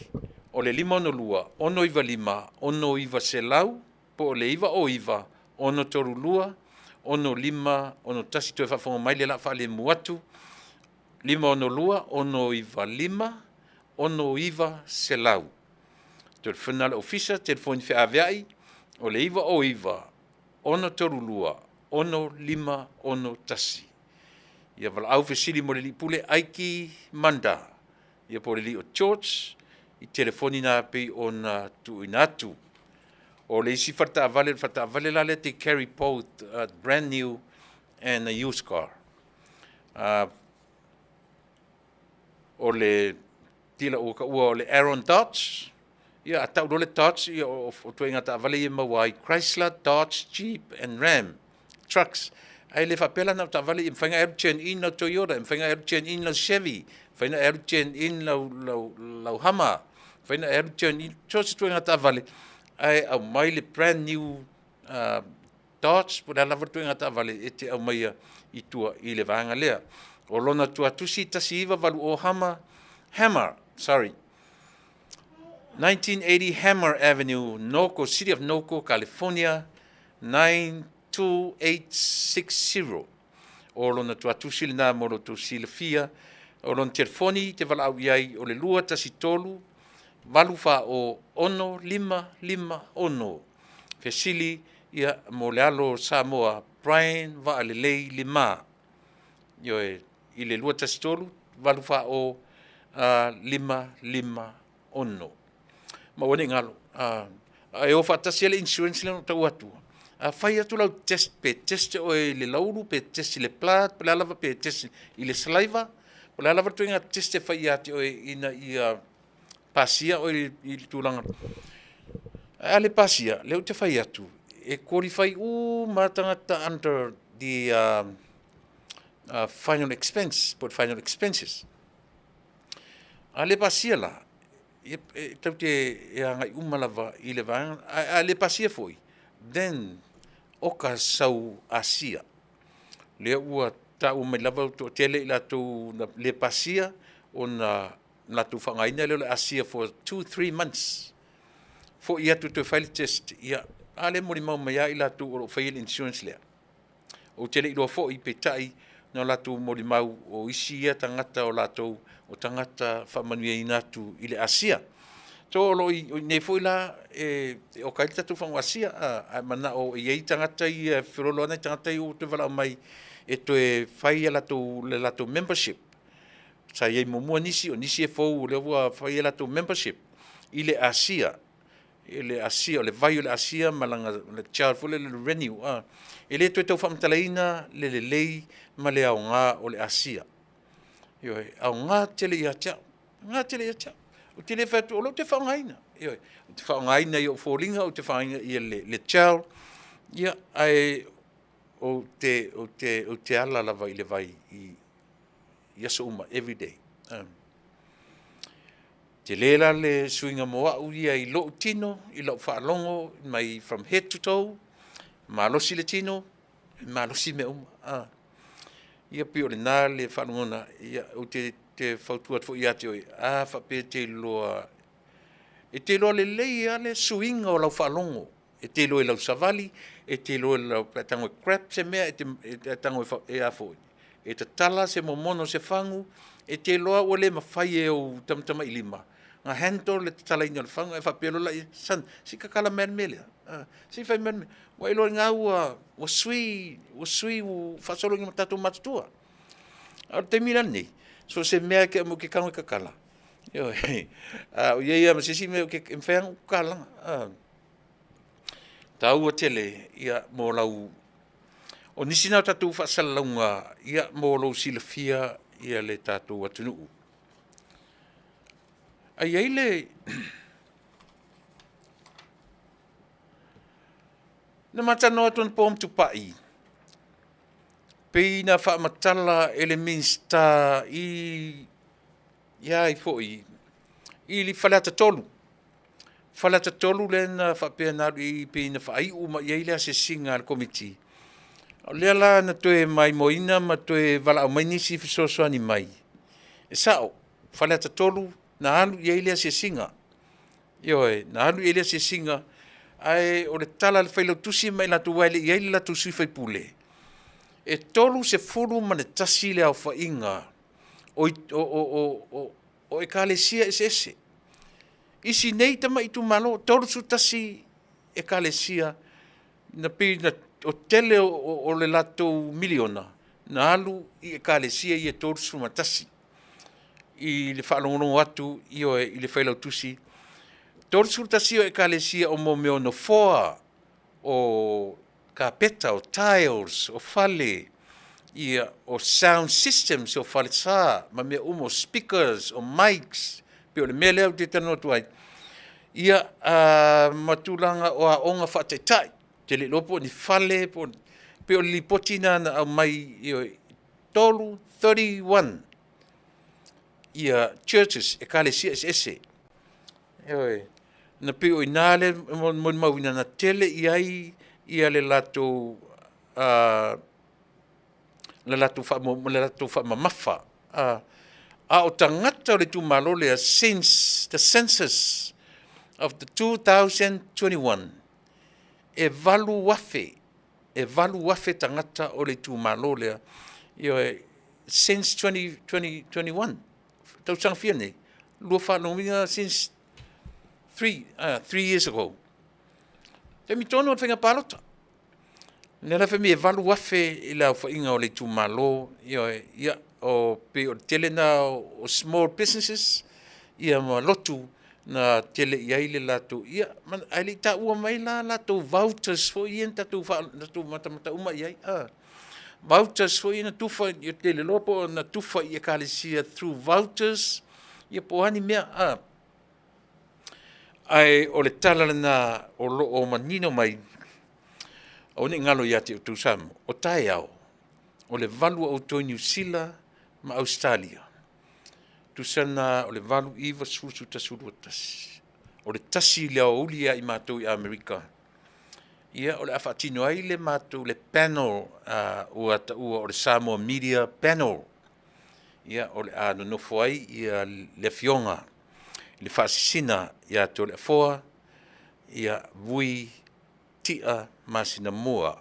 o le 562 695 6900 po o le 909 632 6561. Toe faafofoga mai le la faalemu atu, 562 695 6900. Telefoni a le ofisa, telefoni feaveai o le 909 632 6561. Ia valaau fesili mo le alii pule Aiki Manda, ia po o le alii o George i telefoni na pei ona tuuina atu. O le isi faletaavale, o le faletaavale la lea they carry both brand new and a used car. O le tila ua taua o le Aaron Dodge, ia a tau loa le Dodge, ia o ituaiga taavale ia e maua ai Chrysler, Dodge, Jeep and Ram trucks. Ae le faapea la na o taavale, ia mafai ona e alu turn in lau Toyota, e mafai ona e alu turn in lau Chevy, mafai ona e alu turn in lau Hummer, mafai ona e alu turn in so o se ituaiga taavale, ae aumai le brand new Dodge po o le a lava le ituaiga taavale e te aumaia i tua i le vaega lea. O lona tuatusi 1980 Hummer, Hammer, sorry, 1980 Hammer Avenue, Norco, City of Norco, California, 92860. O lona tuatusi lena mo lo outou silafia. O lona telefoni te valaau i ai o le 213 840 6556. Fesili ia mo le alo o Samoa Brian Vaalelei Lima. Ioe, i le 213 840 556. Ma ua nei galo. E o faatasi ai le insurance lea na ou tau atu. A fai atu lau test, pe test oe i le laulu, pe test i le blood, po o le a lava, pe test i le saliva, po o le a lava le ituaiga test e fai ia te oe ina ia pasia oe i le tulaga. Ae a le pasia, lea ou te fai atu, e qualify uma lava tagata under the final expense, po o le final expenses. A le pasia la, e tatou te agai uma lava i le vaega, ae a le pasia foi, then oka sau asia. Lea ua taua mai lava ua toatele i latou na le pasia ona latou faaaogaina lea o le asia for 2-3 months. Foi atu toe fai le test, ia, a lea e molimau mai lava i latou o lo o faia le insurance lea. Ou te le i iloa foi, peitai, na o latou molimau o isi ia tagata o latou o tagata faamanuiaina atu i le Asia. So o lo o i inei foi la e oka ai le tatou fagu Asia, a manao e i ai tagata ia e feoloolo lava nai tagata ia ua toe valaau mai e toe fai a latou, le latou membership. Sa i ai muamua nisi, o nisi e fou o lea ua fai a latou membership i le Asia. I le Asia, o le vai o le Asia ma lana le charge foi lele le renew, e le toe tau faamatalaina le lelei ma le aoga o le Asia. Ioe, aoga tele ia te au, aoga tele ia te au. Ou te le fai atu, o lea ou te faaaogaina. Ioe, ou te faaaogaina i ou foliga, ou te faaaogaina ia le gel, ia, ae ou te ala lava i le vai i aso uma, every day. Tele la le suiga mo au ia i lou tino, i lau faalogo mai from head to toe, malosi le tino, malosi mea uma. Ia pei o lena le faalogona, ia, ou te fautua atu foi ia te oe, a faapea e te iloa, e te iloa lelei lava le suiga o lau faalogo. E te iloa i lau savali, e te iloa i lau, pe a tago e grab se mea, e te tago e a foi, e tatala se momono o se fagu, E te iloa ua le mafai e ou tamatamailima ona handle le tatalaina o le fagu, ae faapea loa laia, son, se i tatala mai lava le mea lea, se i fai mai le mea. Ua e iloa i ina ua sui, ua sui ua faasolo ina tatou matutua. A o le taimi la lenei, so o se mea lava e te aumai ou te tago e tatala, ioe. A o i ai lava ma se isi mea e mafai lava ona ou tatalaina. E taua tele mo lau… O nisi na o tatou faasalalauga mo lou silafia le tatou atunuu. Ae i ai le… Na ma talanoa atu anapo ma Tupai, pei ona faamatala e le Minisita ia ai foi? I Faleata 3. Faleata 3 lea na faapea na alu i ai pei na faaiu uma i ai le asiasiga a le Komiti. O lea la na toe maimoaina ma toe valaau mai nisi fesoasoani mai, e sao, Faleata 3 na alu i ai le asiasiga. Ioe, na alu i ai le asiasiga, ae o le tala a le Failautusi ma i latou aua e le i i ai le latou sui usufono, e 31 le aofaiga o Ekalesia eseese. Isi nei tamai itumalo, 31 Ekalesia na pei o le tele o le latou $1 miliona na alu i Ekalesia ia e 31 i le faalogologo atu, ioe, i le Failautusi. 31 o Ekalesia o mea o nofoa, o kapeta, o tiles, o fale, o sound systems, o falesa ma mea uma, o speakers, o mikes, pei o le mea lea ou te talanoa atu ai, ia ma tulaga o aoga faataitai. Ou te le iloa po o ni fale po o… pei o le lipoti lena na aumai, ioe, 31 churches, Ekalesia eseese. Ioe. Na pei o i ina lea na molimauina na tele i ai le latou faamamafa. A o tagata o le itumalo lea since the census of the 2021, e 8,000 tagata o le itumalo lea, ioe, since 2021. Tausaga fia nei? 24, lona uiga since 3 years ago. Taimi tonu lava o le faiga palota. O lea la e fai mai e 8,000 le aofaiga o le itumalo, ioe, ia, pei o le tele lena o small businesses ia ma lotu na tele i ai le latou… Ia, ae le i taua mai la latou vouchers foi ia na tatou matamata uma i ai a, vouchers foi ia na tufa, ou te le iloa po na tufa i Ekalesia through vouchers ia po o a ni mea. Ae o le tala lena o lo o manino mai, aua ne i galo ia te outou Samoa, o taeao o le 8:00 a outou i Niu Sila ma Ausetalia, tusa lena o le 8, 9, 10, 11, 12, 1. O le 1 i le aoauli ia i matou i Amerika, ia o le a faatino ai le matou le panel ua taua o le Samoa Media Panel. Ia o le a nonofo ai le Afioga i le Faasisina ia Toleafoa Vui Tia Masinamua.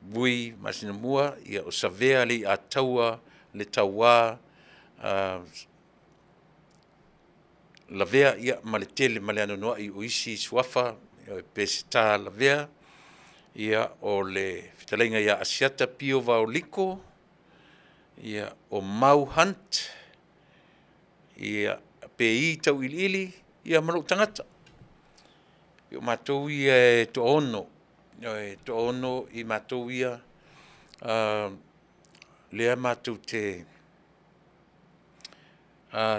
Vui Masinamua, o Savea Leiataua le Taua Lavea ma le tele ma le anoanoai o isi suafa, Peseta Lavea, o le fetalaiga ia Asiata Pio Vao Liko, o Mau Hunt, Pei Tauiliili ma lou tagata. O matou ia e toaono, e toaono i matou ia lea matou te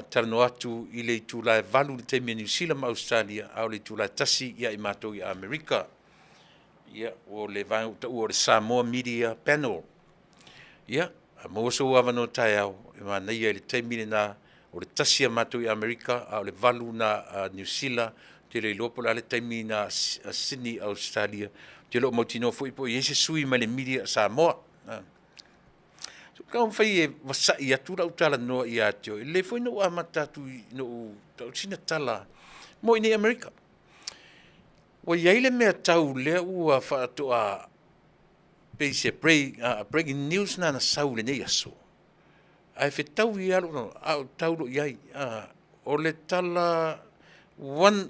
talanoa atu i le itula e 8:00 i le taimi a Niu Sila ma Ausetalia, a o le itula e 1:00 ia i matou i Amerika. Ia, o le vaega ua taua o le Samoa Media Panel. Ia, a maua sou avanoa taeao, e manaia i le taimi lena o le 1:00 a matou i Amerika, a o le 8:00 lena a Niu Sila. Ou te le iloa po o le a le taimi lena a Sydney Ausetalia. Ou te le o mautinoa foi po o i ai se sui mai le media a Samoa. Se i taumafai e vasai atu lau talanoa ia te oe, e lelei foi ona ou amata atu i sina tala mo i inei i Amerika. Ua i ai le mea tau lea ua faatoa pei se breaking news lena na sau i lenei aso. Ae fetaui lava lou lagona, a o tau loa i ai. O le tala, one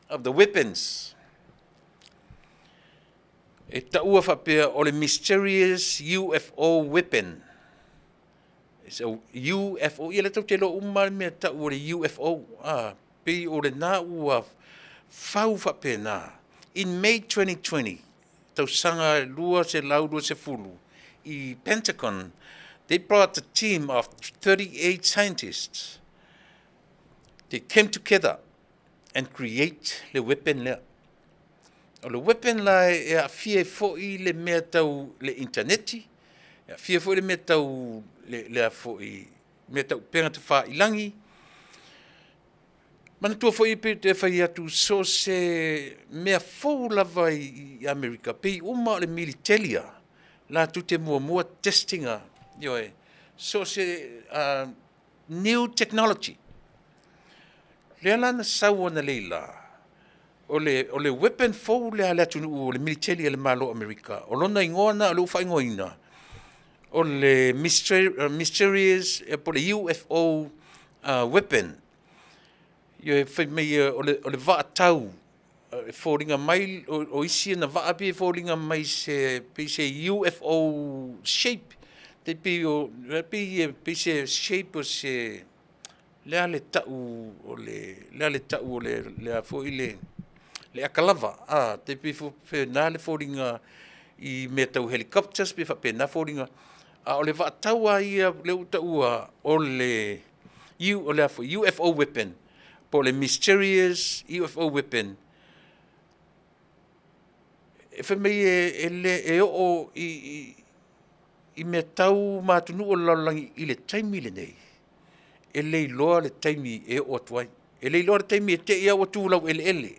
of the weapons e taua faapea o le mysterious UFO weapon. It's a UFO, ia lea tatou te iloa uma lava le mea e tau o le UFO, pei o lena ua fau faapena. In May 2020, tausaga 2020 i Pentagon, they brought a team of 38 scientists. They came together and create le weapon lea. O le weapon la e aafia ai foi le mea tau le initaneti, e aafia foi le mea tau le foi mea tau upega tafailagi. Manatua foi pei ona fai atu, so o se mea fou lava i Amerika, pei uma o le militeli lava latou te muamua test ina, ioe, so o se new technology. Lea la na sau analeila, o le weapon fou lea a le atunuu o le militeli a le Malo o Amerika, o lona igoa lena o lea ua faaigoaina, o le Mysterious po o le UFO weapon. Ioe, fai mai o le vaa tau e foliga mai o isi ana vaa pei e foliga mai se pei se UFO shape, tai pei o pei se shape o se le a le tau o le le a le tau o le le a foi le akalava tai pei faapena le foliga i mea tau helicopters pei e faapena foliga. A o le vaa tau lava ia lea ua taua o le UFO weapon po o le mysterious UFO weapon, e fai mai e oo i mea tau ma atunuu o le lalolagi i le taimi lenei, e le iloa le taimi e oo atu ai. E le iloa le taimi e te i lava ua tu laueleele,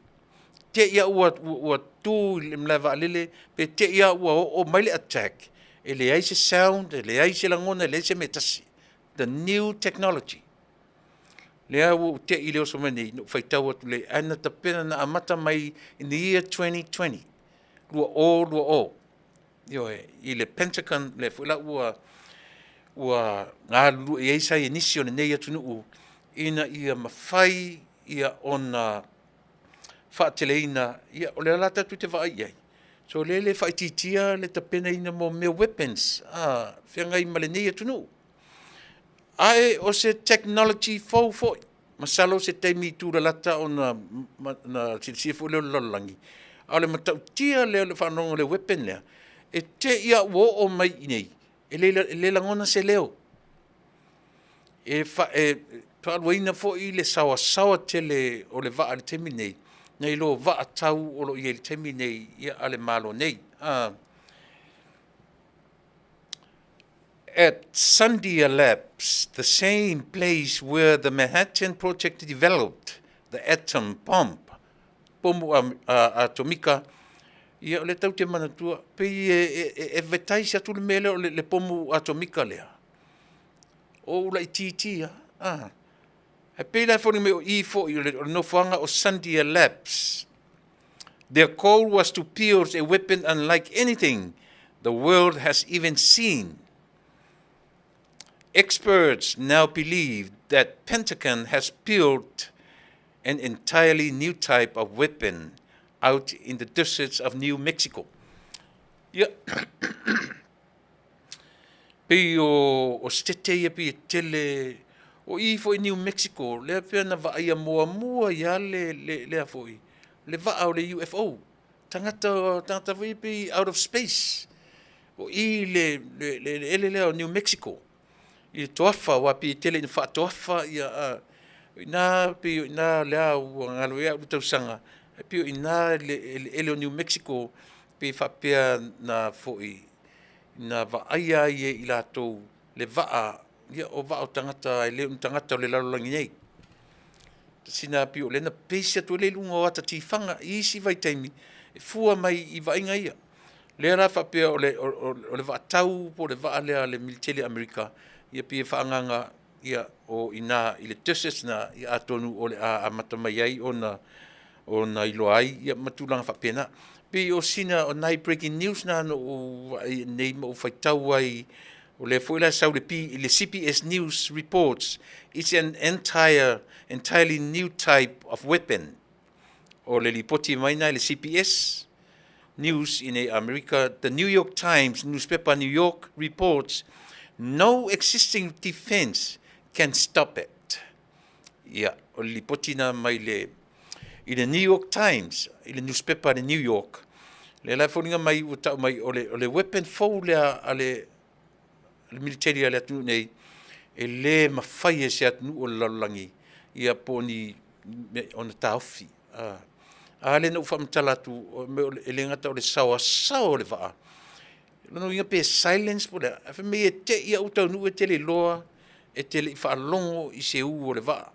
te i lava ua tu i le malae vaalele, pe te i lava ua oo mai le attack, e leai se sound, e leai se lagona, e leai se mea e tasi. The new technology. Lea ua ou te i le oso mai nei na ou faitau atu lea, ae na tapena na amata mai in the year 2020, 2020. Ioe, i le Pentagon, lea foi la ua galulue i ai saienisi o lenei atunuu ina ia mafai ona faateleina, ia o lea la tatou te vaai i ai. So o lea e le faaitiitia le tapenaina mo mea o weapons feagai ma lenei atunuu. Ae o se technology fou foi, masalo o se taimi tulalata ona silasila foi lea o le lalolagi, a o le matautia lea o le faanoga o le weapon lea, e te i lava ua oo mai i inei, e le lagona se leo. E faaluaina foi le saoasaoa tele o le vaa i le taimi lenei, nai lo vaa tau o lo o i ai i le taimi lenei a le Malo nei. At Sandia Labs, the same place where the Manhattan Project developed the atom bomb, pomu atomika, ia o lea tatou te manatua, pei e advertise atu le mea lea o le pomu atomika lea, o ou laitiiti lava. E pei la e foliga mai o i foi o le nofoaga o Sandia Labs. Their goal was to build a weapon unlike anything the world has even seen. Experts now believe that Pentagon has built an entirely new type of weapon out in the deserts of New Mexico. Ia, pei o setete ia pei e tele, o i foi New Mexico, lea pei na vaaia muamua ai lava lea foi, le vaa o le UFO. Tagata, tagata foi ia pei out of space. O i le eleele lea o New Mexico, i le toafa, aua pei e tele ina faatoafa ia, o i ina, pei o i ina lea ua galo ia au le tausaga, ae pei o i ina le eleele o New Mexico, pei faapea na foi, na vaaia ai e i latou le vaa, ia o vaa o tagata e le o ni tagata o le lalolagi nei. Sina pei o lea na pesi atu ai lea i luga o ata tifaga i isi vaitaimi e fua mai i vaaiga ia. Lea la faapea o le vaa tau po o le vaa lea a le militeli a Amerika, ia pei e faaagaaga ia o i ina i le desert lena, ia atonu o le a amata mai ai ona iloa ai ia ma tulaga faapena. Pei o sina o nai breaking news na na ou vaai nei ma ou faitau ai. O lea foi la e sau i le, P, i le CBS News reports it's an entire, entirely new type of weapon. O le lipoti mai na i le CBS News i nei Amerika, The New York Times newspaper New York reports no existing defense can stop it. Ia, o le lipoti na mai le i le New York Times, i le newspaper le New York. Le la foliga mai ua tau mai o le, o le weapon fou lea a le, le military a le atunuu nei, e le mafai e se atunuu o le lalolagi ia po o ni ona taofi. A, a lea na ou faamatala atu, e le gata o le saoasao o le vaa, lona uiga pe silence po o le a, ae fai mai e te i au taunuu e te le iloa, e te le i faalogo i se ū o le vaa.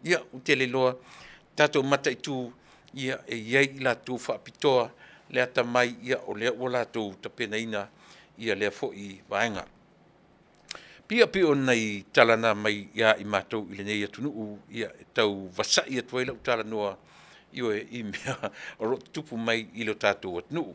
Ia, ou te le iloa, tatou mataitu, ia e i ai i latou faapitoa le atamai, ia o lea ua latou tapenaina ia lea foi vaega. Pia pei o nai tala na mai ia i matou i lenei atunuu, ia e tau vasai atu ai lau talanoa, ioe, i mea o lo o tutupu mai i lo tatou atunuu.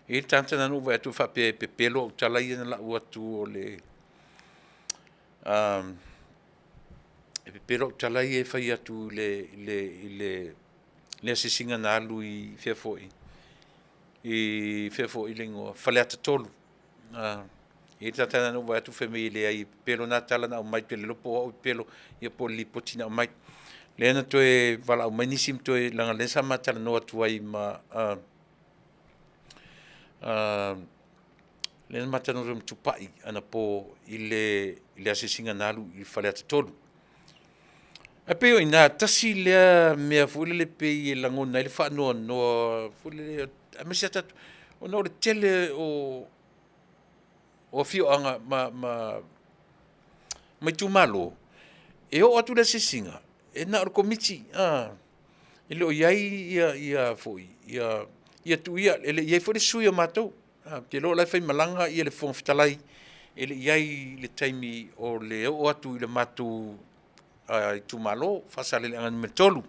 E i ai le tagata na ou vaai atu faapea e pepelo au tala ia na lau atu o le e pepelo au tala ia e fai atu i le asiasiga na alu i fea foi, i fea foi le igoa, Faleata 3. E i ai le tagata na ou vaai atu fai mai e leai e pepelo na tala na aumai, ou te le iloa po o au e pepelo ia po o le lipoti na aumai. Lea na toe valaau mai nisi ma toe, leaga o lea sa ma talanoa atu ai ma lea na ma talanoa atu ai ma Tupai anapo i le asiasiga na alu i Faleata 3. Ae pei o i ina, tasi lea mea foi lele pei e lagona ai le faanoanoa foi lele, aemaise lava tatou, ona o le tele o afioaga ma itumalo, e oo atu le asiasiga, e na o le Komiti, e le o i ai e le i i ai foi le sui o matou. Ou te iloa o la e faimalaga le Fofoga Fetalai, e le i i ai i le taimi o le oo atu i le matou itumalo o Faasaleleaga Nu.3.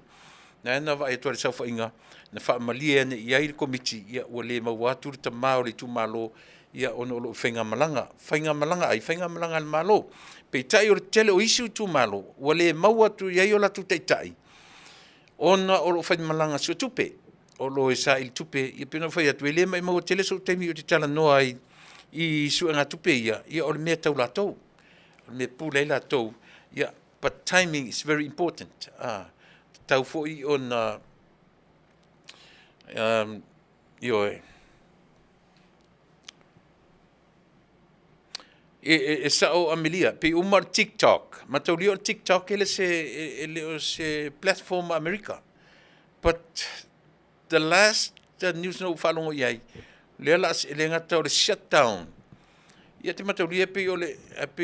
Lena na vaai atu ai i le saofaiga, na faamalie ane i ai le Komiti, ua le maua atu le tama o le itumalo ona o lo o faigamalaga. Faigamalaga a ai? Faigamalaga a le Malo. Peitai o le tele o isi itumalo, ua le maua atu i ai o latou taitai, ona o lo o faimalaga suetupe, o lo o saili tupe. Ia pei ona ou fai atu, e le maumau e tele sou taimi ou te talanoa ai i suegatupe ia, ia o le mea tau latou, o le mea e pule ai latou, but timing is very important. E tatau foi ona, ioe. E sao Amelia, pei uma o le TikTok, mataulia o le TikTok e le o se platform a Amerika. But the last news na ou faalogo i ai, lea la, e le gata o le shutdown, ia te mataulia pei o le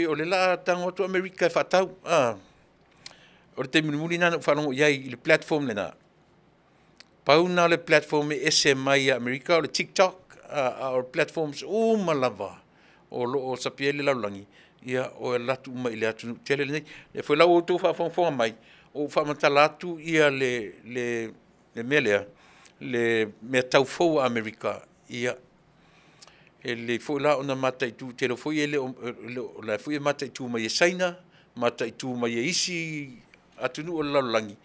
o le la tago atu Amerika e faatau. O le taimi mulimuli lena na ou faalogo i ai i le platform lena. Pau lena o le platform e ese mai ia Amerika o le TikTok, a o platforms uma lava o lo o sapi ai le lalolagi, ia o e alu atu uma i le atunuu tele lenei. O lea foi la ua outou faafogafoga mai, ua ou faamatala atu ia le mea lea, le mea tau fou a Amerika, ia, e lelei foi la ona mataitu, ou te iloa foi e le o, o la foi e mataitu mai e Saina, mataitu mai e isi atunuu o le lalolagi,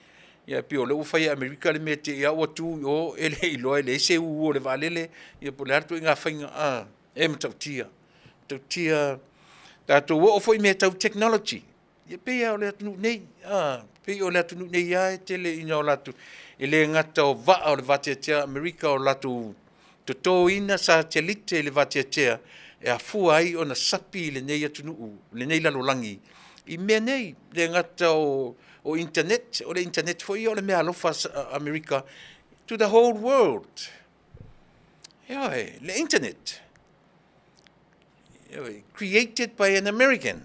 ia pei o lea ua fai e Amerika le mea te i lava ua tu i o e le iloa e leai se ū o le vaalele, ia po o le a le ituaiga faiga, e matautia, matautia. Tatou oo foi i mea tau technology, ia pei lava o le atunuu nei, a, pei o le atunuu nei lava e tele ina o latou, e le gata o vaa o le vateatea a Amerika o latou totoina satelite i le vateatea e afua ai ona sapi lenei atunuu, lenei lalolagi i mea nei, e le gata o internet, o le internet foi ia o le meaalofa a Amerika to the whole world. Ioe, le internet, ioe, created by an American.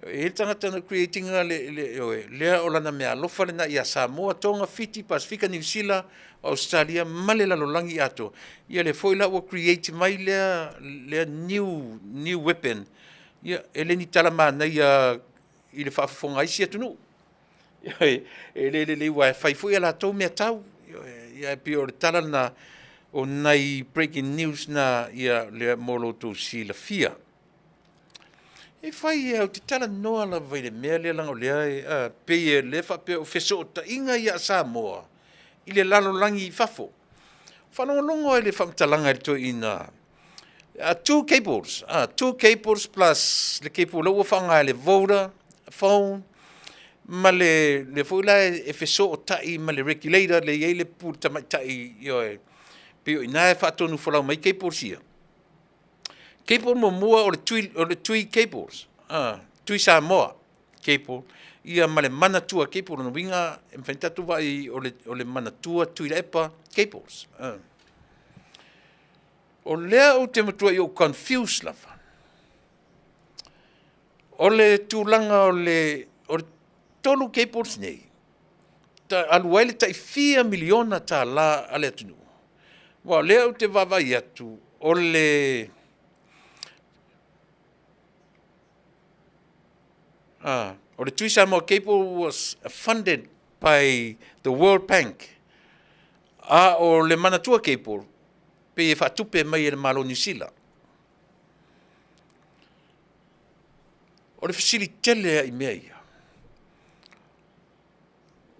E i ai le tagata na create ina le, le, ioe, lea o lana meaalofa lena ia Samoa, Tonga, Fiti, Pasefika, Niu Sila, Ausetalia ma le lalolagi atoa. Ia lea foi la ua create mai lea, lea new, new weapon, ia e le ni tala manaia i le faafofoga a isi atunuu. E le lelei aua e fai foi a latou meatau. Ia e pei o le tala lena o nai breaking news na ia lea mo lo outou silafia. E fai e ou te talanoa lava i le mea lea leaga o lea e pei o lea e faapea o fesootaiga ia a Samoa i le lalolagi i fafo. Faalogologo lava i le faamatalaga a le toeaina, two cables, two cables plus le cable lea ua faaaoga e le Voda phone ma le lea foi la e fesootai ma le regulator lea e i ai le pule tamaitai, ioe, pei o i ina e faatonufolau mai ai cables ia. Cable muamua o le Tui, o le Tui Cables, Tui Samoa Cable, ia ma le Manatua Cable. O lona uiga e mafai ona tatou vaai o le Manatua Tuilaepa Cables. O lea ou te matuai ou confuse lava, o le tulaga o le 3 cables nei, alu ai le tai fia miliona tala a le atunuu, aua o lea ou te vaavaai atu o le o le Tui Samoa Cable was funded by the World Bank, a o le Manatua Cable, pei e faatupe mai e le Malo o Niu Sila. O le fesili tele lava i mea ia,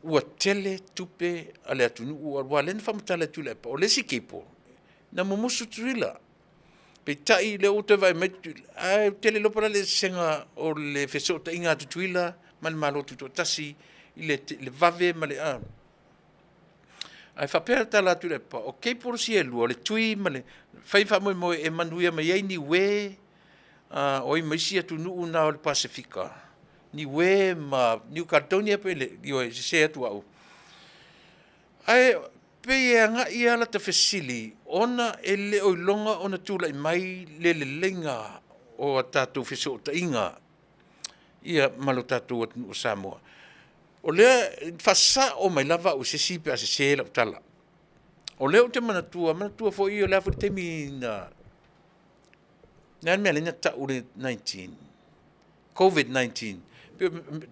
ua tele tupe a le atunuu aua o lea na faamatala e Tuilaepa, o le isi cable, na mumusu Tutuila. Peitai o lea ua toe vaai mai Tutuila, ae ou te le iloa po o le a le eseesega o le fesootaiga a Tutuila ma le Malo Tutoatasi i le vave ma le… Ae faapea le tala a Tuilaepa, o cables ia e lua, o le Tui ma le… fai faamoemoe e manuia mai ai Niue, o ai ma isi atunuu na o le Pasefika, Niue ma New Caledonia pe le, ioe sese atu au. Ae pei e agai lava lata fesili ona e le o iloga ona tulai mai le leleiga o a tatou fesootaiga ia ma lo tatou atunuu o Samoa. O lea e faasao mai lava au e se isi pe a sese lau tala. O lea ou te manatua, manatua foi o le a foi le taimi na… O le a le mea e ala ai ona tau o le 19? COVID-19.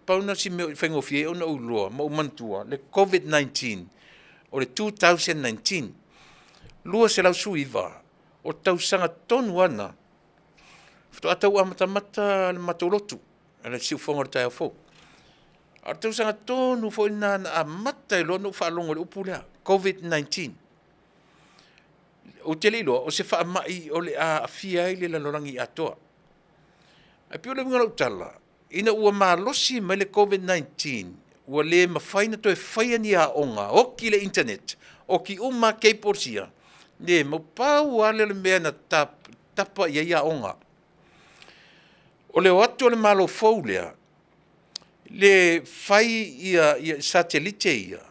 Pau lena o si mea e faigofie ai ona ou iloa ma ou manatua le COVID-19, o le 2019, 2019, o le tausaga tonu lava lena faatoa tau amatamata le matou lotu, le siufofoga o le taeao fou. A o le tausaga tonu foi lena na amata ai loa ona ou faalogo i le upu lea COVID-19. Ou te le iloa o se faamai o le a aafia ai le lalolagi atoa. Ae pei o le uiga o lau tala, ina ua malosi mai le COVID-19, ua le mafai ona toe faia ni aoga, oti le internet, oti uma lava cables ia, le mau, pau lava lea o le mea na tapa i ai aoga. O le o atu o le Malo fou lea, le fai ia satelite ia,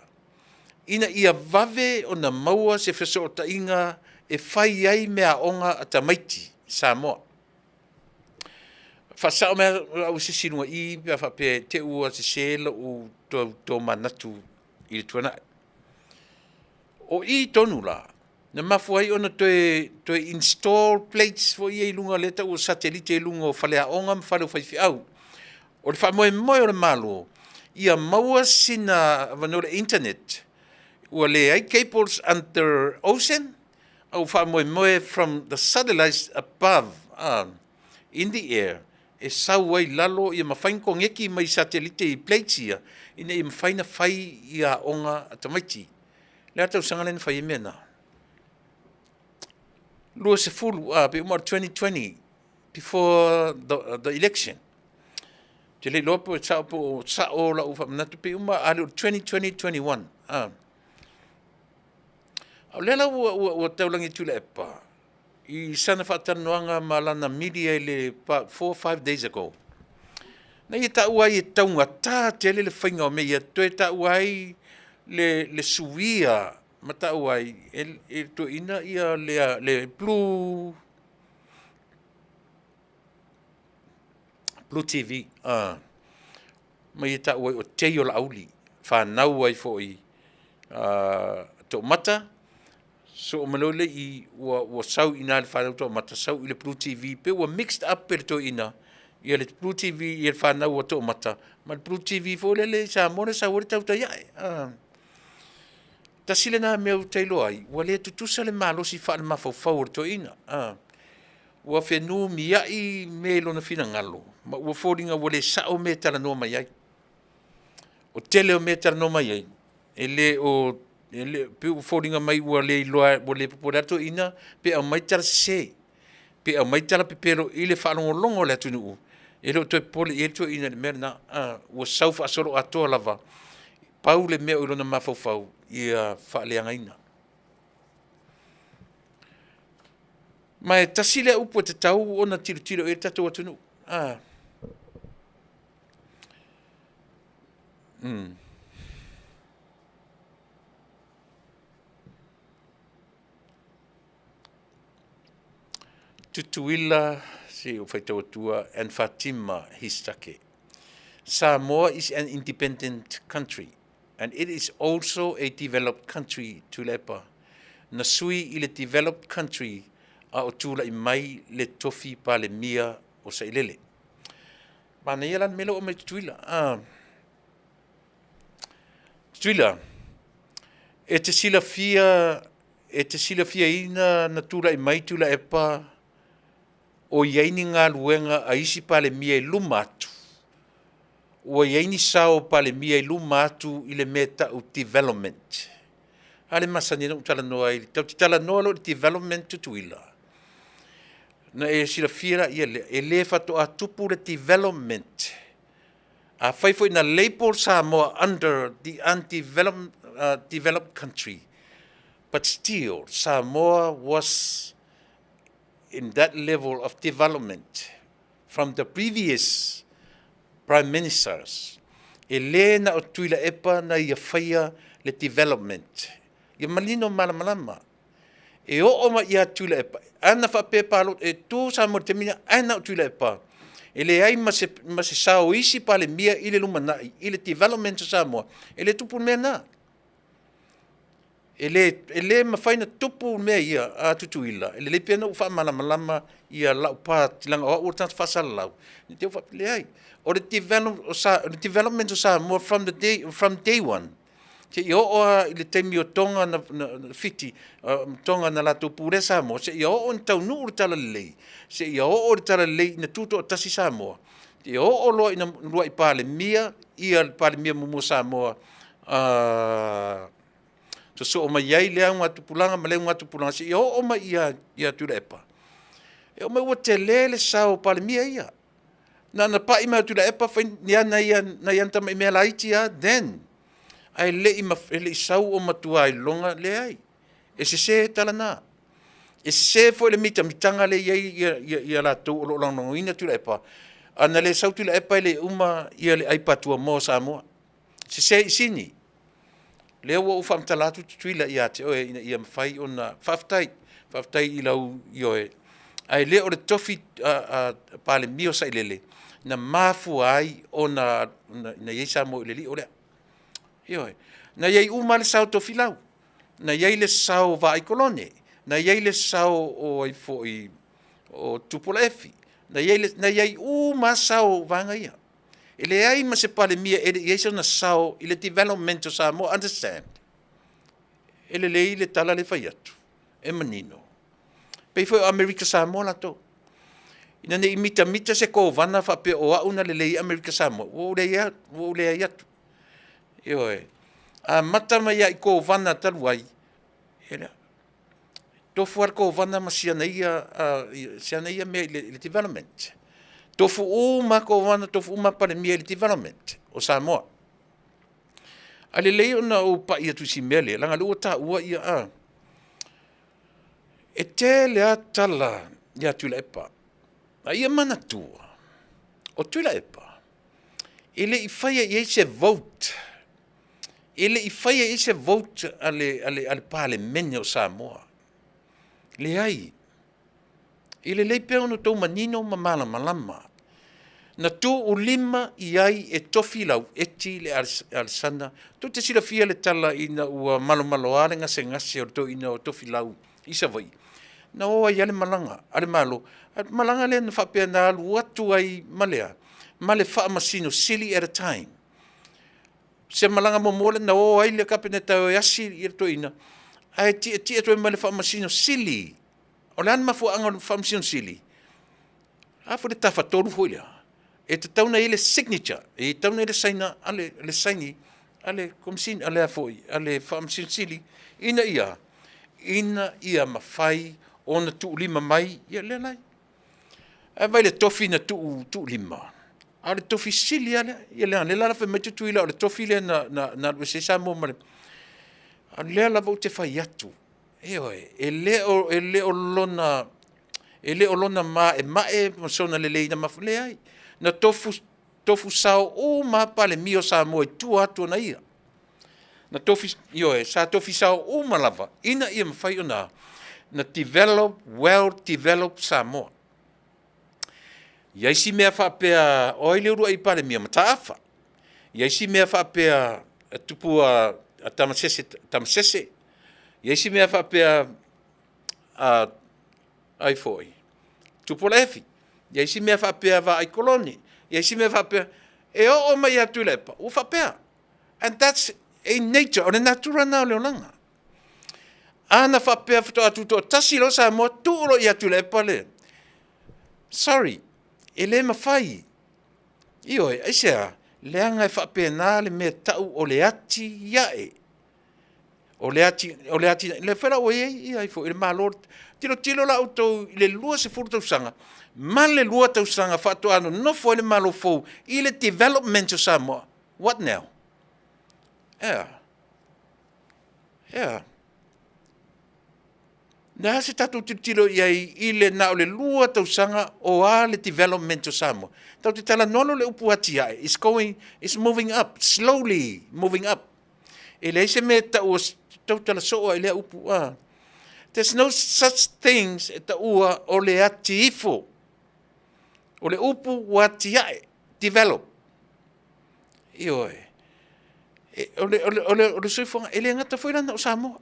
ina ia vave ona maua se fesootaiga e fai ai meaaoga a tamaiti Samoa. Faasao mai au e se isi i luga i i pe a faapea e te i ua sese lou tomanatu i le tuanai. O i tonu la na mafua ai ona toe install plates foi ia i luga lea e tau o satelite i luga o faleaoga ma fale o faifeau. O le faamoemoe o le Malo, ia maua sina avanoa i le internet, ua leai cables under ocean, a ua faamoemoe from the satellites above in the air e sau ai i lalo ia mafai ona koneti mai satelite i plates ia, ina ia mafai ona fai aoga a tamaiti. O le a le tausaga lea na fai ai mea na? 20, pei uma lava o le 2020 before the election. Ou te le iloa po o sao lau faamanatu, pei uma a le o le 2020, 2021. A o lea la ua taulagi e Tuilaepa i sana faatalanoaga ma lana media i le about 4, 5 days ago, na ia taua ai e taugata tele le faiga o mea ia, toe taua ai le suia ma taua ai e toeaiina le blue. Blue TV, ma ia taua ai o Teio Laauli, fanau ai foi Toomata, soo mai loa lea i ua sau i ina le fanau Toomata sau i le Blue TV, pei ua mixed up e le toeaina ia le Blue TV i le fanau a Toomata ma le Blue TV foi lele i Samoa lea e sau ai le tautai ae. Tasi lena mea ou te iloa ai, ua le tutusa le malosi faalemafaufau o le toeaina. Ua fenumiai mea i lona finagalo ma ua foliga ua le sao mea e talanoa mai ai. O le tele o mea e talanoa mai ai, e le o, e pei ua foliga mai ua le iloa, ua le popole lava le toeaina pe aumai tala sese, pe aumai tala pepelo i le faalogologo a le atunuu, e le o toe popole i ai le toeaina i le mea lena. Ua sau faasoloatoa lava, pau le mea o i lona mafaufau, ia faaleagaina. Ma e tasi lea upu e tatau ona tilotilo i ai le tatou atunuu. Tutuila, se i ou faitau atua, and Fatima Histake. Samoa is an independent country and it is also a developed country, Tuilaepa. Na sui i le developed country a o tulai mai le tofi Palemia o Sailele. Manaia la le mea lea ua aumai e Tutuila. Tutuila, e te silafia, e te silafiaina na tulai mai Tuilaepa o i ai ni galuega a isi Palemia i luma atu, ua i ai ni sao o Palemia i luma atu i le mea e tau development. A lea e masani ai ona ou talanoa ai, tatou te talanoa loa i le development Tutuila, ona e silafia lea, e le faatoa tupu le development. Afai foi na label Samoa under the undeveloped country, but still Samoa was in that level of development from the previous prime ministers. E le na o Tuilaepa na ia faia le development. Ia manino malamalama. E oo mai ia Tuilaepa, ana faapea e palota, e tu Samoa i le taimi lena, ae na o Tuilaepa, e leai ma se sao o isi Palemia i le lumanai, i le development o Samoa, e le tupu le mea lena. E le mafai ona tupu mea ia a Tutuila, e lelei pea ona ou faamalamalama lau part leaga o au o le tagata faasalalau, ne i te i ua faapea, leai. O le development o Samoa from day one, seia oo lava i le taimi o Tonga na Fiti, Tonga na latou pulea Samoa, seia oo ina taunuu le talalelei, seia oo le talalelei ina tutoatasi Samoa, seia oo loa ina uluai Palemia le Palemia muamua o Samoa, sosoo mai ai lea augatupulaga ma lea augatupulaga seia oo mai ia Tuilaepa, e oo mai ua tele le sao o Palemia ia. Na ona pai mai lava o Tuilaepa fai nai ana tamai mea laiti lava then, ae le i sau o matua iloga, leai. E sese tala na. E sese foi le mitamitaga lea e i ai latou o lo o lagolagoina Tuilaepa, ana le sau Tuilaepa e le uma le ai patuamoa o Samoa. Sese i Sini. Lea ua ou faamatala atu Tutuila ia te oe ina ia mafai ona faafetai, faafetai i lau ioe, ae le o le tofi Palemia o Sailele na mafua ai ona i ai Samoa i le lio lea. Ioe. Na i ai uma lava le sao o Tofilau, na i ai le sao o Vaai Kolone, na i ai le sao o ai foi o Tupuola Efi, na i ai uma lava sao o vaega ia. E leai ma se Palemia e le i i ai sona sao i le development o Samoa, understand? E lelei le tala lea e fai atu, e manino. E pei foi o Amerika Samoa latou. Ina ne i mitamita se Kovana faapea o au na lelei ai Amerika Samoa, ua ou leai atu. Ioe. Amata mai lava i Kovana talu ai, e tofu lava le Kovana ma si ana ia mea i le development. Tofu uma lava Kovana, tofu uma lava Palemia i le development o Samoa. Ae lelei ona ou pai atu i si mea lea, leaga o lea ua taua ia, e tele lava tala ia Tuilaepa. A ia manatua, o Tuilaepa, e le i faia i ai se vote, e le i faia i ai se vote a le Palemene o Samoa. Leai. E lelei pea ona outou manino ma malamalama. Na tuulima i ai e Tofilau Eti le Alesana. Tou te silafia le tala ina ua malomaloa le gasegase o le toeaina o Tofilau i Savaii, na o ai lava le malaga a le Malo, a o le malaga lea na faapea na alu atu ai ma le a? Ma le Faamasino Sili at a time. O se malaga muamua lea na o ai le Kapeneta e o e asi le toeaina, ae tietie atu ai ma le Faamasino Sili. O le a le mafuaaga o le Faamasino Sili? A foi le Tafatolu foi lea, e tatau ona i ai le signature, e tatau ona i ai le saina a le, le saini a le Komesina a le a foi a le Faamasino Sili ina ia, ina ia mafai ona tuulima mai, ia lea la, ae vaai i le tofi na tuulima, a o le tofi sili lava lea. Ia leaga o lea la fai mai Tutuila o le tofi lea na alu ese ai Samoa ma le… A o lea lava ou te fai atu, ioe, e le o lona maemae ma sona lelei na mafua, leai, na tofu sao uma lava Palemia o Samoa i tua atu o na ia. Na tofi, ioe, sa tofi sao uma lava ina ia mafai ona develop, well develop Samoa. E i ai si mea faapea, o ai le uluai Palemia? Mataafa. E i ai si mea faapea e tupu a Tamasese, Tamasese. E i ai si mea faapea ai foi? Tupuola Efi. E i ai si mea faapea Vaai Kolone. E i ai si mea faapea, e oo mai ia Tuilaepa ua faapea. And that's a nature, o le natura lena o le olaga. A na faapea faatoa tutoatasi loa Samoa tuu loa ia Tuilaepa le… Sorry, e le mafai. Ioe, aisea? Leaga e faapena le mea e tau o le atiae. O le atinaeina, lea foi la ua i ai ai foi le Malo. Tilotilo la outou i le 20 tausaga ma le 2 tausaga faatoa nonofo ai le Malo fou i le development o Samoa. What now? Ea, ea. O le a se tatou tilotilo i ai i le na o le 2 tausaga o a le development o Samoa? Tatou te talanoa loa i le upu atiae, it's going, it's moving up, slowly moving up. E leai se mea e taua, tautala soo lava i lea upu a. There's no such things e taua o le ati ifo. O le upu ua atiae, develop. Ioe. O le soifuaga, e le gata foi la na o Samoa,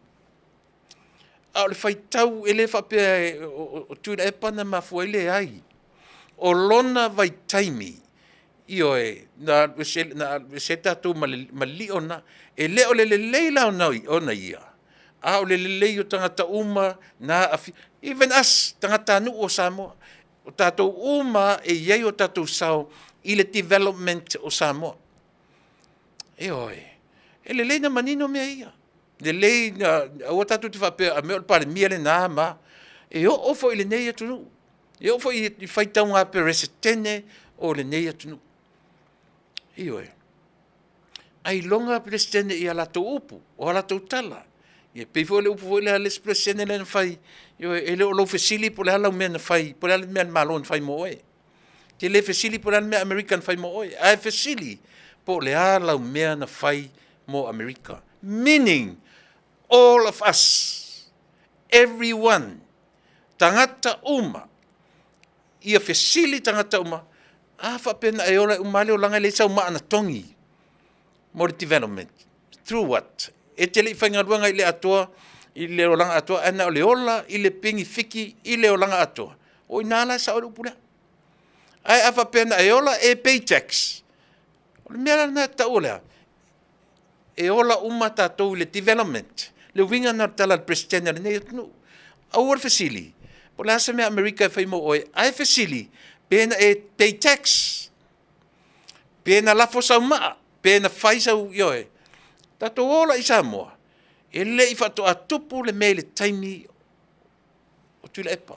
a o le faitau, e le faapea o Tuilaepa na mafua ai, leai. O lona vaitaimi, ioe, na alu ese ai tatou ma le lio lena. E le o le lelei la ona ia, a o le lelei o tagata uma na aafia, even us, tagatanuu o Samoa. O tatou uma lava e i ai o tatou sao i le development o Samoa. Ioe. E lelei ona manino mea ia. Lelei ona aua tatou te faapea a mea o le Palemia lena ma a. E oo foi i lenei atunuu, e oo foi i faitauga Peresetene o lenei atunuu. Ioe. Ailoga Peresetene i a latou upu, o a latou tala. E pei foi o le upu foi lea a le isi Peresetene lea na fai, ioe, e le o lou fesili po o le a lau mea na fai, po o le a le mea a le Malo na fai mo oe. E te le fesili po o le a le mea a Amerika na fai mo oe, ae fesili po o le a lau mea na fai mo Amerika. Meaning, all of us, everyone, tagata uma, ia fesili tagata uma, a faapea na e ola uma lava le olaga e leai sau maa na togi mo le development. Through what? E te le i faigaluega i le atoa, i le olaga atoa, ae na o le ola i le penefiti i le olaga atoa. O i ina la e sao ai le upu lea. Ae a faapea na e ola e pay tax, o le mea la lena e taua o le a? E ola uma tatou i le development. Le uiga lena o le tala a le Peresetene a lenei atunuu. Aua le fesili po o le a se mea a Amerika e fai mo oe, ae fesili pe na e pay tax, pe na lafo sau maa, pe na fai sau, ioe. Tatou o la i Samoa, e le i faatoa tupu le mea i le taimi o Tuilaepa.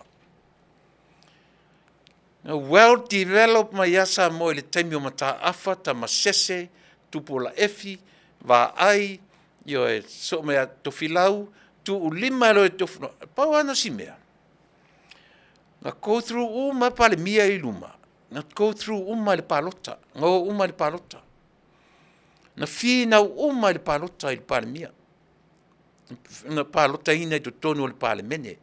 Na well develop mai lava Samoa i le taimi o Mataafa, Tamasese, Tupuola Efi, Vaai, ioe, sosoo mai ia Tofilau, tuulima ai loa e Tofilau. Pau lava na o si mea, na go through uma lava Palemia ia i luma, na go through uma i le palota, na o uma i le palota. Na finau uma i le palota i le Palemia. Na palotaina i totonu o le Palemene.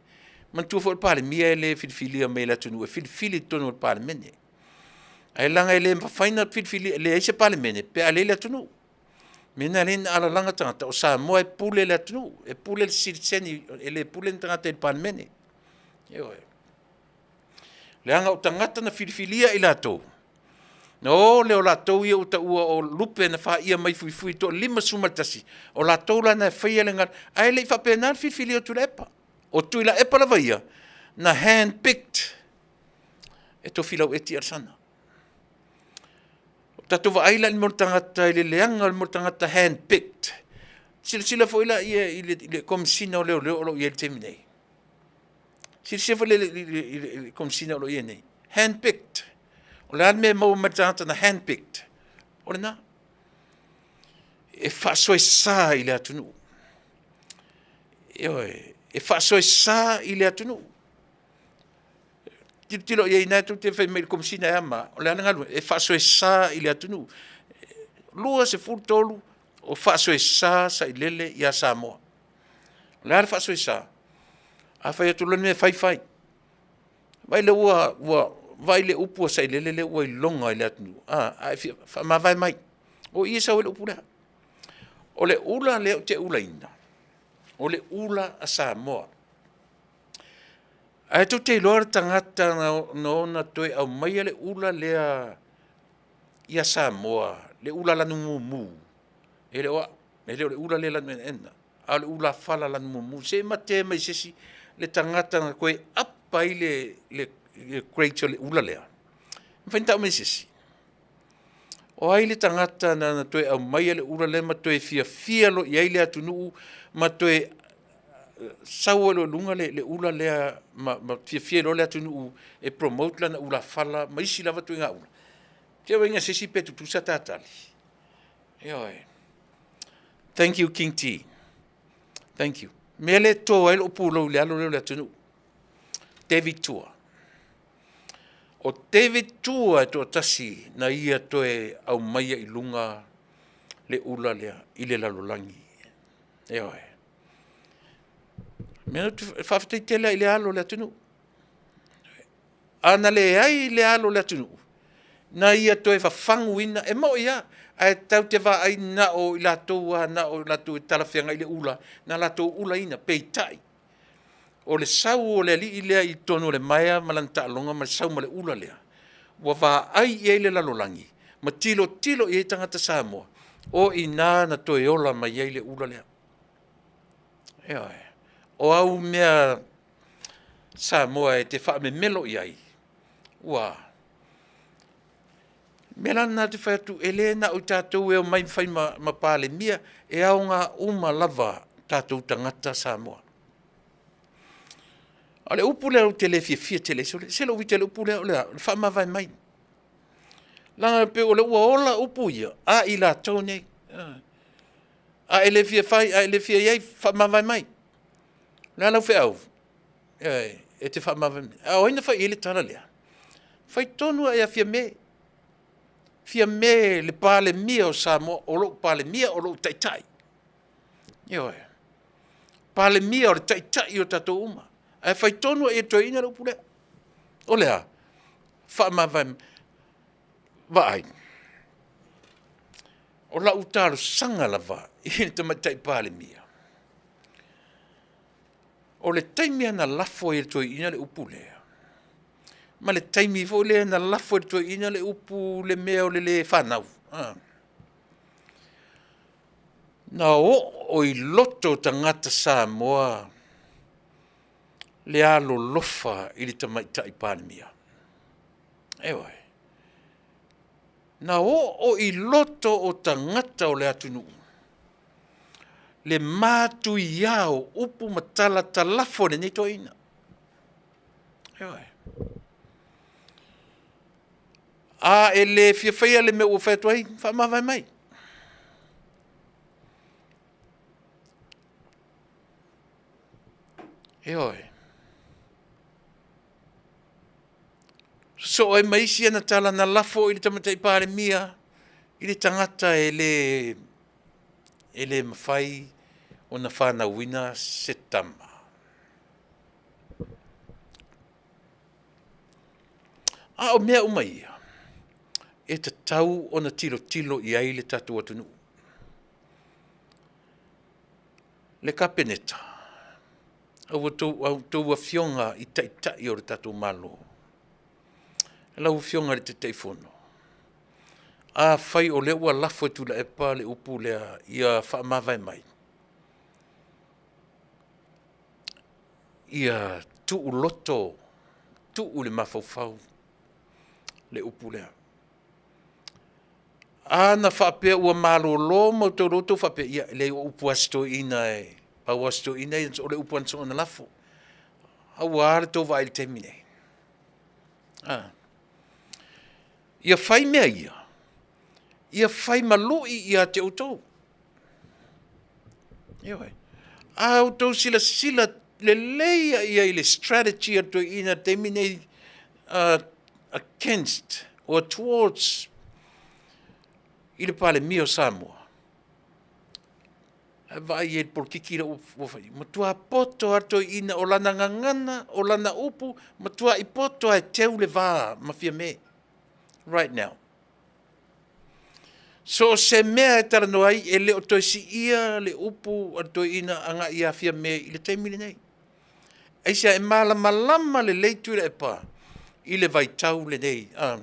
Manatua foi o le Palemia e le filifilia mai e le atunuu, e filifili i totonu o le Palemene. Ae leaga e le mafai ona filifili, e leai se Palemene pe a leai le atunuu. O le mea lena e ala ai ona alalaga tagata, o Samoa e pule le atunuu, e pule le sitiseni, e le pule ni tagata i le Palemene. Ioe. Leaga o tagata na filifilia i latou, ona o lea o latou ia ua taua o lupe na faia mai fuifui e toa-51, o latou la na e faia le galuega, ae le i faapena le filifilia o Tuilaepa. O Tuilaepa lava ia, na handpicked e Tofilau Eti Alesana. Ua tatou vaai la i le mea o le tagata i le leaga o le mea o le tagata handpicked. Silasila foi laia i le Komesina o Leoleo o lo o i ai i le taimi nei. Silasila foi i le Komesina o lo o i ai nei, handpicked. O le a le mea e maua mai le tagata na handpicked? O lena. E faasoesa i le atunuu. Ioe, e faasoesa i le atunuu. Tilotilo i ai o lena tou te fai mai i le Komesina e a ma a. O le a le galuega? E faasoesa i le atunuu. 23 o faasoesa Sailele ia Samoa. O le a le faasoesa? A fai atu loa le mea e fai, fai. Vaai lea ua vaai le upu a Sailele lea ua iloga i le atunuu, a e fia faamavae mai. O i e sau ai le upu lea. O le ula lea ou te ulaina, o le ula a Samoa. Ae tou te iloa le tagata na ona toe aumaia le ula lea ia Samoa, le ula lanu mumu, e le o au, e le o le ula lea lanu enaena, a o le ulafala lanu mumu. Se i matea mai se isi le tagata na toe apa ai le grades o le ula lea? E mafai ona tau mai e se isi? O ai le tagata na toe aumaia le ula lea ma toe fiafia loa i ai le atunuu ma toe sau ai loa i luga le ula lea ma fiafia ai loa le atunuu e promote lana ulafala ma isi lava ituaiga ula? Se i vaai se isi pe tutusa ta tali? Ioe. Thank you King T. Thank you. O le mea lea e to ai lou pulou i le alo lea o le atunuu, David Tua. O David Tua e toatasi na ia toe aumaia i luga le ula lea i le lalolagi. Ioe. Faafetai tele lava i le alo o le atunuu. A na leai le alo o le atunuu na ia toe fafaguina, e moni lava, ae tatou te vaai na o i latou lava na o i latou e talafeagai le ula na latou ulaina. Peitai, o le sau o le alii lea i totonu o le maea ma lana taaloga ma le sau ma le ula lea, ua vaai i ai le lalolagi ma tilotilo i ai tagata Samoa, o i ina na toe ola mai ai le ula lea. Ioe. O au mea Samoa e te faamemelo i ai, ua O le mea la lena ou te fai atu, e le na o tatou e omai fai ma Palemia, e aoga uma lava tatou tagata Samoa. A o le upu lea ou te le fiafia tele ai, sole, se lou uita i le upu lea, o le a? O le faamavae mai. Leaga e pei o lea ua ola upu ia a i latou nei. A e le fia fai, a e le fia i ai, faamavae mai. O le a lau feau? Ioe, e te faamavae mai. A o ai na fai i ai le tala lea? Fai tonu lava ia Fiame. Fiame le Palemia o Samoa, o lou Palemia, o lou Taitai. Ioe. Palemia o le Taitai o tatou uma. Ae fai tonu lava i ai e le toeaina le upu lea. O le a? Faamavae mai. Vaai, o lau talosaga lava i le Tamaitai Palemia, o le taimi lava na lafo ai e le toeaina le upu lea, ma le taimi foi lea na lafo ai e le toeaina le upu le mea o le le fanau, na oo i loto o tagata Samoa le alolofa i le Tamaitai Palemia. Ioe. Na oo i loto o tagata o le atunuu le matuia o upu ma tala talafo a lenei toeaina. Ioe. A e le fia faia le mea ua fai atu ai, faamavae mai. Ioe. Sosoo ai ma isi ana tala na lafo i le Tamaitai Palemia i le tagata e le mafai ona fanauina se tama. A o mea uma ia, e tatau ona tilotilo i ai le tatou atunuu. Le Kapeneta, a outou Afioga i Taitai o le tatou Malo, lau Afioga i le Taitaifono, afai o lea ua lafo e Tuilaepa le upu lea ia faamavae mai, ia tuuloto, tuu i le mafaufau le upu lea. A na faapea ua malolo ma outou iloa outou faapea, ia leai o upu lava a si toeaina e pau lava o si toeaina ia o le upu lava na soona lafo. A ua a la outou vaai i le taimi lenei? Ia fai mea ia, ia fai ma lui ia te outou. Ioe. A outou silasila lelei lava i ai i le strategy a le toeaina i le taimi lenei against or towards i le Palemia o Samoa, a e vaai i ai i le polokiki lea ua fai? Ua matua poto lava le toeaina, o lana gagana, o lana upu, matuai poto lava e teu le va ma Fiame right now. So o se mea e talanoa ai, e le o toe siia le upu a le toeaina agai ia Fiame i le taimi lenei. Aisea? E malamalama lelei Tuilaepa i le vaitau lenei. A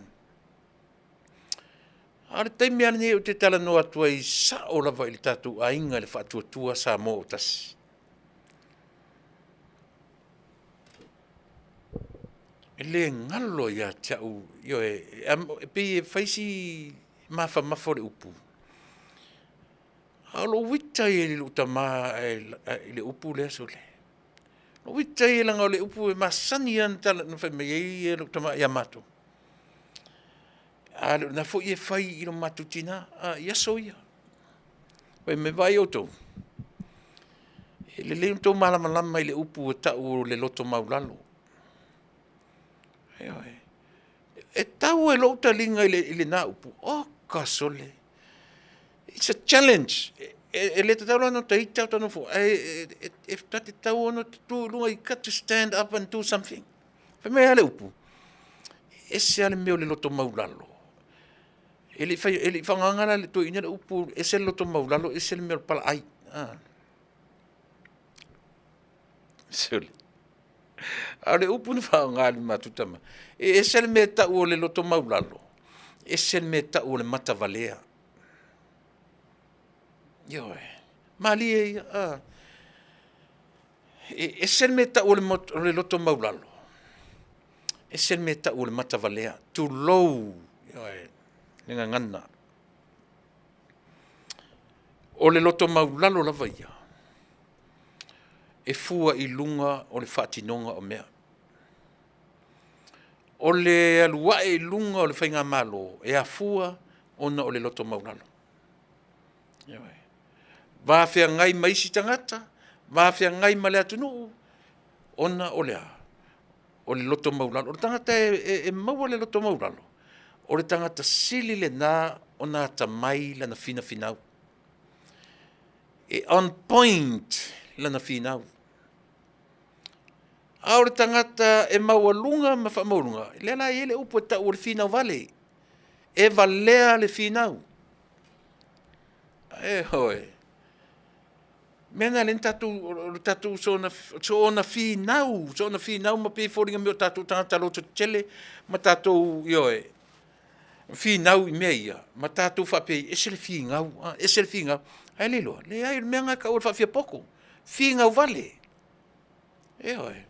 o le taimi lava lenei ou te talanoa atu ai sao lava i le tatou aiga i le Faatuatua Samoa ua Tasi. E le galo ia te au, ioe, e pei e fai si mafamafa o le upu, a o lou ita ia i lou tama i le upu lea, sole, o lou ita ia leaga o le upu e masani lava ona fai mai ai lou tama ia matou. A o lena foi e fai i lo matou tina i aso ia. Fai mai, vaai outou, e lelei ona outou malamalama i le upu e tau o le loto maualalo. Ioe. E tau lava i lou taliga i lena upu, oka sole, it's a challenge. E le tatau la ona ota ita a ota nofo, ae ta te tatau ona tu i luga, you got to stand up and do something. Fai mai e a le upu? E ese lava le mea o le loto maualalo. E le i faaaogaina la e le toeaina le upu e ese le loto maualalo ese le mea o le palaai. Sole, a o le upu na faaaoga e le matou tama, e ese le mea e tau o le loto maualalo, ese le mea e tau o le matavalea. Ioe, malie ia, a. E ese le mea e tau o le loto maualalo, ese le mea e tau o le matavalea, tulou ioe, le gagana. O le loto maualalo lava ia, e fua i luga o le faatinoga o mea. O le alu ae i luga o le faigamalo, e afua ona o le loto maualalo. Ioe. Va feagai ma isi tagata, va feagai ma le atunuu, ona o le a? O le loto maualalo. O le tagata e maua le loto maualalo, o le tagata sili lena ona atamai lana finafinau. E on point lana finau. A o le tagata e maualuga ma faamaualuga, lea la e i ai le upu e tau o le finau vale. E valea le finau. Ioe. O le mea lena o lea na tatou, o le tatou soona finau, soona finau ma pei e foliga mai o tatou tagata lototetele ma tatou, ioe, finau i mea ia, ma tatou faapea e ese le finau, ese le finau, ae le iloa, leai o le mea lena e tau o le faafiapoto, finau vale. Ioe.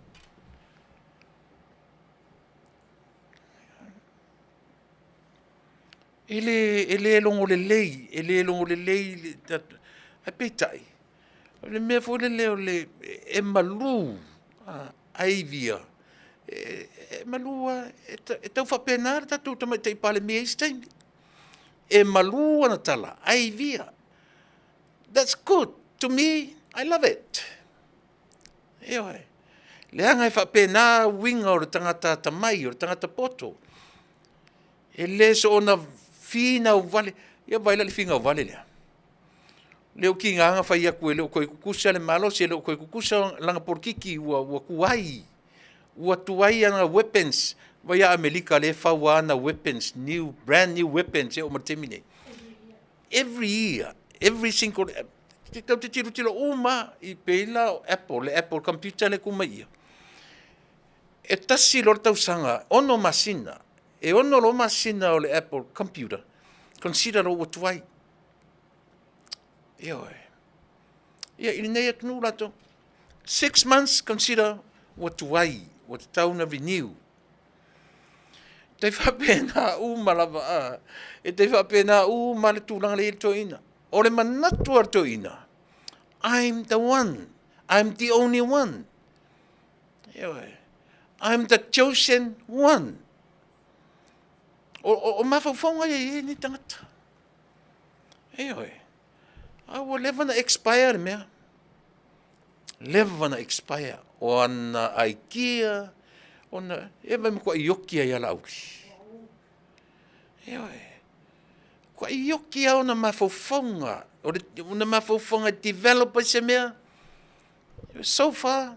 E le logo lelei, e le logo lelei, ae peitai, o le mea foi lele e malu ae ivia, e malu lava, e tau faapena le tatou Tamaitai Palemia i isi taimi, e malu ana tala ae ivia. That's good, to me, I love it. Ioe. Leaga e faapena uiga o le tagata atamai, o le tagata poto. E le soona finau vale, ia vaai la i le finau vale lea? O lea ua tiga ona fai atu e le o toe tutusa le malosi, e le o toe tutusa lana polokiki ua tuai, ua tuai ana weapons. Vai ia Amelika lea e fau ana weapons, new, brand new weapons e oo mai le taimi nei. Every year, every single, tau te tilotilo uma i pei la o Apple, le Apple computer le ku mai ia. E tasi loa le tausaga, 6 masina, e 6 loa masina o le Apple computer, consider loa ua tuai. Ioe. Ia, i lenei atunuu latou, 6 months consider ua tuai, ua tatau ona renew. Tai faapena uma lava, a. E tai faapena uma le tulaga lea i le toeaina. O le manatu a le toeaina, I'm the one, I'm the only one. Ioe. I'm the chosen one. O mafaufauga ia i ai nei tagata. Ioe. A ua leva na expire le mea. Leva na expire. O ana idea, ona, e mai matuai ioki ai ia Laauli. Ioe. Matuai ioki lava ona mafaufauga, o le, ona mafaufauga e develop ai se mea. So far,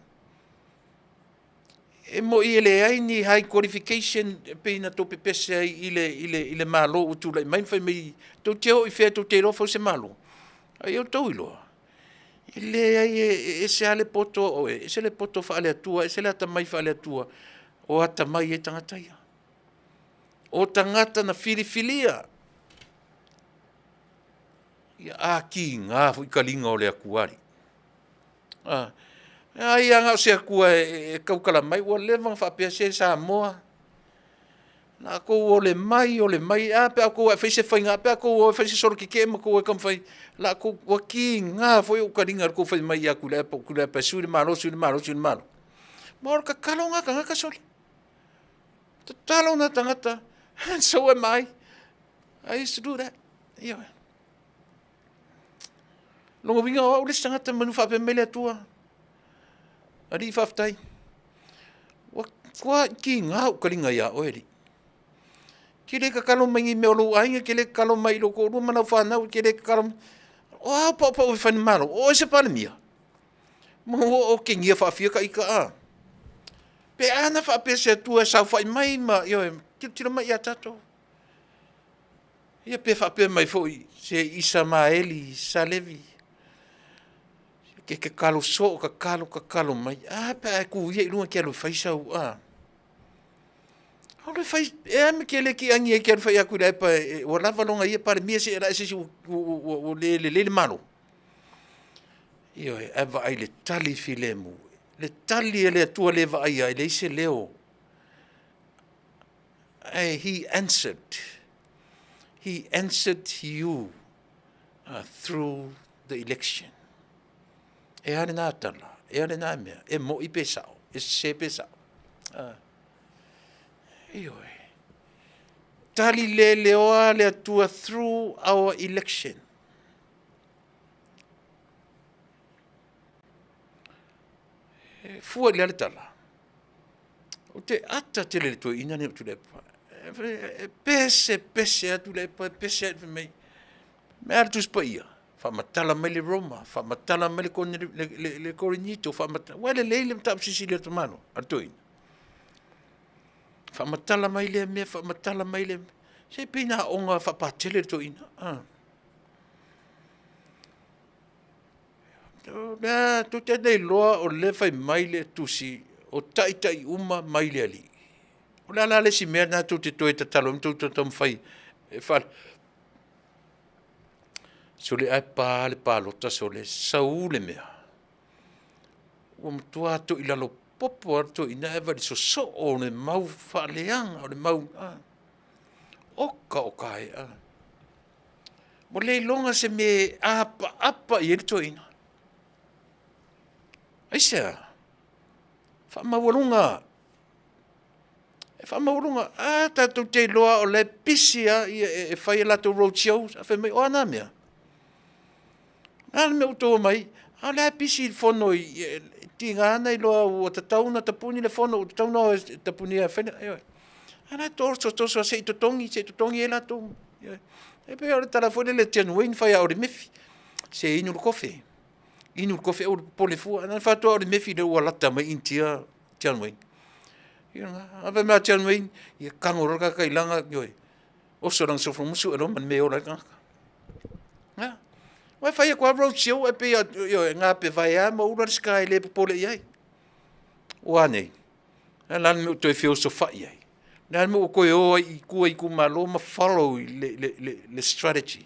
e moi e leai ni high qualification e pei na tou pepese ai i le, i le, i le Malo ua tulai mai ma fai mai tou te o i fea tou te iloa fau se Malo. A ia outou iloa, e leai e ese lava le poto o oe, ese le poto faale-Atua, ese le atamai faale-Atua o atamai ai tagata ia. O tagata na filifilia, ia a kiga foi kaliga o le Atua alii. Ai lava na o se Atua e tautala mai, ua leva ona faapea se Samoa, o le a tou ole mai ole mai, ae a pe a outou o e fai se faiga, ae a pe a outou o e fai se solo tetee ma outou o e taumafai, o le a tou, ua tiga foi ou taliga i le tou fai mai ia Tuilaepa, Tuilaepa e sui le Malo, sui le Malo, sui le Malo. Ma o le tatalo lena a tagata sole. Tatalo lena a tagata, and so am I. I used to do that. Ioe. Lona uiga o au le isi tagata manu faapea mai le Atua, Alii faafetai, ua matua tiga ou taliga ia oe Alii. Ke le tatalo mai ni mea o lou aiga, ke le tatalo mai i lou toalua ma lau fanau, ke le tatalo mai. O a au paupau e fai i le Malo? O oe se Palemia? Ma ua otegia faafia ta ita a? Pe a na faapea se Atua e saofai mai ma, ioe, tilotilo mai ia tatou. Ia pe faapea mai foi se Isamaeli Salevi, e te tatalo soo, tatalo, tatalo mai. A pe a e tu ia i luga e te alu e fai sau, a. Alu e fai, e a le mea e te le kiagi ai e te alu e fai ia Tuilaepa ua lava lona ia Palemia se i e se isi ua le lelei le Malo. Ioe, ae vaai i le tali filemu, le tali a le Atua le vaaia e leai se leo. Ae he answered, he answered you through the election. E a lena tala, e a lena mea, e mo'i pe sao, e sese pe sao. Ioe. Tali le leoa le Atua through our election. E fua i le a le tala. Ou te ata tele i le toeaina lenei o Tuilaepa. E pese pese lava Tuilaepa, e pese lava fai mai, mea a le Tusi Paia, faamatala mai le Roma, faamatala mai le Korinito, faamatala, ua lelei le mataupu silisili a le tamaloa, a le toeaina. Faamatala mai lea mea, faamatala mai lea mea. Se pei na aoga faapatele le toeaina. O lea tou te le iloa o lea e fai mai le tusi, o taitai uma mai le Alii. O le a la le isi mea lena tou te toe tatalo ai ma tou toe taumafai e faa... Sole ae pa le palota sole, sau le mea. Ua matua toilalo popo lava le toeaina ae vaai i le sosoo o le mau faaleaga o le mau, oka oka e. Ua le iloga se mea e apaapa i ai le toeaina. Aisea? Faamaualuga, e faamaualuga. A tatou te iloa o la e pisi lava e fai a latou road shows, ae fai mai, o a na mea? O le a le mea ua outou omai ai? A o lea e pisi le fono, e tiga lava ona iloa ua tatau ona tapuni le fono, ua tatau ona o e tapuni e fai le, ioe. A o la e tosotoso lava se i totogi, se i totogi ai latou. E pei o le tala foi lele a John Wayne na fai ia Oli Meffi, se inu le kofe, inu le kofe aua le popole fua. Na fai atu lava Oli Meffi ina ua lata mai Initia John Wayne. Ia na, a fai mai a John Wayne, ia tago loa le tagata i lana, ioe, oso lana sofolomusu e loa ma le mea e ola ai le tagata. Ia, aua e fai atu lava road show ae pei lava, ioe, gapevae lava ma ula le sky e le popole i ai. Ua a nei? O le a la le mea ua toe feosofai ai? O le a le mea ua toe o ai i tua i itumalo ma follow i le strategy? O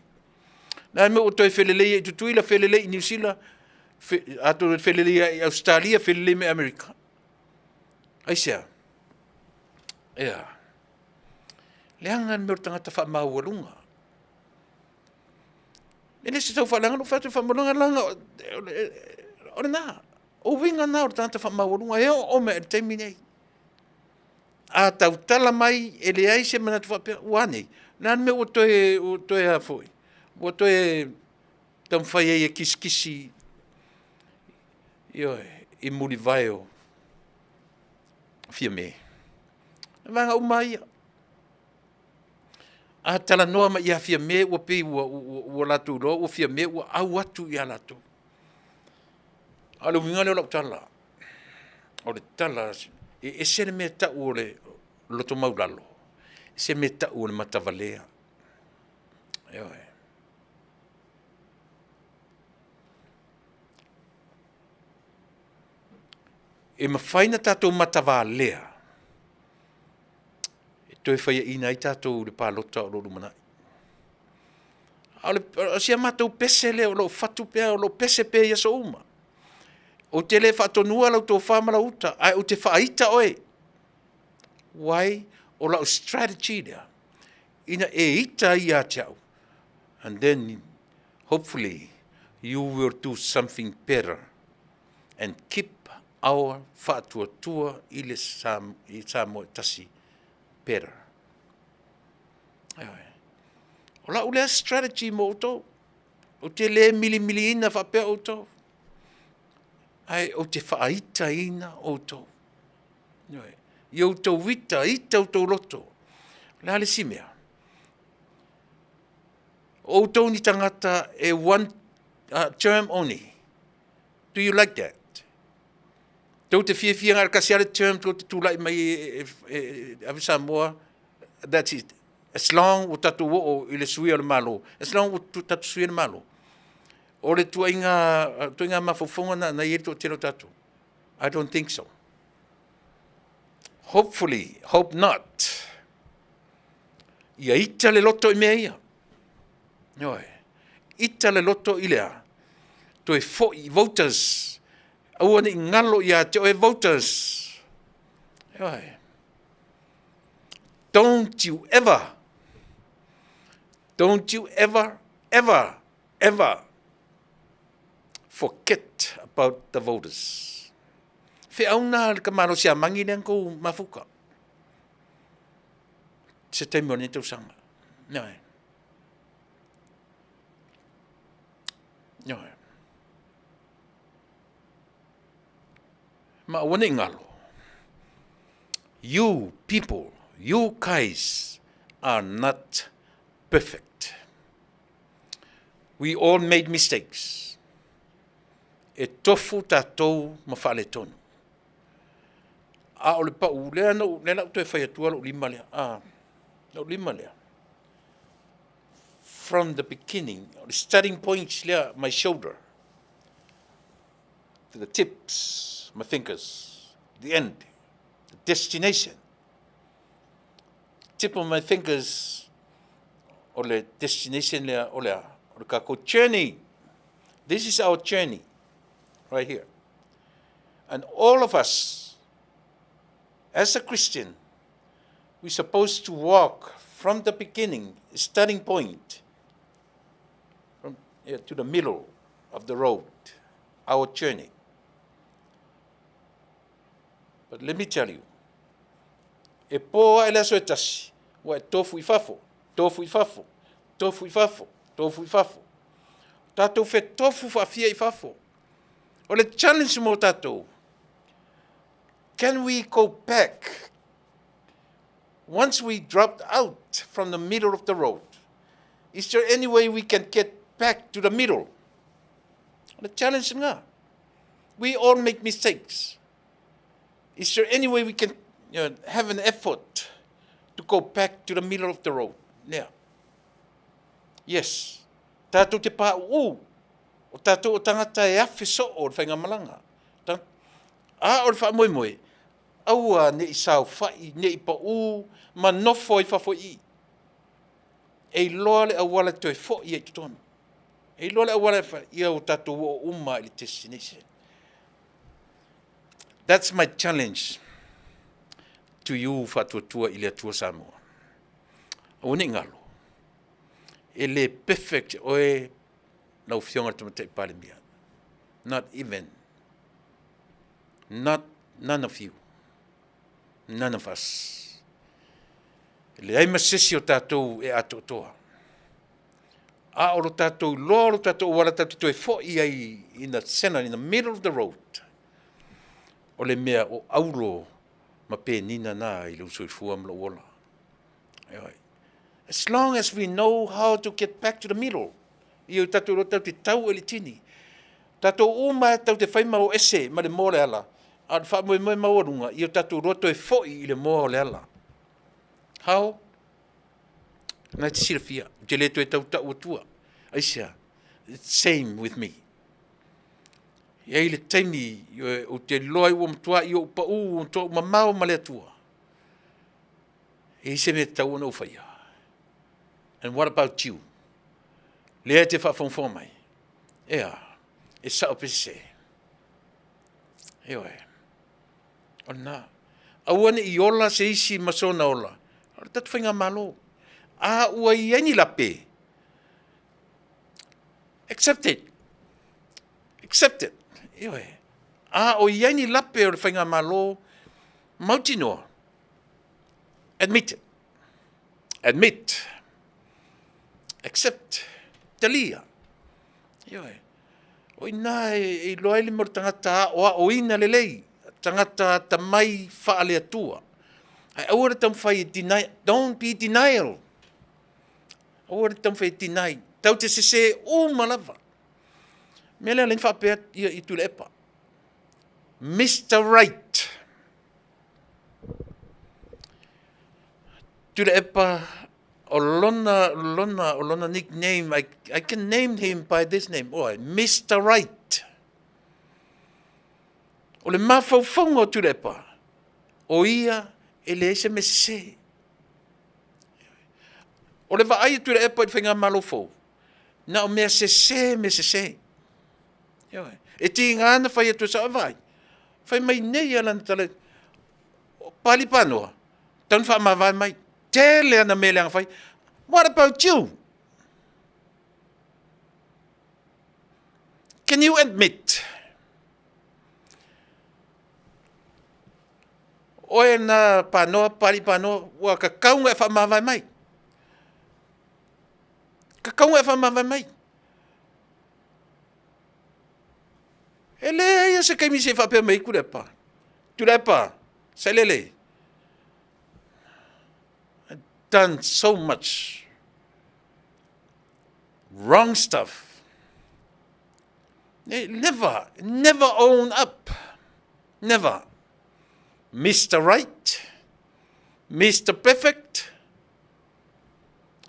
le a le mea ua toe felelei ai i Tutuila, felelei i Niu Sila, atonu e felelei lava i Ausetalia, felelei ma Amerika? Aisea? Ea, leaga le mea o le tagata faamaualuga. E le o se tau faaleaga lou fai atu, faamaualuga leaga o lena. O uiga na o le tagata faamaualuga e oo mai lava i le taimi lenei. A tautala mai e leai se manatu faapea, ua a nei? O le a le mea ua toe a foi, ua toe taumafai ai e kisikisi, ioe, i mulivae o Fiame. O vaega uma lava ia. A talanoa mai ia Fiame ua pei ua latou iloa ua Fiame ua au atu ia latou. A o le uiga lea o lau tala, o le tala, e ese le mea e tau o le loto maualalo, ese le mea e tau o le matavalea. Ioe. E mafai ona tatou matavalea e toe faiaina ai tatou i le palota o lo o lumanai. A o si a matou pese lea o lo o fatu pea, o lo o pese pea i aso uma. Ou te le faatonua lau tofa ma lau uta, ae ou te faaita oe. Why? O lau strategy lea, ina e ita ai ia te au, and then hopefully you will do something better and keep our faatuatua i le Samoa e tasi better. Ioe. O lau lea strategy mo outou. Ou te le milimiliina faapea outou, ae ou te faaitaina outou. Ioe. I outou ita, ita outou loto. O le a le isi mea? O outou ni tagata e one term only. Do you like that? Tou te fiafia na o le tasi lava le term tou te tulai mai e ave Samoa, that's it. As long ua tatou oo i le suia o le Malo, as long ua tatou suia le Malo, o le ituaiga mafaufauga lena na i ai le toatele o tatou. I don't think so. Hopefully, hope not. Ia ita le loto i mea ia. Ioe. Ita le loto i le a? Toe foi i voters. Aua ne i galo ia te oe voters. Ioe. Don't you ever, don't you ever, ever, ever forget about the voters. Feauna le kamalo siamagi lea na tou mafuta. Se taimi o lenei tausaga. Ioe. Ioe. Ma aua ne i galo. You people, you guys are not perfect. We all made mistakes. E tofu tatou ma faaletonu. A o le pau lea na ou, lea la ou toe fai atua lou lima lea. Ah, lou lima lea. From the beginning, o le starting point lea, my shoulder, to the tips, my fingers, the end, the destination. Tip of my fingers, o le destination lea, o le a, o le kākou journey. This is our journey, right here. And all of us, as a Christian, we're supposed to walk from the beginning, starting point, from, yeah, to the middle of the road, our journey. But let me tell you, e pō ae le aso e tasi, ua e tofu i fafo, tofu i fafo, tofu i fafo, tofu i fafo. Tātou fetofu faafia i fafo. O le challenge mo tātou, can we go back once we dropped out from the middle of the road? Is there any way we can get back to the middle? O le challenge lena. We all make mistakes. Is there any way we can... You know, have an effort to go back to the middle of the road. Nea. Yes. Tātou te pāū, o tātou o tangata e awhe soo o le whaingamalanga. A o le whaamoemoe, aua ne i saofai, ne i paū, ma nofo i fafo i. E iloa le auala e toe fo'i ai i totonu. E iloa le auala e wha, ia o tātou o uma i le destination. That's my challenge to you Faatuatua i le Atua Samoa. Aua ne i galo, e le perfect oe lau Afioga i le Tamaitai Palemia. Not even. Not none of you. None of us. E leai ma se isi o tatou e atoatoa. A o lo tatou iloa o lo tatou auala tatou te toe foi ai in the center, in the middle of the road, o le mea o auro ma penina na i lou soifua ma lou ola. Ioe. As long as we know how to get back to the middle, i o tatou iloa tatou te tau e le tini. Tatou uma e tau te whai mau ese ma le moa o le ala, a o le faamoemoe maualuga, i o tatou iloa toe foi i le moa o le ala. How? Na te silafia, ou te le toe tautau atua. Aisea, it's same with me. E ai le taimi, ou te iloa ai ua matua i ou pau, ua matua ou mamao ma le Atua. E i se mea tatau ona ou faia. And what about you? Lea e te faafogafoga mai. Ea, e sao pe sese. Ioe. O lena. Aua ne i ola se isi ma sona ola. O le tatou faigamalo. A ua i ai ni lape, accept it. Accept it. Ioe. A o i ai ni lape o le faigamalo, mautinoa. Admit it. Admit. Accept. Talia. Ioe. O ina e iloa ai le mea o le tagata aoaoina lelei, tagata atamai faale-Atua. Ae aua le taumafai e deny, don't be denial. Aua le taumafai e deny. Tau te sese uma lava. Mea lea lea faapea ia i Tuilaepa. Mr. Right. Tuilaepa O lona, lona, o lona nickname, I, I can name him by this name, oi, Mr. Right. O le mafaufauga o Tuilaepa, o ia e leai se mea sese. O le vaai a Tuilaepa i le faigamalo fou, na o mea sese, mea sese. Ioe. E tiga na fai atu e sao e vaai. Fai mai nei a lana tala, Pali Panoa, tau na faamavae mai. Tele ana mea leaga fai. What about you? Can you admit? Oe na panoa, pali panoa, ua kakau e whaamavae mai. Kakau e whaamavae mai. E leai a se kaimi se i faapea mai Tuilaepa. Tuilaepa, sailele. I've done so much wrong stuff. Never, never own up. Never. Mr. Right, Mr. Perfect.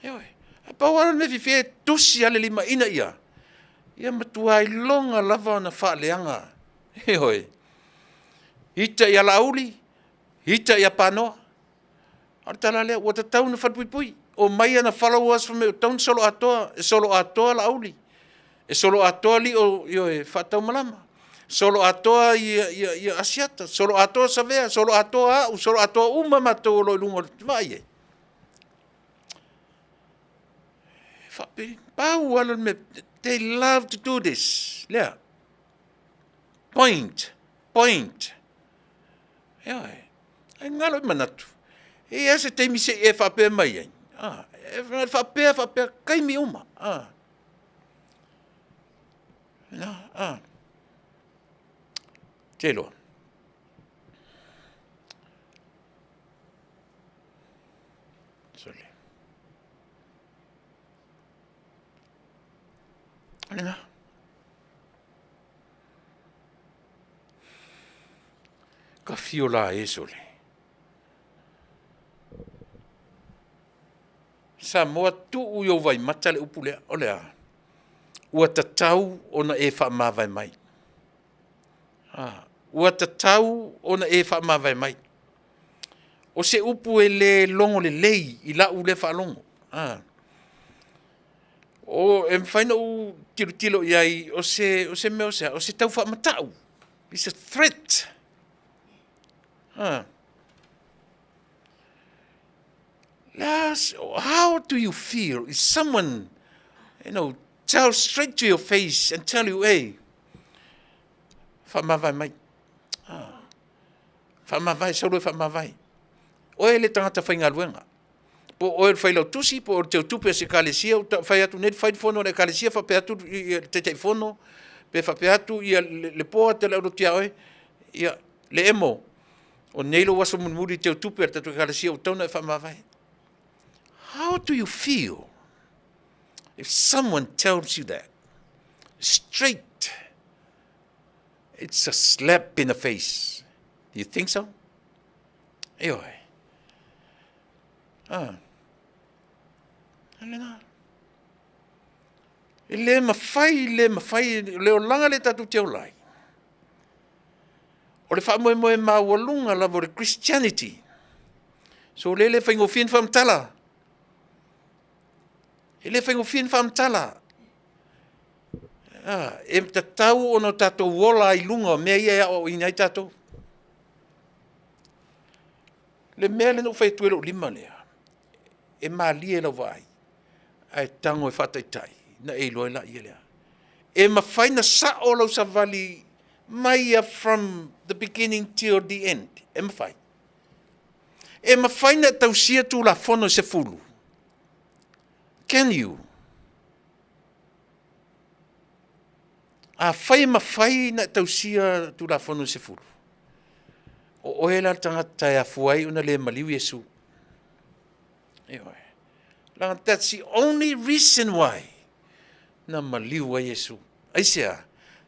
Heoi, a pau lava le mea fiafia e tusi a le lima ina ia, ia matua iloga lava ona faaleaga. Heoi, ita ia Laauli, ita ia Panoa. A o le tala lea, ua tatau ona falepuipui. O mai ana followers fai mai ua tatau ona solo atoa, e solo atoa Laauli. E solo atoa lio, ioe, faataumalama. Solo atoa ia, ia, ia Asiata, solo atoa Savea, solo atoa au, solo atoa uma matou o lo o i luga o le vaai ai. Faapei, pau lava le mea, they love to do this. Lea. Point, point. Ioe. Ai galo i manatu. E i ai se taimi se i e faapea mai ai. Ah, e faapea, faapea, kaimi uma. Ah. Na, ah. Te iloa. Sole. O lena. Ka fio la e sole. Samoa, tuu i ou vaimata le upu lea, o le a? Ua tatau ona e faamavae mai. Ah, ua tatau ona e faamavae mai. O se upu e le logo lelei i lau lea faalogo. Ah. O, e mafai ona ou tilotilo i ai, o se mea o se a? O se tau faamata'u. It's a threat. Ah. How do you feel if someone, tell straight to your face and tell you, hey, faamavae mai. Ah. Faamavae, sau loa e faamavae. Oe le tagata faigaluega. Po o oe o le failautusi, po o le teutupe o se ekalesia, ua fai atu nei fai le fono a le ekalesia faapea atu le Taitaifono, pe faapea atu le board a le aulotu ia oe, ia, Leemo, o nei lou aso mulimuli i teutupe a le tatou ekalesia ua tatau ona e faamavae. How do you feel if someone tells you that? Straight. It's a slap in the face. Do you think so? Ioe. Ah. Lena. E le mafai, le mafai, le olaga le tatou te ola ai. O le faamoemoe maualuga lava o le Christianity. So le le faigofie ni faamatala. E le faigofie ni faamatala. Ah, e tatau ona tatou ola ai i luga o mea ia e aoaoina ai tatou. Le mea lea na ou fai atu ai lou lima lea, e malie lau vaai, ae tago e faataitai, na e iloa ai laia lea. E mafai na sao lau savali mai ia from the beginning till the end. E mafai. E mafai na tausia Tulafono e 10. Can you? Afai e mafai na e tausia Tulafono e 10, o oe la le tagata e afua ai ona le maliu Iesu. Ioe. Leaga that's the only reason why na maliu ai Iesu. Aisea?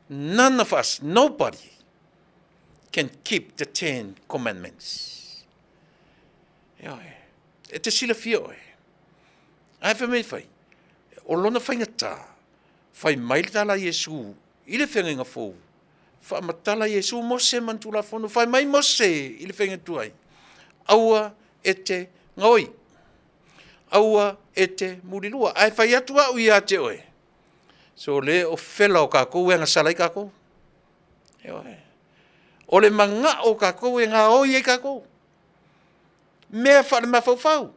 None of us, nobody can keep the Ten Commandments. Ioe. E te silafia oe. Ae fai mai fai, o lona faigata, fai mai le tala a Iesu i le feagaiga fou, faamatala Iesu Mose ma ni Tulafono, fai mai Mose i le feagaiga tuai, aua e te gaoi, aua e te mulilua. Ae fai atu au ia te oe, so le o fela o kākou e agasala ai kākou. Ioe. O le magao o kākou e gaoi ai kākou. Mea faale-mafaufau.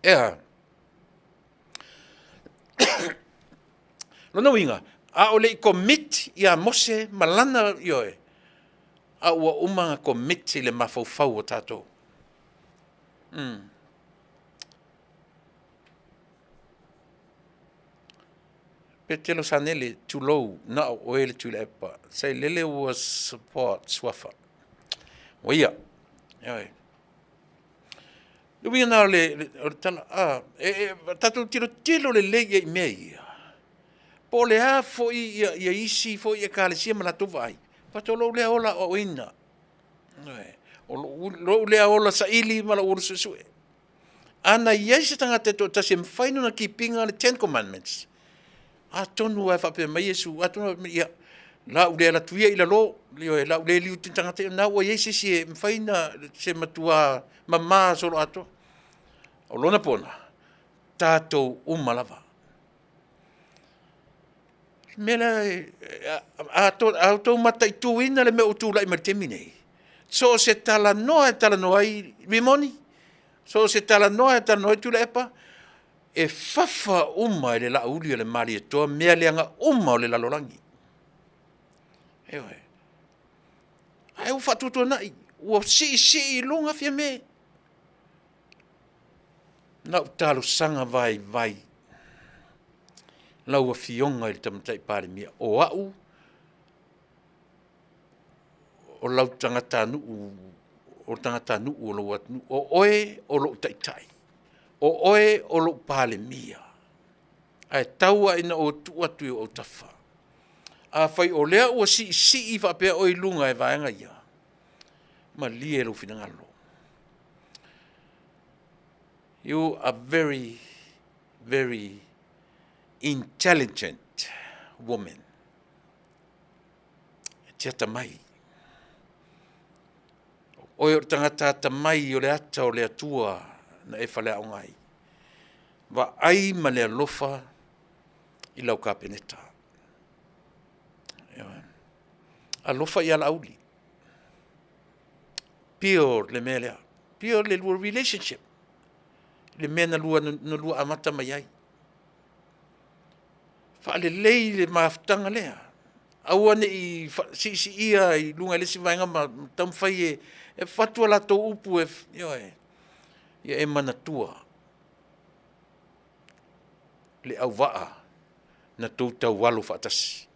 Ea. Lona uiga, a o le i commit ia Mose ma lana, ioe, a ua uma ona commit i le mafaufau o tatou. Petelo Sanele, tulou, na o oe le Tuilaepa. Sailele ua support Suafa. Ua ia. Ioe. Le uiga na o le, o le tala, a, e, e, tatou tilotilo lelei i ai i mea ia. Po o le a foi ia, ia isi foi ekalesia ma latou vaai, fato lou lea ola aoaoina. O lou, lou lea ola saili ma lou ola suesue. Ana i ai se tagata e toatasi e mafai ona keep ina le Ten Commandments, atonu lava e faapea mai Iesu, atonu ia, la u le alu atu ia i lalo, ioe, la u le liu tagata ia, na ua i ai se isi e mafai na se matua mama soloatoa. O lona pona, tatou uma lava. Le mea lea, a outou mataituina le mea ua tulai mai i le taimi nei, so o se talanoa e talanoa ai Rimoni, so o se talanoa e talanoa ai Tuilaepa, e fafa uma e le laauli o le Malietoa mea leaga uma o le lalolagi. Ioe. Ae ua faatuatuanai, ua siisii i luga Fiame. Lau talosaga vaivai, lau Afioga i le Tamaitai Palemia, o au o lau tagatanuu, o le tagatanuu o lou atunuu, o oe o lou taitai, o oe o lou Palemia, ae tau lava ina ou tuu atu i ou autafa. Afai o lea ua siisii faapea oe i luga e vaega ia, malie lou finagalo. You are very, very intelligent woman. E te atamai. Oe o le tagata atamai o le ata o le Atua na e faleaoga ai. Vaai ma le alofa i lau Kapeneta. Alofa ia Laauli. Pio le mea lea. Pio le lua relationship. Le mea na lua, na lua amata mai ai. Faalelei le mafutaga lea. Aua ne i siisiia i luga i le isi vaega ma taumafai e, e fatu a latou upu e, ioe, ia e manatua le auvaa na tou taualo faatasi.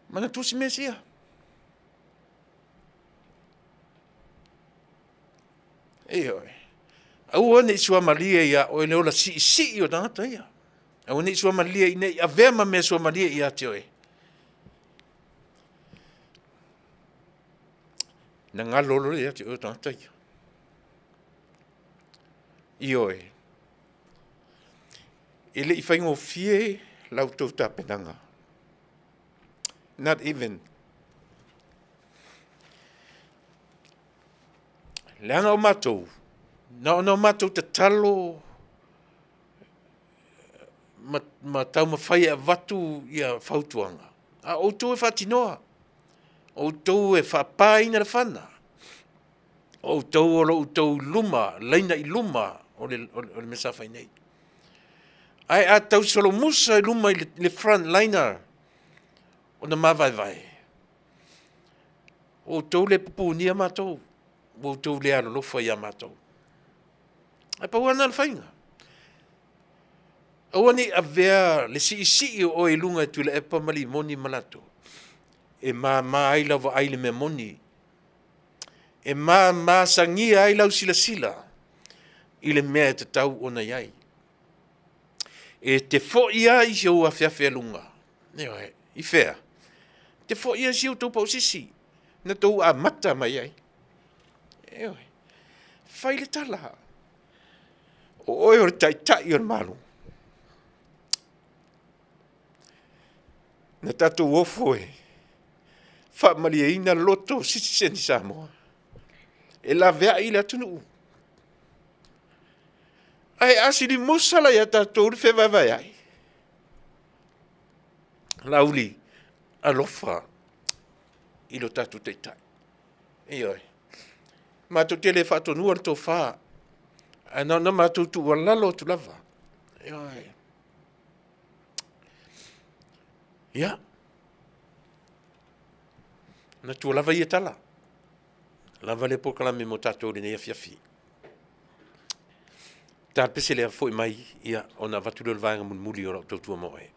Manatua si mea sia. Ioe. Aua ne i suamalie ia oe le ola siisii o tagata ia. Aua ne i suamalie ina i avea ma mea suamalie ia te oe. Na galo loa ia te oe o tagata ia. Ioe. E le i faigofie la outou tapenaga. Not even. Leaga o matou, na ona o matou tatalo ma, ma taumafai e avatu ia fautuaga, a o outou e faatinoa, o outou e faapaina le fana, o outou o lo outou luma, laina i luma o le, o le, o le mea sa fai nei. Ae a tau solomusa i luma i le, le front liner ona mavaevae, ua outou le pupunia matou, ua outou le alolofa ia matou. Ae pau lava lena o le faiga. Aua ne i avea le siisii o oe i luga e Tuilaepa ma Limoni ma latou, e mama ai lau vaai i le mea moni, e mamasagia ai lau silasila i le mea e tatau ona i ai. E te foi lava i si ou afeafe aluga, ioe, i fea? E te foi lava i si outou pausisi na tou amata mai ai. Ioe. Fai le tala. O oe o le taitai o le Malo. Na tatou ofo e faamalieina loto o sitiseni Samoa e laveai le atunuu. Ae a silimusa la ia tatou le fevaevaeai. Laauli, alofa i lo tatou Taitai. Ioe. Matou te le faatonua le tofa, ae na ona matou tuualalo atu lava. Ioe. Ia. Manatua lava ia tala. Lava le polokalame mo tatou i lenei afiafi. Ta pese lea foi mai, ia, ona avatu lea o le vaega mulimuli o lau tautua mo oe.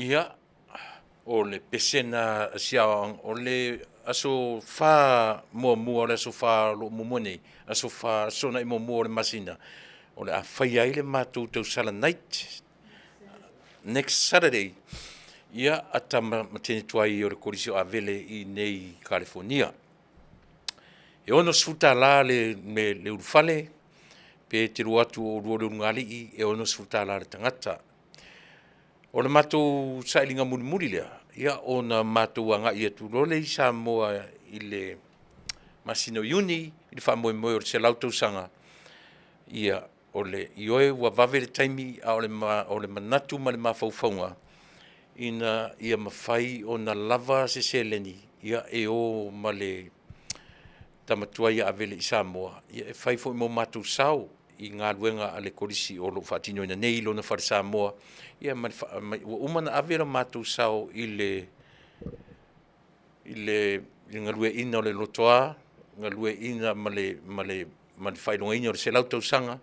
Ia, o le pesena a si aoaoga, o le aso fa muamua, o le aso fa o lo o muamua nei, aso fa, aso Toonai muamua o le masina, o le a faia ai le matou tausala night, next Saturday, ia, a tama ma teine tuai o le Kolisi o Avele i inei i Kalifonia. E $60 le ulufale, pe te lua atu o oulua o le ulugalii, e $60 le tagata. O le matou sailiga mulimuli lea, ia ona matou agai atu loa lea i Samoa i le masina o Iuni i le faamoemoe o le 100 tausaga. Ia, o le ioe ua vave le taimi, a o le manatu ma le mafaufauga, ina ia mafai ona lava se seleni e o ma le tama tuai ia Avele i Samoa, e fai foi ma o matou sao i galuega a le Kolisi o lo o faatinoina nei i lona fale Samoa. Ia ma ua uma ona ave lo matou sao i le galueaiina o le lotoa, galueaiina ma le faailogaina o le 100 tausaga,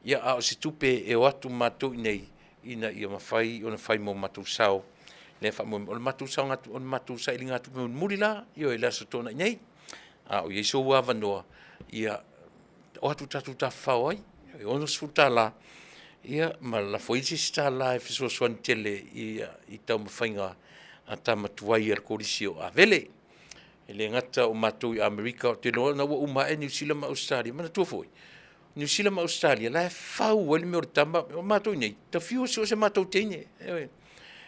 ia a o se tupe e o atu matou i inei ina ia mafai ona fai ma o matou sao. Lea e faamoemoe, o le matou o le matou sailigatupe mulimuli la, ioe, le Aso Toonai nei. A o i ai sou avanoa, ia o atu tatou tafafao ai, e $60, ia ma lafo ai se isi $1 e fesoasoani tele i taumafaiga a tama tuai a le Kolisi o Avele. E le gata o matou i Amerika, ou te iloa o lena ua uma ae Niu Sila ma Ausetalia. Manatua foi, Niu Sila ma Ausetalia, la e fau ai le mea o le tama. O matou i inei, ta fiu e sue se matou teine, ioe,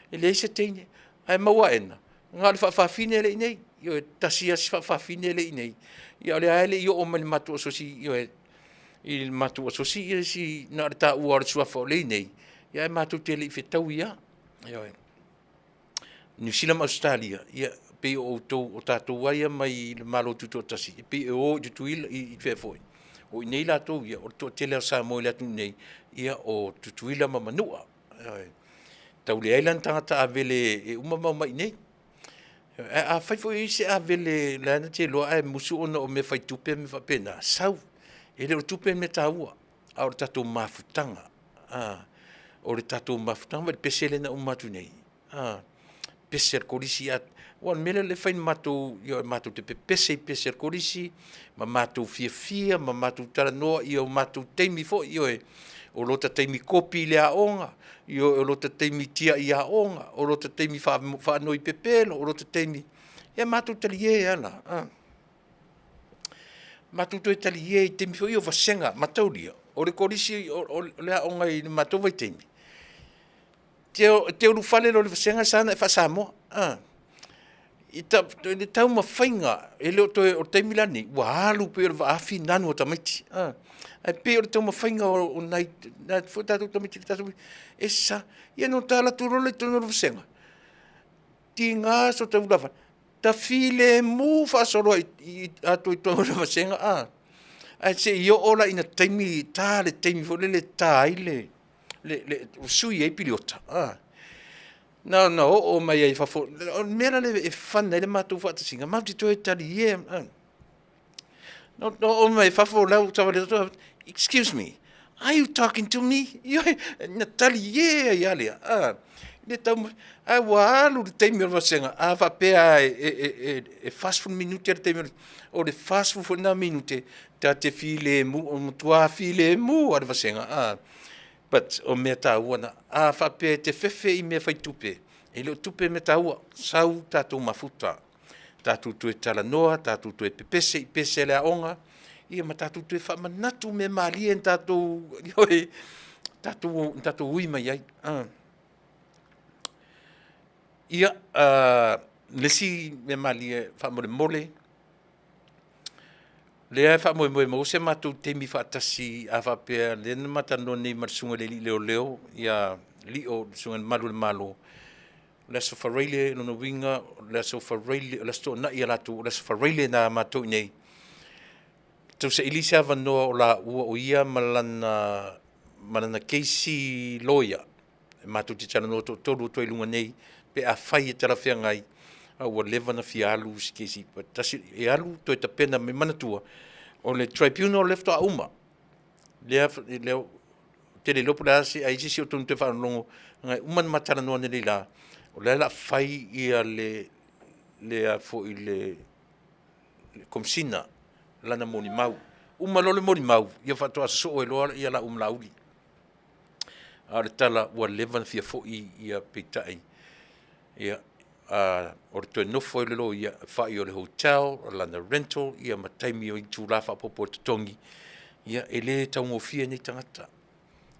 e leai se teine. Ae maua aena, na o le faafafine lea e i inei. Ioe, tasi lava si faafafine lea e i inei, a o lea lava e le i oo mai i le matou asosi, ioe, i le matou asosi na o le taua lava o le suafa o lea e i inei, ae matou te le i fetaui lava. Ioe. Niu Sila ma Ausetalia, ia e pei o outou o tatou lava ia mai le Malo Tutoatasi, e pei e o i Tutuila i fea foi, o i inei latou ia, o le toatele lava o Samoa i le atunuu nei, ia o Tutuila ma Manua. Ioe. E tau leai la ni tagata Avele e uma ma omai i inei. Ae afai foi o i ai se Avele la e na te iloa ae musu ona o mea fai tupe ma mea faapena, sau. E le o tupe le mea taua, a o le tatou mafutaga. O le tatou mafutaga, vaai i le pese lea na uma atu nei, a, pese a le Kolisi. Aua o le mea lea e fai na matou, ioe, matou te pepese i pese a le Kolisi ma matou fiafia ma matou talanoa i o matou taimi foi, ioe, o lota taimi kopi i le aoga, ioe, o lota taimi tiai aoga, o lota taimi faanoi pepelo, o lota taimi… Ia matou talie lava la, a. Matou toe talie i taimi foi ia o vasega. Mataulia, o le Kolisi o le aoga i le matou vaitaimi, e te ulufale loa i le vasega e sa ona e faa-Samoa, i le taumafaiga, e le o toe, o le taimi la lenei, ua alu pei o le vaafi nanu o tamaiti, ae pei o le taumafaiga o nai foi tatou tamaiti, e sa. Ia ona ota alu atu loa lea i totonu o le vasega, tiga so ta ulafale, ta filemu faasoloa atoa i totonu o le vasega, a. Ae se i oo la ina taimi ta le taimi foi lele e ta ai le, sui ai piliota, a. Na ona oo mai lava i fafo, o le mea la lea e fun ai le matou faatasiga, matou te toe talie lava. Na oo mai fafo o la e ua savali atu, excuse me, are you talking to me? Ioe, na talie ai lava lea, ae ua alu le taimi o le vasega, a faapea lava e 40 minute le taimi o le 40 foi lena minute, ta te filemu, o le matua filemu lava o le vasega, a. But o mea taua na. A faapea e te fefe i mea fai tupe, e le o tupe le mea taua, sau tatou mafuta, tatou toe talanoa, tatou toe pepese i pese a le aoga, ia ma tatou toe faamanatu mea malie na tatou, ioe, na tatou ui mai ai. Ia, le isi mea malie faamolemole, o lea e faamoemoe e maua se matou taimi faatasi a faapea o lea na ma talanoa nei ma le susuga i le alii leoleo ia Lio le susuga i le Malu o le Malo, o le Aso Faraile, lona uiga o le Aso Faraile, o le Aso Toonai ia latou, o le Aso Faraile na a matou i inei, tausaili se avanoa o laua o ia ma lana keisi loia matou te talanoa toatolu atu ai i luga nei pe afai e talafeagai, a ua leva ona fia alu si keisi, tasi e alu toe tapena mai. Manatua, o le tribunal lea faatoa uma, lea ou te le iloa po o le a se, a i ai se isi o outou na toe faalogologo, na uma ona ma talanoa analeila. O lea o le a fai ia le, le a foi le Komesina lana molimau. Uma loa le molimau, ia faatoa sosoo ai loa laua ma Laauli. A o le tala ua leva ona fia foi ia peitai ia, o le toe nofo ai o le loia, fai o le hotel, o lana rental ia ma taimi o itula faaopoopo e totogi, ia e le taugofie nei tagata.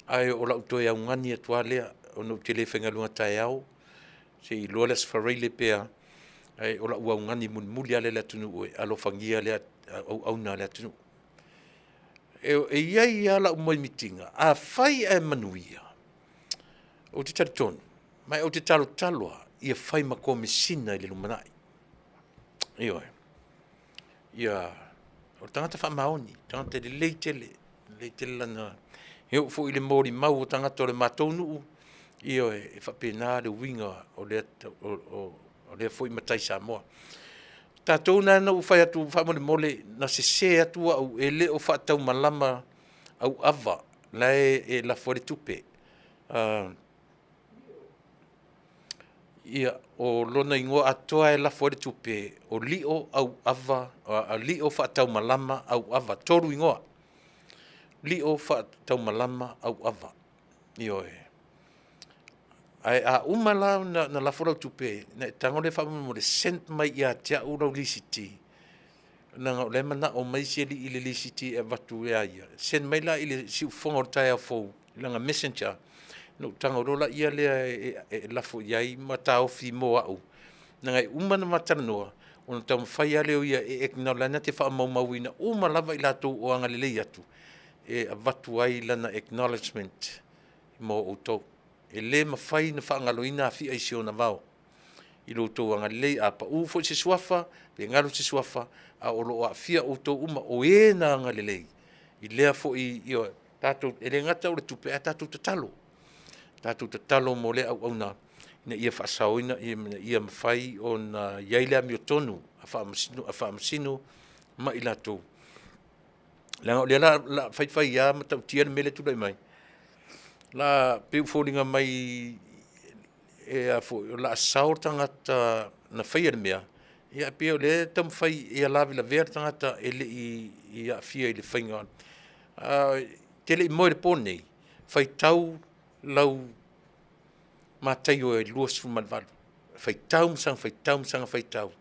Ae o lau toe augani atu lava lea ona ou te le faigaluega taeao, se i iloa le Aso Faraile pe a, ae o lau augani mulimuli lava lea i le atunuu e alofagia lea auauna a le atunuu. E i ai lava lau moemitiga, afai ae manuia, ou te talitonu, ma ou te talotalo lava ia fai ma Komesina i le lumanai. Ioe, ia o le tagata faamaoni, tagata lelei tele, lelei tele lana… E oo foi i le molimau a tagata o le matou nuu, ioe, e faapena le uiga o lea foi matai Samoa. O tatou na na ou fai atu faamolemole, na sese atu au, e le o faataumalama Auava la e lafo ai le tupe. Ia, o lona igoa atoa e lafo ai le tupe, o Lio Faataumalama Auava, e 3 igoa. Lio Faataumalama Auava, ioe. Ae a uma la ona lafo lau tupe, ona e tago lea faamolemole send mai ia te au lau lisiti, leaga o la e manao mai si alii i le lisiti e avatu ia ia, send mai la i le Siufofoga o le taeao fou i lana messenger, ona ou tago loa lea e lafo i ai ma taofi mo au, leaga e uma ona ma talanoa, ona taumafai lava lea o ia e acknowledge, o la e na te faamaumauina uma lava i latou o agalelei atu, e avatu ai lana acknowledgement mo outou. E le mafai ona faagaloina Afia i si ona vao i lo outou agalelei. A pau foi se suafa, pe galo se suafa, a o lo o aafia outou uma o e na agalelei i lea foi… Ioe, e le gata o le tupe ae tatou tatalo, tatou tatalo mo lea auauna ina ia faasaoina, ina ia mafai ona i ai le amiotonu a Faamasino ma i latou, leaga o lea o le a fai fai lava matautia le mea lea e tulai mai, e pei ua foliga mai o le a sao le tagata na faia le mea, ae pei o lea e taumafai ia lavelavea le tagata e le i aafia i le faiga. Ae e te le i moe i le po lenei, faitau lau Mataio e 28, faitau ma saga faitau ma saga faitau,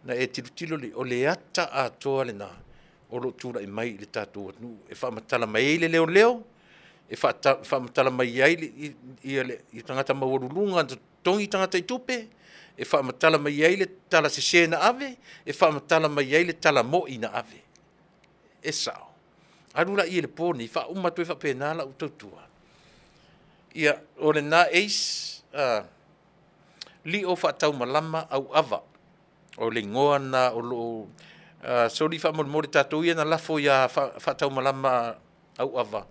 ona e tilotilo lea, o le ata atoa lena o lo o tulai mai i le tatou atunuu e faamatala mai ai le leoleo, e faamatala mai ai le tagata maualuluga na totogi tagata i tupe, e faamatala mai ai le tala sese na ave, e faamatala mai ai le tala moi na ave. E sao. Alu laia i le po lenei, faauma atu ai faapena lau tautua. Ia, o lena Ace, Lio Faataumalama Auava, o le igoa lena o lo o… soli faamolemole tatou ia na lafo ia Faataumalama Auava,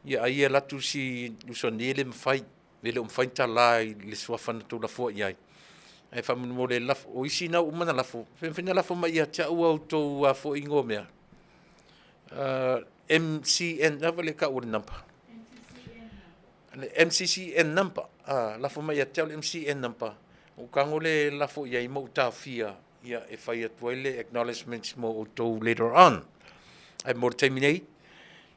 ia ai e alu atu si uso nei e le mafai, e le o mafai ona tala i le suafa na outou lafoa i ai. Ae faamolemole o isi na ua uma ona lafo, pe mafai ona lafo mai ia te au a outou igoa o mea, MCN, o le a foi le tau o le number? Le MCCN number, lafo mai ia te au le MCCN number ona ou tago lea e lafo i ai ma ou taofia e fai atu ai le acknowledgement mo outou later on. Ae mo le taimi nei,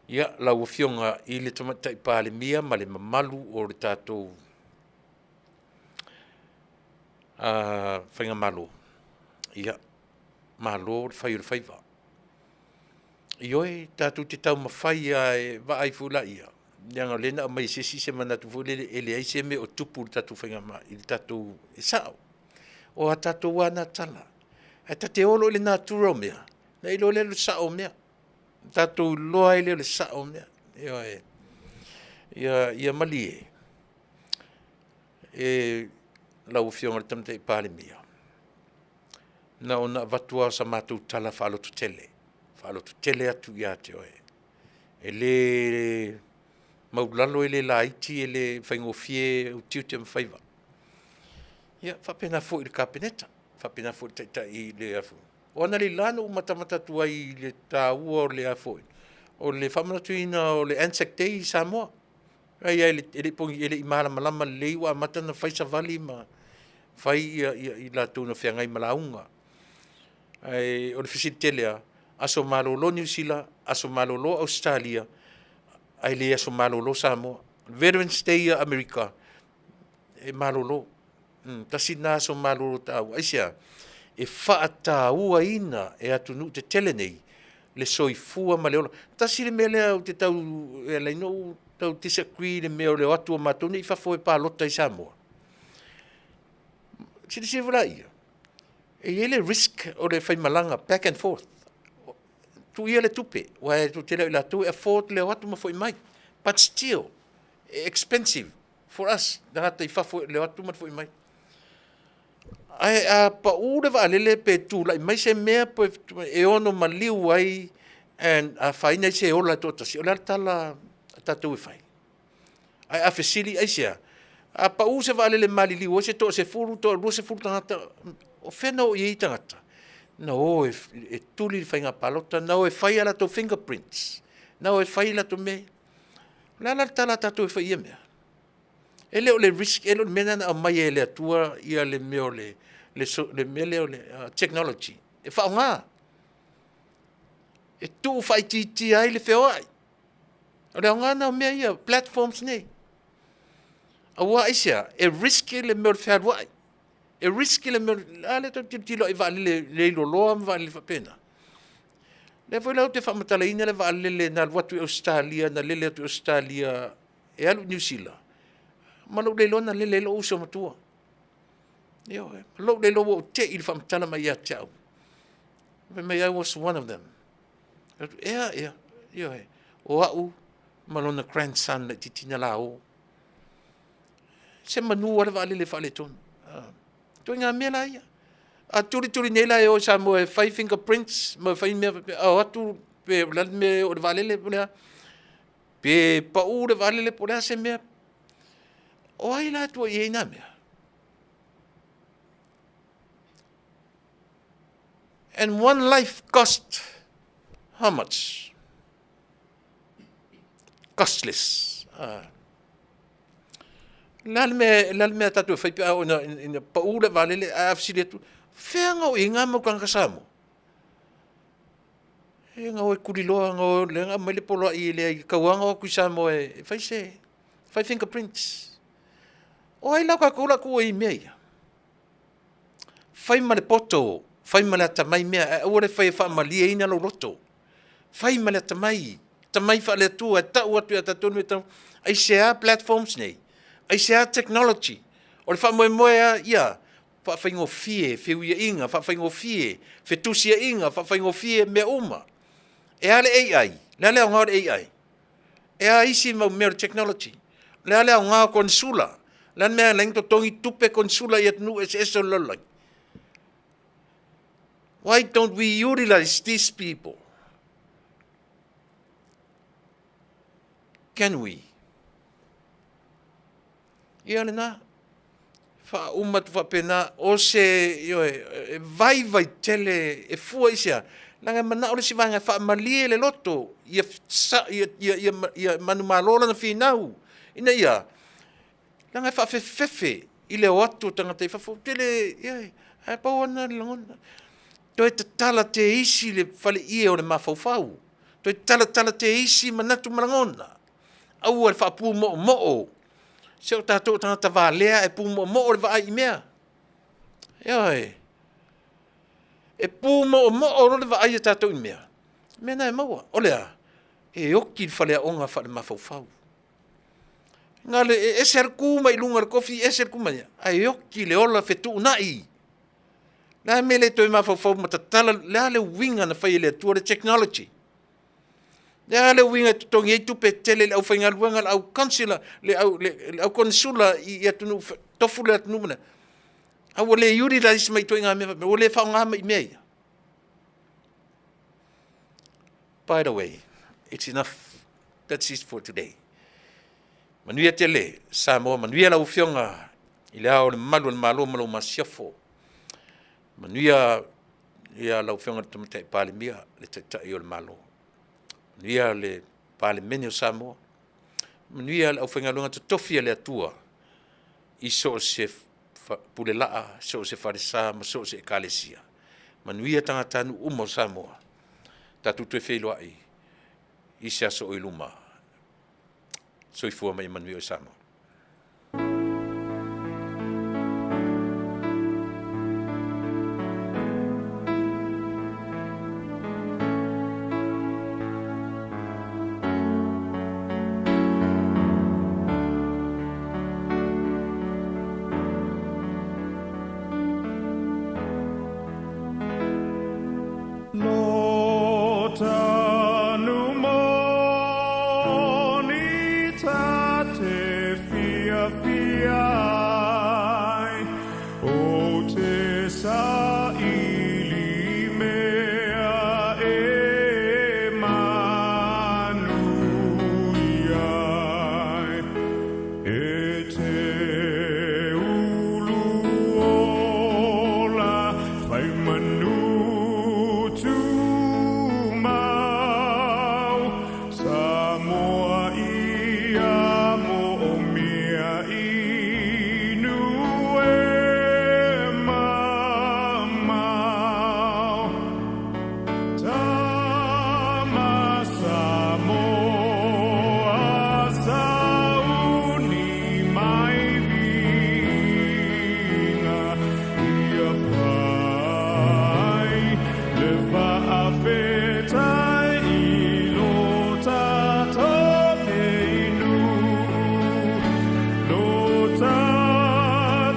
ia, lau Afioga i le Tamaitai Palemia ma le mamalu o le tatou Faigamalo, ia, malo le fai o le faiva. Ioe, tatou te taumafai lava e vaai foi laia, leaga o lea na aumai e se isi se manatu foi lele e leai se mea o tupu i le tatou… E sao, o a tatou lava na tala, ae ta te o loa i le natura o mea, ona e iloa lea o le sao o mea. Ona tatou iloa ai lea o le sao o mea. Ioe. Ia malie lau Afioga i le Tamaitai Palemia, na ona avatu lava o sa matou tala faalototele, faalototele atu ia te oe. E le maualalo e le laiti e le faigofie ou tiute ma faiva. Ia e faapena foi i le Kapeneta, faapena foi i le Taitai. O analeila na ou matamata atu ai i le taua o le faamanatuina o le Anzac Day i Samoa. Vaai i ai e le i malamalama lelei ua amata ona fai savali ma Fai ia, ia i latou na feagai ma lauga. Ae o le fesili tele lava, aso malolo Niu Sila, aso malolo Ausetalia, ae le aso malolo Samoa. Veterans Day a Amerika, e malolo. Tasi lena aso malolo taua. Aisea? E faatauaina e atunuu tetele nei le soifua ma le ola. Tasi le mea lea ou te tau, e ala ai ona ou tau disagree i le mea o le o atu o matou nei i fafo e palota i Samoa. Silasila foi laia, e i ai le risk o le faimalaga back and forth. Tuu ia le tupe, aua e toatele lava o i latou e afford le o atu ma foi mai, but still e expensive for us tagata i fafo i le o atu ma le foi mai. Ae a pau le vaalele pe tulai mai se mea e ono maliu ai and afaina ai se ola e toatasi, o le a le tala a tatou e fai? Ae a fesili aisea? A pau se vaalele maliliu ai se toa-10, toa-20 tagata, o fea na o i ai ia tagata? Na o e tuli le faiga palota, na o e fai a latou fingerprints, na o e fai a latou mea ia. O le a la le tala a tatou e fai i ia mea? E le o le risk, e le o le mea lena na aumai ai e le Atua le mea o le mea lea o le technology e faaaoga, e tuufaitiitia ai le feoai. O le aoga lena o mea ia, platforms nei. Aua aisea? E risk le mea o le fealuai, e risk le mea o le… A lea tou te tilotilo i vaalele leiloloa ma vaalele faapena. O lea foi la ou te faamatalaina le vaalele na alu atu i Ausetalia na lele atu i Ausetalia e alu i Niu Sila, ma lou le iloa na lele ai lou uso matua. Ioe, ma lou le iloa ua ou te i i le faamatala mai ia te au. Fai mai, I was one of them. Ou fai atu, ea? Ia, ioe, o au ma lona grandson laitiiti na la o. Se manu lava le vaalele e faaletonu. Ituaiga mea la ia. A tulituli nei la e o i Samoa e fai fingerprints ma fai mea faapea, a o atu pe o le a le mea e oo i le vaalele po o le a, pe pau le vaalele po o le a se mea. O ai la e tua i ai na mea? And one life cost how much? Costless. O le a le mea, le a le mea a tatou e fai pe a oo ina pau le vaalele ae a fesili atu, fea na o i ai na mau tagata Samoa? E na o e tuliloa, na o lea na aumai le poloai e leai e tatau lava ona o atu i Samoa e fai se, fai fingerprints. O ai la o tatou o le a tua i ai i mea ia? Fai ma le poto, fai ma le atamai mea, ae aua le faia e faamalieina lou loto. Fai ma le atamai, atamai faale-Atua e tau atu ia tatou le mea e tatau. Aisea platforms nei? Aisea technology? O le faamoemoe lava ia faafaigofie feuiaiga, faafaigofie fetusiaiga, faafaigofie mea uma. E a le AI? O le a le aoga o le AI? E a isi mau mea o le technology? O le a le aoga o konesula? O le a le mea e ala ai ona totogi tupe konesula i atunuu eseese o le lalolagi? Why don't we utilize these people? Can we? Ia lena. Faauma atu faapena, o se, ioe, e vaivai tele, e fua i se a? Leaga e manao le isi vaega e faamalie le loto, ia manumalo lana finau, ina ia, leaga e faafefefe i le o atu o tagata i fafo. Ou te le, ioe, ae pau lava lena o le lagona. Toe tatala teisi le faleie o le mafaufau, toe talatala teisi manatu ma lagona, aua le faapumoomoo. Se o tatou o tagata valea ae pumoomoo le vaai i mea. Ioe. E pumoomoo loa le vaai a tatou i mea, o mea na e maua. O le a? E oti le faleaoga faale-mafaufau. Na o le ese lava le tu mai luga o le tofi ese le tu mai, ae oti le ola fetuunai. O le a le mea e le toe mafaufau ma tatala, o le a le uiga na fai e le Atua le technology? O le a le uiga e totogi ai tupe tele i le aufaigaluega, le au counsellor, le au konesula i atunuu, tofu le atunuu ma le, a ua le utilize mai i ituaiga mea faapea, ua le faaaoga mai i mea ia? By the way, it's enough. That's it for today. Manuia tele Samoa, manuia lau Afioga i Le Ao o le Malu o le Malo ma lau Masiofo. Manuia ia lau Afioga i le Tamaitai Palemia, le Taitai o le Malo. Manuia le Palemene o Samoa. Manuia le aufaigaluega totofi a le Atua i so o se Pulelaa, so o se falesa ma so o se Ekalesia. Manuia tagatanuu uma o Samoa. Tatou toe feiloai i se aso o i luma. Soifua ma ia manuia oe Samoa. Lo tanu moni ta te fiafia ai, o te saili mea e manuia ai. E te ulu ola fai manu tumau, Samoa ia moomia i nuu e mamao. Tama Samoa sauni mai viiga, ia fai le faafetai i lo tatou nei nuu, lo tatou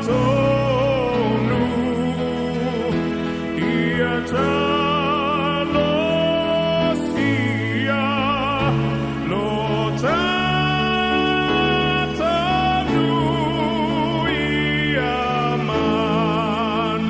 nuu, ia talosia lo tatou nuu ia manuia.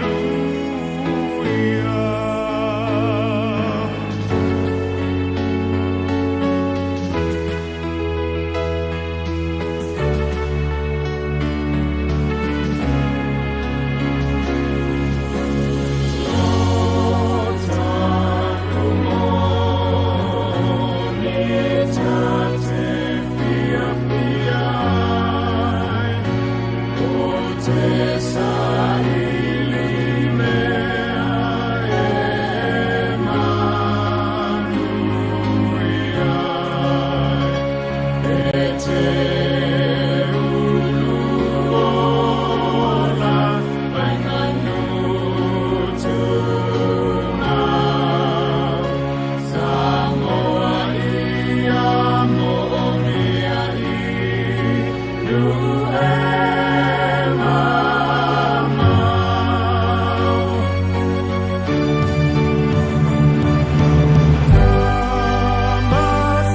Tama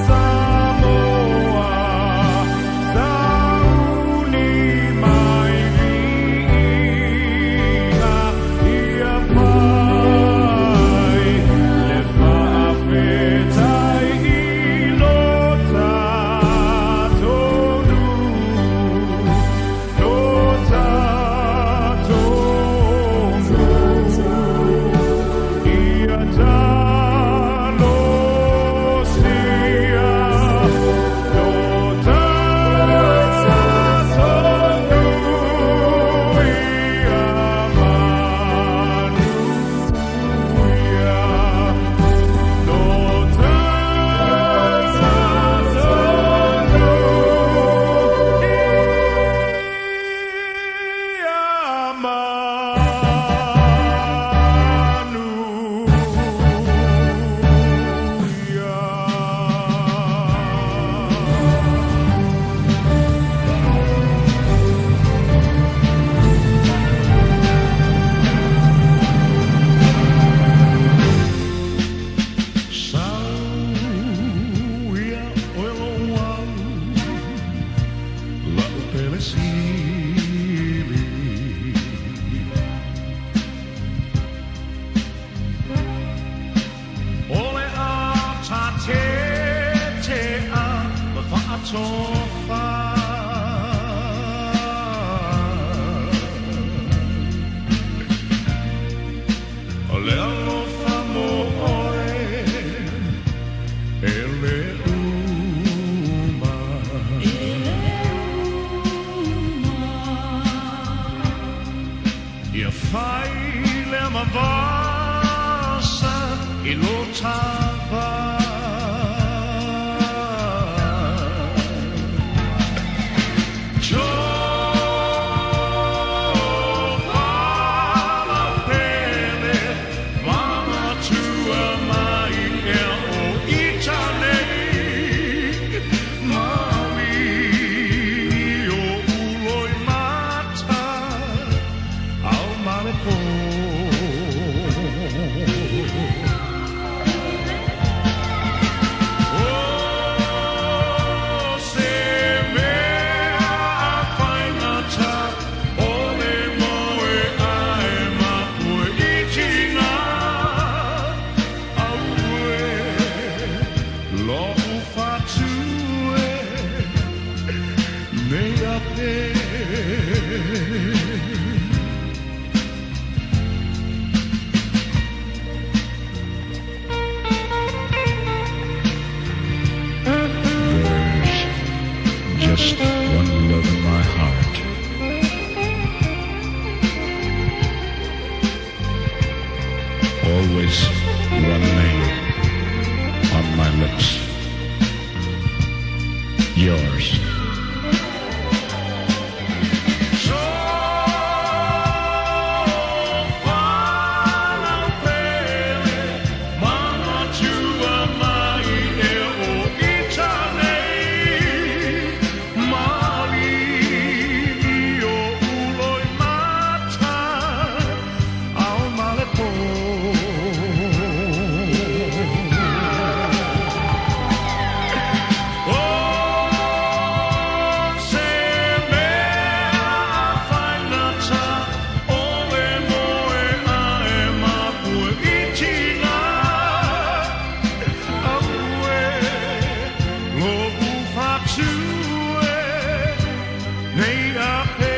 Samoa, sauni mai viiga, ia fai le faafetai i lo tatou nuu, lo tatou nuu. Ia talosia lo tatou nuu ia manuia. Lo tatou nuu ia manuia. Sau ia oe lou au, lau pele sili. O le ata tetea ma faatofa. O le alofa mo oe, e le uma. tava. Oh, se mea faigata o le moe ae mapue i tina. Aue, lo'u fatue nei ape. There's just one love in my heart. Always one name on my lips. Yours. Oh, se mea faigata o le moe ae mapue i tina. Aue, lo'u fatue nei ape.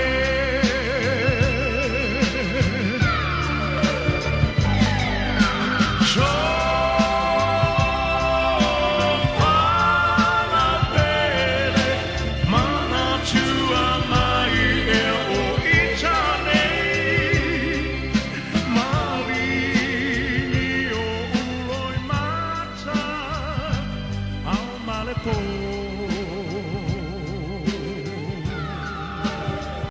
Sofa manatua mai e o itane Malini o uloi mata au male po.